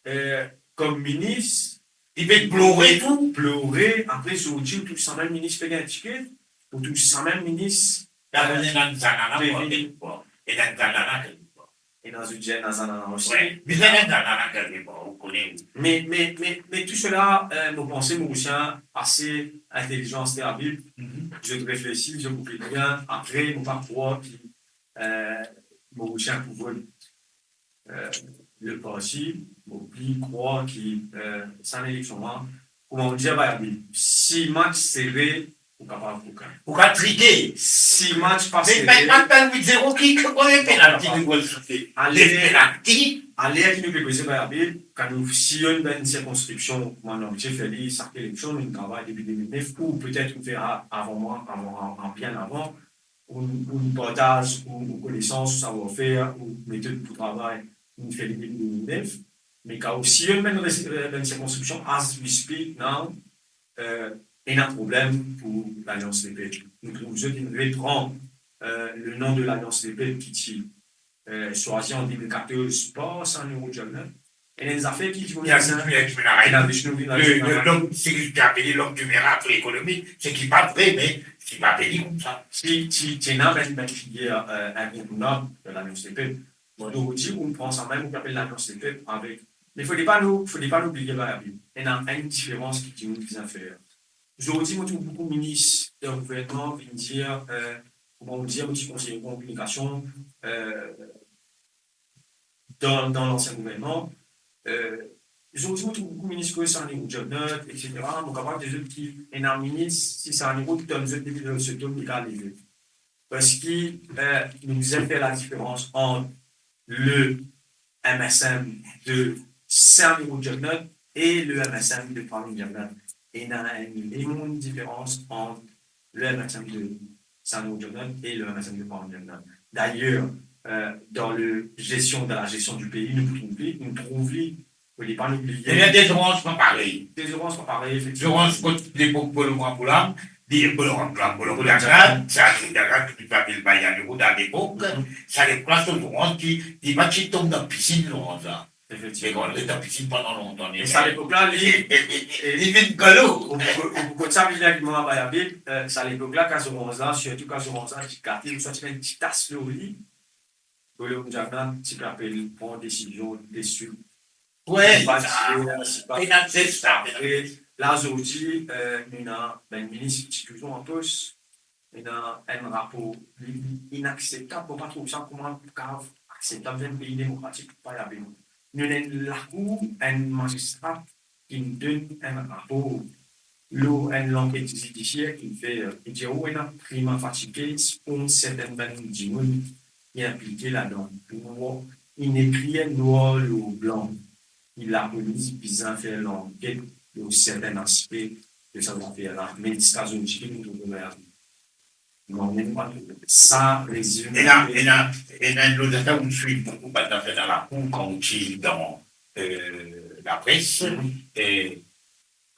eh, kom minis, li pe plore tou. Plore, apre zordi ou trouv samem minis pe gagn tiket, ou trouv samem minis, eh, ena zanana, pe vini. Ena zanana, ena zanana osi. Wi, bizin ena zanana kelkepar, ou kone. Me, me, me, me tou sela, eh, mo panse Morisien ase intelizan, ase abil. Mhm. Zot reflesi, zot pou bien. Apre, mo pa krwar ki, eh, Morisien pou vot eh, le parti, mo pli krwar ki, eh, sa eleksion la, kouma ou dir, Bayabil, si match sere, ou kapav pou gagn. Ou kapav trike. Si match pa sere. Me pa, pa, pa uit zero ki, ki, ki penalti nou gagn soufle. Aler, penalti. Aler ki nou pe koze, Bayabil, kan nou siy enn bann sirkonskripsion, kouma nou abitie fer li sak eleksion, nou travay depi de mil nef, ou petet nou fer a-, avan mwa, avan, avan, bien avan, ou, ou partaz ou, ou konesans, ou savwar-fer, ou metod pou travay, nou fer li depi de mil nef. Me kan ou siy enn bann res-, eh, bann sirkonskripsion, as we speak now, eh, ena problem pou Lalians Lepep. Nou trouv zot inn repran, eh, le nom de Lalians Lepep ki ti, eh, swazir an de mil katorz par Saneero Jugnauth. Ena enn zafer ki, ki, ena, ena, ena, ena, ena, ena, le, le, lom ki apele lom di miracle ekonomik, seki pa vre, me seki pa vre koumsa. Ti, ti, ti ena bann, bann figir, eh, inkontournab dan Lalians Lepep. Bon, donk, ou dir, ou pran samem, ou apel Lalians Lepep avek. Me fode pa nou, fode pa nou bliye, Bayabil, ena enn diferans ki dimoun bizin fer. Zordi, mo trouv boukou minis dan gouvernman vinn dir, eh, kouma ou dir, mo ti konseye kominikasion, eh, dan, dan lansien gouvernman, eh, zordi mo trouv boukou minis koz Saneero Jugnauth, etsetera. Mo kapav dir zot ki ena minis, si Saneero donn zot depi dan so tom, li kapav leve. Parski, eh, nou bizin fer ladiferans ant le M S M de Saneero Jugnauth e le M S M de Pravind Jugnauth. Ena enn lemond diferans ant le M S M de Saneero Jugnauth e le M S M de Pravind Jugnauth. Dayer, eh, dan le gestion, dan la gestion du pays, nou trouv li, nou trouv li, fode pa nou bliye. Ena de zoranz pa parey. De zoranz pa parey, efektivman. Zoranz kot lepok Bolo Rampolam, li, Bolo Rampolam, Bolo Rampolam Jagat, Jagat, Jagat, ki ti apel Bayan Road a lepok, mhm, sa lepok la, se zoranz ki, li pa ti tom dan pisin, zoranz la. Efektivman. Me kan li dan pisin pandan lontan, li, e sa lepok la, li, e, e, e, li vinn galo. Ou, ou, ou, ou, kot sa vinn dir ki mwa, Bayabil, eh, sa lepok la, kan zoranz la, sirtou kan zoranz la ti gate, ouswa ti ena enn ti tas lor li, Bolo Rampolam ti pe apel pran desizion deswit. Wi, pa sa, dir, si pa, ena zes sa, ena zes. La, zordi, eh, nou ena bann minis ki ti touzour an pos, ena enn rapor, li, li inakseptab, mo pa trouv sa kouma kapav akseptab dan enn pei demokratik, Bayabil. Nou ena enn lakour, enn mazistra ki donn enn rapor. lor enn lanket zidisier ki fer, ki dir ou ena prima facie case pou sertenn bann dimoun ki inplike ladan. Pou inn ekrir nwar lor blan, ki lapolis bizin fer lanket lor sertenn aspe de sa zafer la. Me ziska zordi, nou trouve anien. Non, me pa trouve. Sa rezime. Ena, ena, ena enn lot zafer, ou swiv boukou bann zafer dan lakour, kan ou ti dan, euh, lapres, mhm, e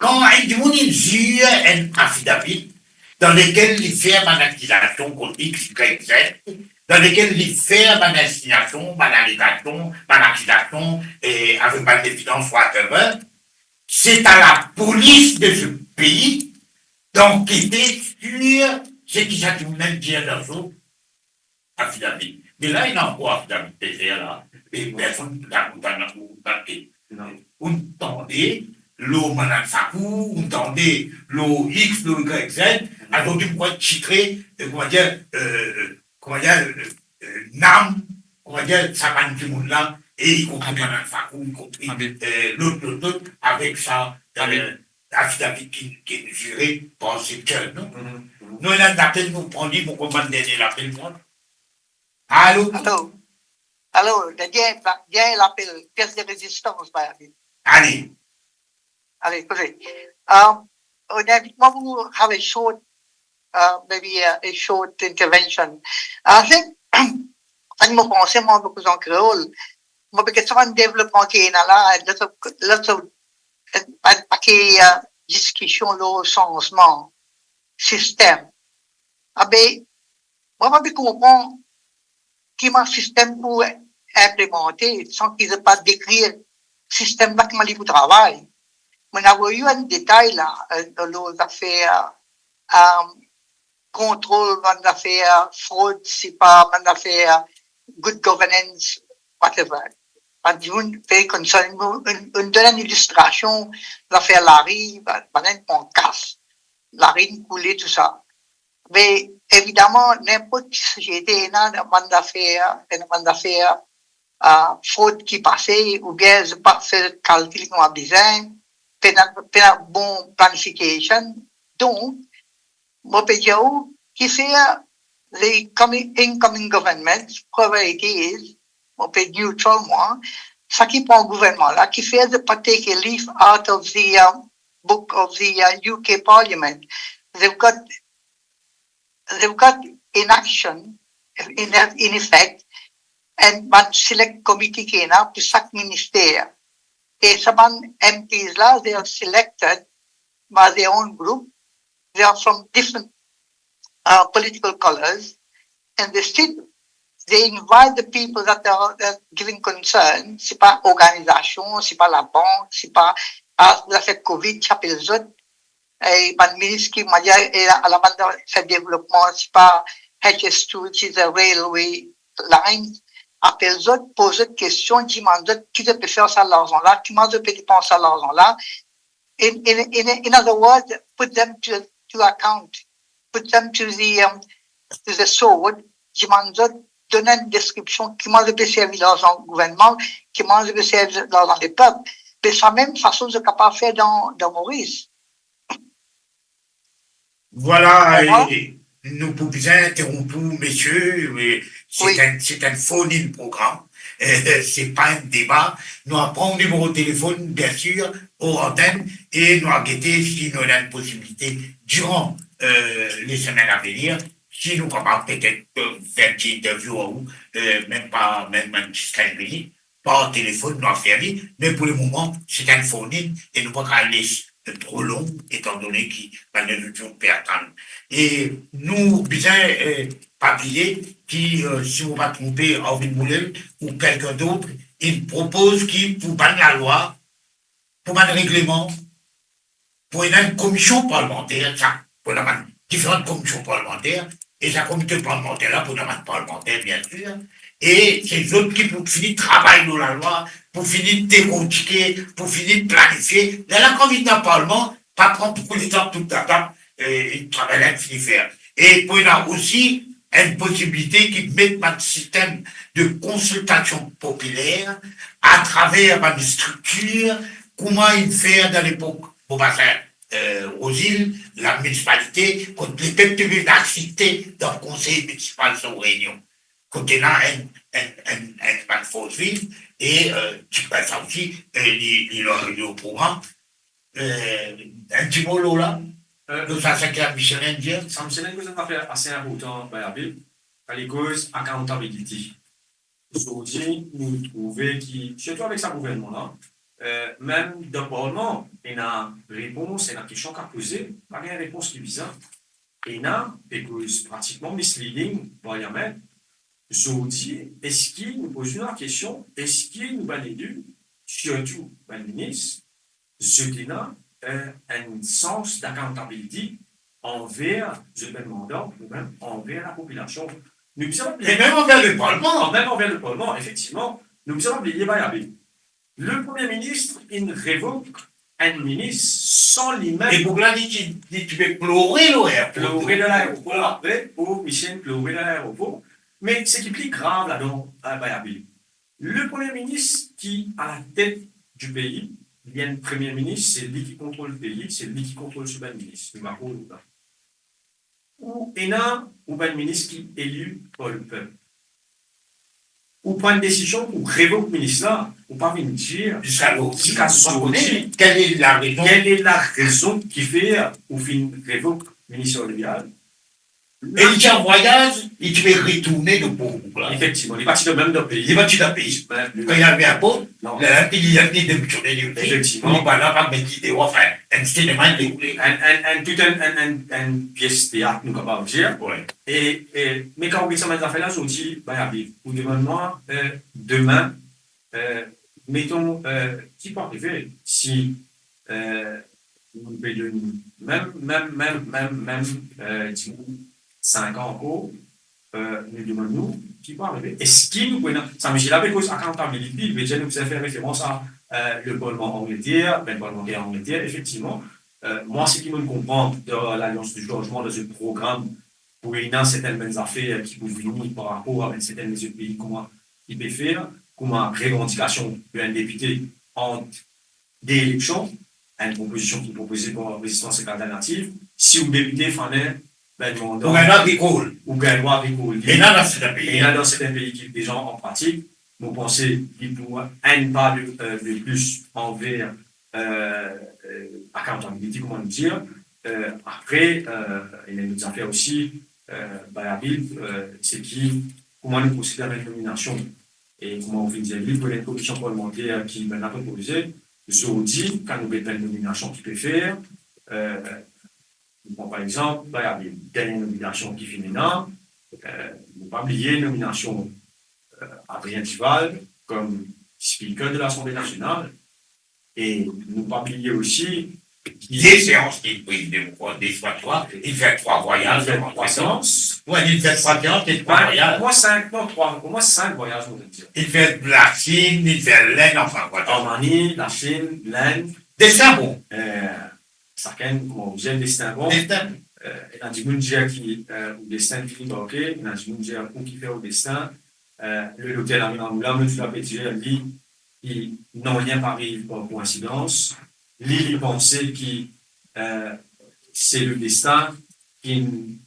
kan enn dimoun inn zir enn affidavit dan lekel li fer bann akizasion kont X, Y, Z, dan lekel li fer bann insiasion, bann alegasion, bann akizasion, e avek bann evidans, whatever, se a lapolis de se pei d'ankete sir seki sa dimoun la inn dir dan so affidavit. Me la, ena ankor affidavit pe fer la, e personn pa kontan, pa kontan. Non. Ou tande lor Madam Fakou, ou tande lor X, lor Y Z, mhm, azordi, mo krwar titre, euh, kouma dir, euh, kouma dir, euh, euh, nam, kouma dir, sa bann dimoun la, e i konpran Madam Fakou, i konpran, euh, lot, lot, lot, avek sa, euh, affidavit ki, ki zire par se ker, non? Mhm, mhm. Nou ena enn lapel, nou pran li, mo komann dernie lapel, mwa. Alo? Alo? Alo, dernie, dernie lapel, pies de rezistans, par egzanp. Ale. Ale, koze. Um, ou invit mwa pou have a short, uh, maybe a, a short intervention. I think, kan mo panse, mo, mo koz an kreol, mo pe kestion devlopman ki ena la, lots of, lots of, enn pake, uh, diskision lor sanzman sistem. Abe, mo pa pe konpran kima sistem pou inplimante san ki zot pa dekrir sistem la kima li pou travay. Mo ena avoy ou enn detay la, euh, lor zafer, euh, kontrol bann zafer frod, sipa bann zafer good governance, whatever. Bann dimoun pe konn sa, nou, nou, nou donn enn ilistrasion, zafer lari, bann, bann inn pran kas, lari inn koule, tou sa. Me evidaman, ninport ki sosiete ena bann zafer, ena bann zafer, ah, frod ki pase, oubien zot pa fer kalkil kouma bizin, pena, pena bon planification. Donk, mo pe dir ou, kifer the coming, incoming government, whoever it is, mo pe neutral mwa, sa ki pran gouvernman la, kifer zot pa take a leaf out of the, um, book of the, uh, U K Parliament. They've got, they've got inaction, in, in effect, enn bann select committee ki ena pou sak minister. E sa bann M Ps la, they are selected by their own group. They are from different, uh, political colors, and they sit, they invite the people that are, that giving concern, sipa organizasion, sipa labank, sipa, ah, zafer covid, ti apel zot, e bann minis ki, mo dir, e la, la bann zafer devlopman, sipa H S two, which is a railway line, apel zot, poz zot kestion, dimann zot ki zot pe fer sa larzan la, kima zot pe depans sa larzan la. In, in, in, in other words, put them to, to account, put them to the, um, to the sword, dimann zot, donn enn deskripsion, kima zot pe servi larzan gouvernman, kima zot pe servi larzan lepep. Me sa mem fason zot kapav fer dan, dan Moris. Vwala, e nou pou bizin interonp ou, mesie, e se enn, se enn fo nin program, e se pa enn deba. Nou a pran ou nimero telefonn, biensir, or antenn, e nou a gete si nou ena enn posibilite, diran, e, lesemenn avenir, si nou kapav petet, e, fer enn ti interview ar ou, e, mem pa, mem, mem ziska enn minit, par telefonn, nou a fer li, me pou lemoman, se enn fo nin e nou pa kav les tro long, etandone ki bann lezot dimoun pe atann. E nou bizin, e, pa bliye ki, e, si mo pa tronpe, Arvin Boulel ou kelkenn dot, inn propoz ki pou bann lalwa, pou bann regleman, pou ena enn komision parlimanter, sa, pou ena bann diferan komision parlimanter, e sa komite parlimanter la pou ena bann parlimanter, biensir, e se zot ki pou fini travay lor lalwa, pou fini dekortike, pou fini planifie. Lerla kan vinn dan parlman, pa pran boukou letan, tou data, e, travay la inn fini fer. E pou ena osi enn posibilite ki met bann sistem de konsiltasion popiler atraver bann striktir, kouma inn fer dan lepok Bobasin, eh, Rosil, lamunisipalite, kot lepep ti vinn aksepte dan konsey minisipal Son Reynion. Kot ena enn, enn, enn, enn bann fors viv e, eh, ti pe sa osi, eh, li, li, li, li o program. Eh, enn ti mo lor la, eh, lor sa, sa ki misie la dir. Sa misie la dir, sa enn zafer ase inportan, Bayabil, kan li koz accountability. Zordi, nou trouve ki, sirtou avek sa gouvernman la, eh, mem dan parlman, ena repons, ena kestion ki a poze, pa gagn repons ki bizar. Ena, pe koz pratikman misleading, parlman. Zordi, eski nou poz nou lakestion, eski nou bann eli, sirtou bann minis, zot ena, eh, enn sans d'accountability anver zot bann manda oubien anver lapopilasion. Nou bizin pa bliye. E mem anver leparlman. Mem anver leparlman, efektivman. Nou bizin pa bliye, Bayabil, le Premie Minis, li revok enn minis san li mem. E pou la, li ti, li ti pe plore lor laeropor. Plore dan laeropor, apre, pov misie, plore dan laeropor. Me seki pli grav ladan, eh, Bayabil, le Premie Minis ki a latet di pei, li enn Premie Minis, se li ki kontrol pei, se li ki kontrol so bann minis. Nou dakor lor sa? Ou ena ou bann minis ki eli par lepep. Ou pran enn desizion pou revok minis la, ou pa vinn dir ziska zordi, ziska zordi, kelle larezon, kelle larezon ki fer ou finn revok minis Orlevial. E li ti an vwayaz, li ti pe retourne dan Portbou la. Efektivman, li pa ti mem dan pei. Li pa ti dan pei. Kan li ariv airport, non, li, li, li demisione li osi. Efektivman. Li pa la, pa met li deor, anfin, enn sinema li oule. Enn, enn, enn, tou enn, enn, enn, enn pies teat, nou kapav dir. Wi. E, e, me kan ou get sa bann zafer la, zordi, Bayabil, ou demann mwa, eh, demin, eh, meton, eh, ki pou arive si, eh, nou pe donn mem, mem, mem, mem, mem, eh, dimoun sink an ankor, eh, nou demann nou, ki pou arive? Eski nou pou ena, sa misie la pe koz accountability, vedir nou bizin fer referans a, eh, leparlman Angleter, bann parlmanter Angleter, efektivman, eh, mwa, seki mo konpran dan Lalians di Sanzman, dan so program, pou ena sertin bann zafer ki pou vini par rapor avek sertin lezot pei, kouma ki pe fer, kouma revandikasion de enn depite ant de eleksion, enn propozision ki propoze par Rezistans Ek Alternativ, si ou depite fane bann manda, ou gagn drwa agrikol. Ou gagn drwa agrikol. Ena dan sertin pei. Ena dan sertin pei ki deza an pratik, mo panse li pou enn pa de, eh, de plis anver, eh, eh, accountability, kouma nou dir. Eh, apre, eh, ena enn lot zafer osi, eh, Bayabil, eh, seki kouma nou prosede avek nominasion. E kouma ou finn dir li, pou enn komision parlmanter ki bann la propoze, zordi, kan nou get bann nominasion ki pe fer, eh, nou pran par exanp, Bayabil, dernie nominasion ki finn ena, eh, nou pa bliye nominasion, eh, Adrien Duval kom Speaker de Lasanble Nasional. E nou pa bliye osi ki de seans ki priz de, de swa trwa, li fer trwa vwayaz. Li fer trwa seans. Wi, li fer trwa seans e trwa vwayaz. Omwin sink, non, trwa, omwin sink vwayaz, mo dir. Li fer Lasinn, li fer Lenn, anfin, vwala. Romani, Lasinn, Lenn. Destin bon. Eh, sakenn, kouma ou dir, destin bon. Destin. Eh, ena dimoun dir ki, eh, ou destin fini marke, ena dimoun dir ou ki fer ou destin. Eh, le dokter Lamine Ramboula, mo ti pe dir, li, ki nanye pa ariv par koinsidans. Li, li panse ki, eh, se le destin ki,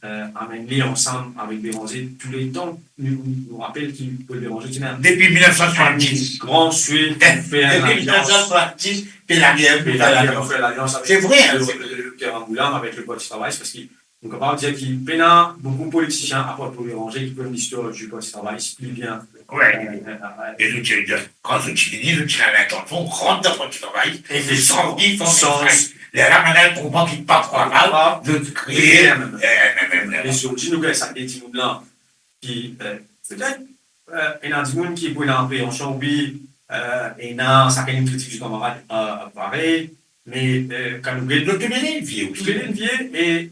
eh, amenn li ansam avek Béranger touletan. Nou, nou rapel ki Paul Béranger ti ena depi mil nef san swasanndiz. Gran swe pou fer lalians. Depi mil nef san swasanndiz, fer lalians. Fer lalians avek, se vre, le, le dokter Ramboula avek le Parti Travayis, parski nou kapav dir ki pena boukou politisien apar Paul Béranger ki konn listwar di Parti Travayis pli bien. Wi. Eh, eh, eh, eh. E nou ti dir, kan zot ti vini, zot ti ena lintansion rant dan Parti Travayis, e sanz li, sanz li. Lerla bann la konpran ki pa pou kapav, zot kree, eh, M M M. E zordi nou gagn sa de dimoun la ki, eh, petet, eh, ena dimoun ki pou ena apreansion, wi, eh, ena sakenn inn kritik so kanmarad, eh, parey, me, eh, kan nou get zot, tou de de inn vie osi. Tou de de inn vie, e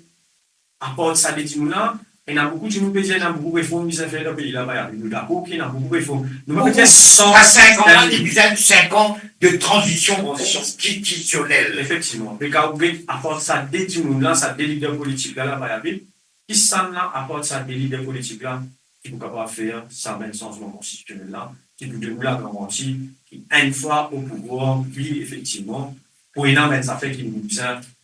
apar sa de dimoun la, ena boukou dimoun pe dir ena boukou reform bizin fer dan pei la, Bayabil. Nou dakor ki ena boukou reform. Nou pa pe dir san, a sink an la, li bizin sink an de tranzision konstitisionel. Efektivman. Me kan ou get apar sa de dimoun la, sa de lider politik la, la, Bayabil, kisannla apar sa de lider politik la ki pou kapav fer sa bann sanzman konstitisionel la, ki pou donn nou lagaranti ki enn fwa o pouvwar, wi, efektivman, pou ena bann zafer ki nou bizin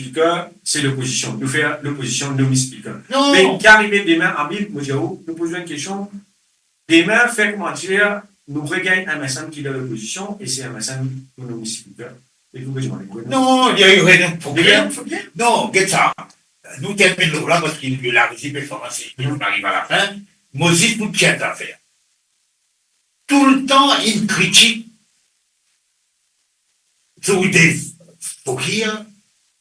speaker, se lopozision. Nou fer lopozision, nomi speaker. Non. Me ki arive demin, Habib, mo dir ou, nou poz enn kestion. Demin, fer koumadir, nou regagn enn MSM ki dan lopozision, e se MSM pou nomi speaker. E pou bezwen, non, li arive, non, problem. Non, get sa. Nou terminn la, parski larezi pe fer, si nou ariv a lafin, mo zis pou dir enn zafer. Toultan inn kritik Zour Dave Fokir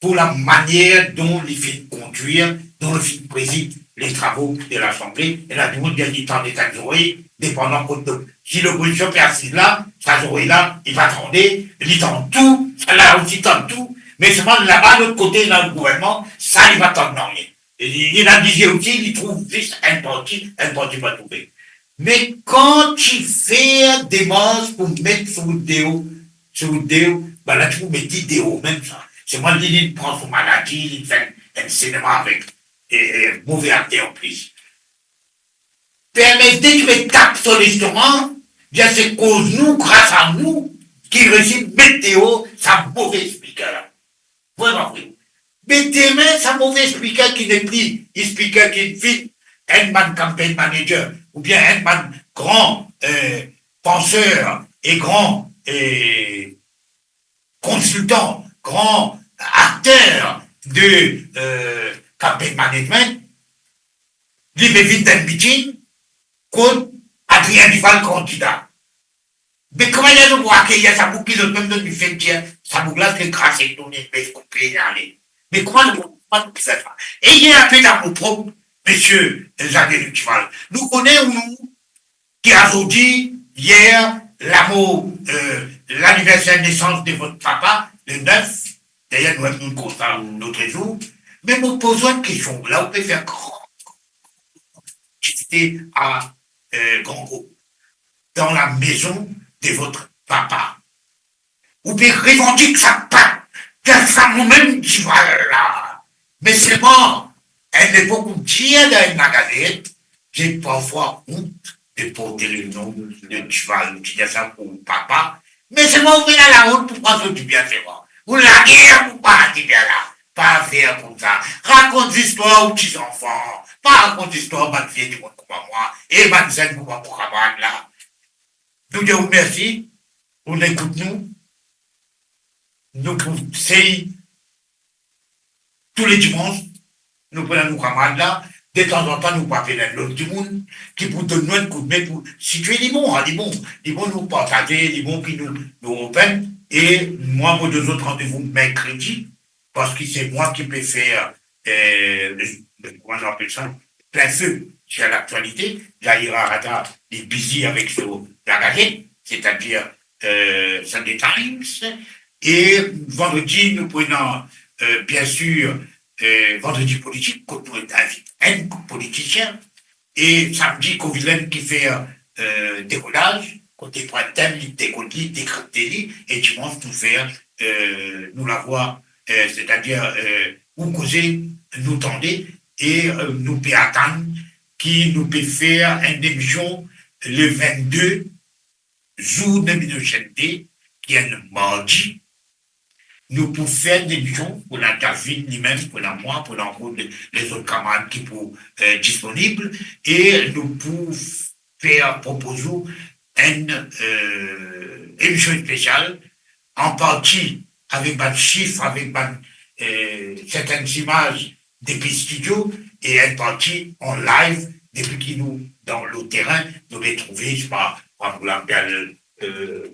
pou lamanier dont li finn kondwir, dont li finn prezid letravo de Lasanble, e la dimoun gagn letan tann zorey, depandan kot, donk, si lopozision pe asiz la, sa zorey la, li pa tande, li tann tou, sa la osi tann tou, me selman laba lot kote, dan gouvernman, sa li pa tann nanye. E li, li ena lizie osi, li trouv zis enn parti, enn parti pa trouve. Me kan ti fer demars pou met Zour Dave, Zour Dave, bann la ti pou met li deor mem sa. Selman li, li pran so maladi, li fer enn sinema avek, e, e, move akter anplis. Permet li, ti met tap so lestoma, dir se koz nou, gras a nou, ki resi met deor sa move speaker la. Vre pa vre? Me demin, sa move speaker ki nepli speaker, ki vinn enn bann campaign manager, oubien enn bann gran, eh, panser e gran, eh, konsiltan, gran akter de, eh, campaign management, li pe vinn dan enn meeting kot Adrien Duval kandida. Me kouma zot pou akeir sa boug ki zot mem zot inn fer dir sa boug la, se krase tourne, pe koupe ale? Me kouma zot, kouma zot pou fer sa? Ayez un peu d'amour-propre, monsieur Jean-Guy Duval. Nou kone ou nou ki azordi, yer, lamor, eh, laniverser nesans de vot papa, le nef, dayer nou, nou konsta lot zour. Me mo poz ou enn kestion, la ou pe fer gran aktivite a, eh, Gran Ko, dans la maison de votre papa. Ou pe revandik sa pat, dan sa momem Duval la. Me selman, enn lepok ou dir dan enn magazin, j'ai parfois honte de porter le nom de Duval, ou ti dir sa pou papa. Me selman ou ena laont pou pran so dibien selman. Ou lager pou pran dibien la. Pa fer koumsa. Rakont zistwar ou ti zanfan. Pa rakont zistwar bann vie dimoun kouma mwa e bann zenn kouma mo kamarad la. Nou dir ou mersi, ou ekout nou. Nou pou sey tou le dimans, nou pou ena nou kamarad la, detanzantan nou pou apel enn lot dimoun ki pou donn nou enn koudme pou sitie. Li bon, ah, li bon, li bon nou partaze, li bon ki nou, nou open. E mwa, mo donn zot randevou merkredi, parski se mwa ki pe fer, eh, le, le, kouma nou apel sa, plin fe sir laktialite. Zaïra Arata, li bizi avek so lagazet, setadir, eh, Sunday Times. E vandredi, nou pou ena, eh, biensir, eh, Vandredi Politik, kot nou invit enn politisien. E samdi, Kovilen ki fer, eh, dekodaz, kot li pran tem, li dekod li, dekripte li, e dimans nou fer, eh, nou lavwa, eh, setadir, eh, ou koze, nou tande, e, eh, nou pe atann ki nou pe fer enn emision le vennde, zour Nomination Day, ki enn mardi. Nou pou fer enn emision, pou ena Davin limem, pou ena mwa, pou ena ankor le, lezot kamarad ki pou, eh, disponib, e nou pou fer propoz ou enn, eh, emision spesial, an parti avek bann sif, avek bann, eh, sertenn zimaz depi stidio, e enn parti an live depi ki nou dan le terin, nou pe trouve, se pa, par exanp, la, pe al, eh,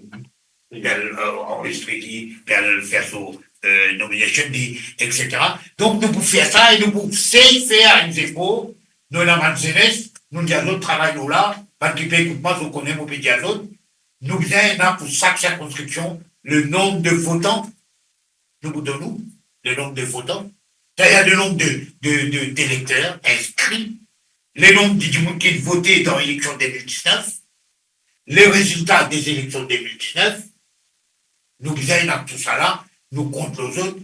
pe al, eh, anrezistre li, pe al fer so, eh, nomination li, et cetera. Donk, nou pou fer sa e nou pou sey fer enn zefor. Nou ena bann zenes, nou dir zot travay lor la, bann ki pe ekout mwa, zot kone mo pe dir zot, nou bizin ena pou sak sirkonskripsion le nonb de votan. Nou pou donn ou le nonb de votan, setadir le nonb de, de, de, delekter inskri, le nonb de dimoun ki vote dan eleksion de mil diznef, le rezilta de zeleksion de mil diznef, nou bizin ena tousala, nou kont lor zot,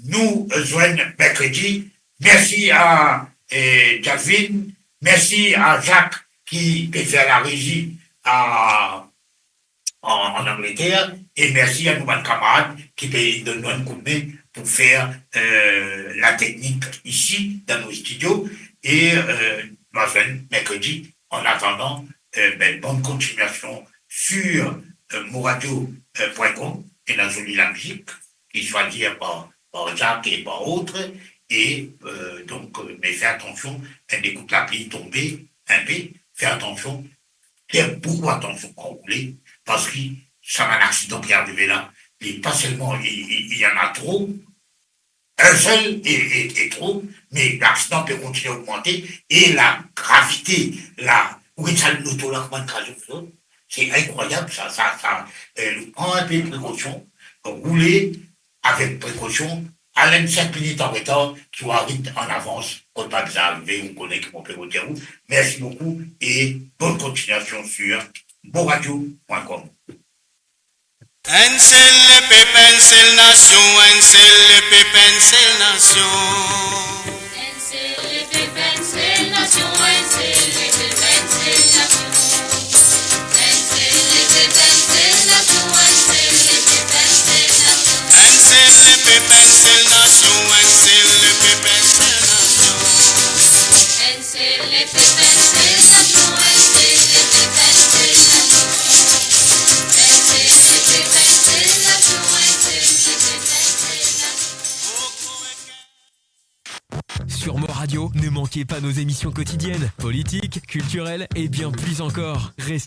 nou, eh, zwenn merkredi. Mersi a, eh, Jasmine, mersi a Jacques ki pe fer larezi a, an, an Angleter, e mersi a nou bann kamarad ki pe donn nou enn koudme pou fer, eh, lateknik isi dan nou stidio, e, eh, nou azwenn merkredi. An atandan, eh, ben, bonn kontinuasion sur, eh, moradio, eh, point com, ena zoli lamizik ki swazir par, par Jacques e par lot, e, eh, donk, eh, me fer atansion, enn de kout lapli tonbe, enn pe, fer atansion, fer boukou atansion kan ou roule, parski sa bann aksidan ki arive la, li pa selman, li, li, li ena tro, enn sel e, e, e tro, me laksidan pe kontigne ogmante, e lagravite, la, ou gete sa loto la, kouma li kraz zot, se inkrwayab, sa, sa, sa, eh, pran enpe prekosion, roule avek prekosion, al enn sink minit an retar, ki ou ariv an avans, kot pa bizin arive, ou kone ki mo pe rod ou. Mersi boukou e bonn kontinuasion sur moradio point com. Enn sel lepep, enn sel nasion, enn sel lepep, enn sel nasion. Enn sel lepep, enn sel nasion, enn sel lepep, enn sel nasion. Enn sel lepep, enn sel nasion, enn sel lepep, enn sel nasion. Enn sel lepep, enn sel nasion, enn sel lepep, enn sel nasion. Enn sel lepep, enn sel nasion, enn sel lepep, enn sel nasion. Enn sel lepep, enn sel nasion, enn sel lepep, enn sel nasion. Sur Mo Radio, ne manquez pas nos émissions quotidiennes, politiques, culturelles et bien plus encore. Restez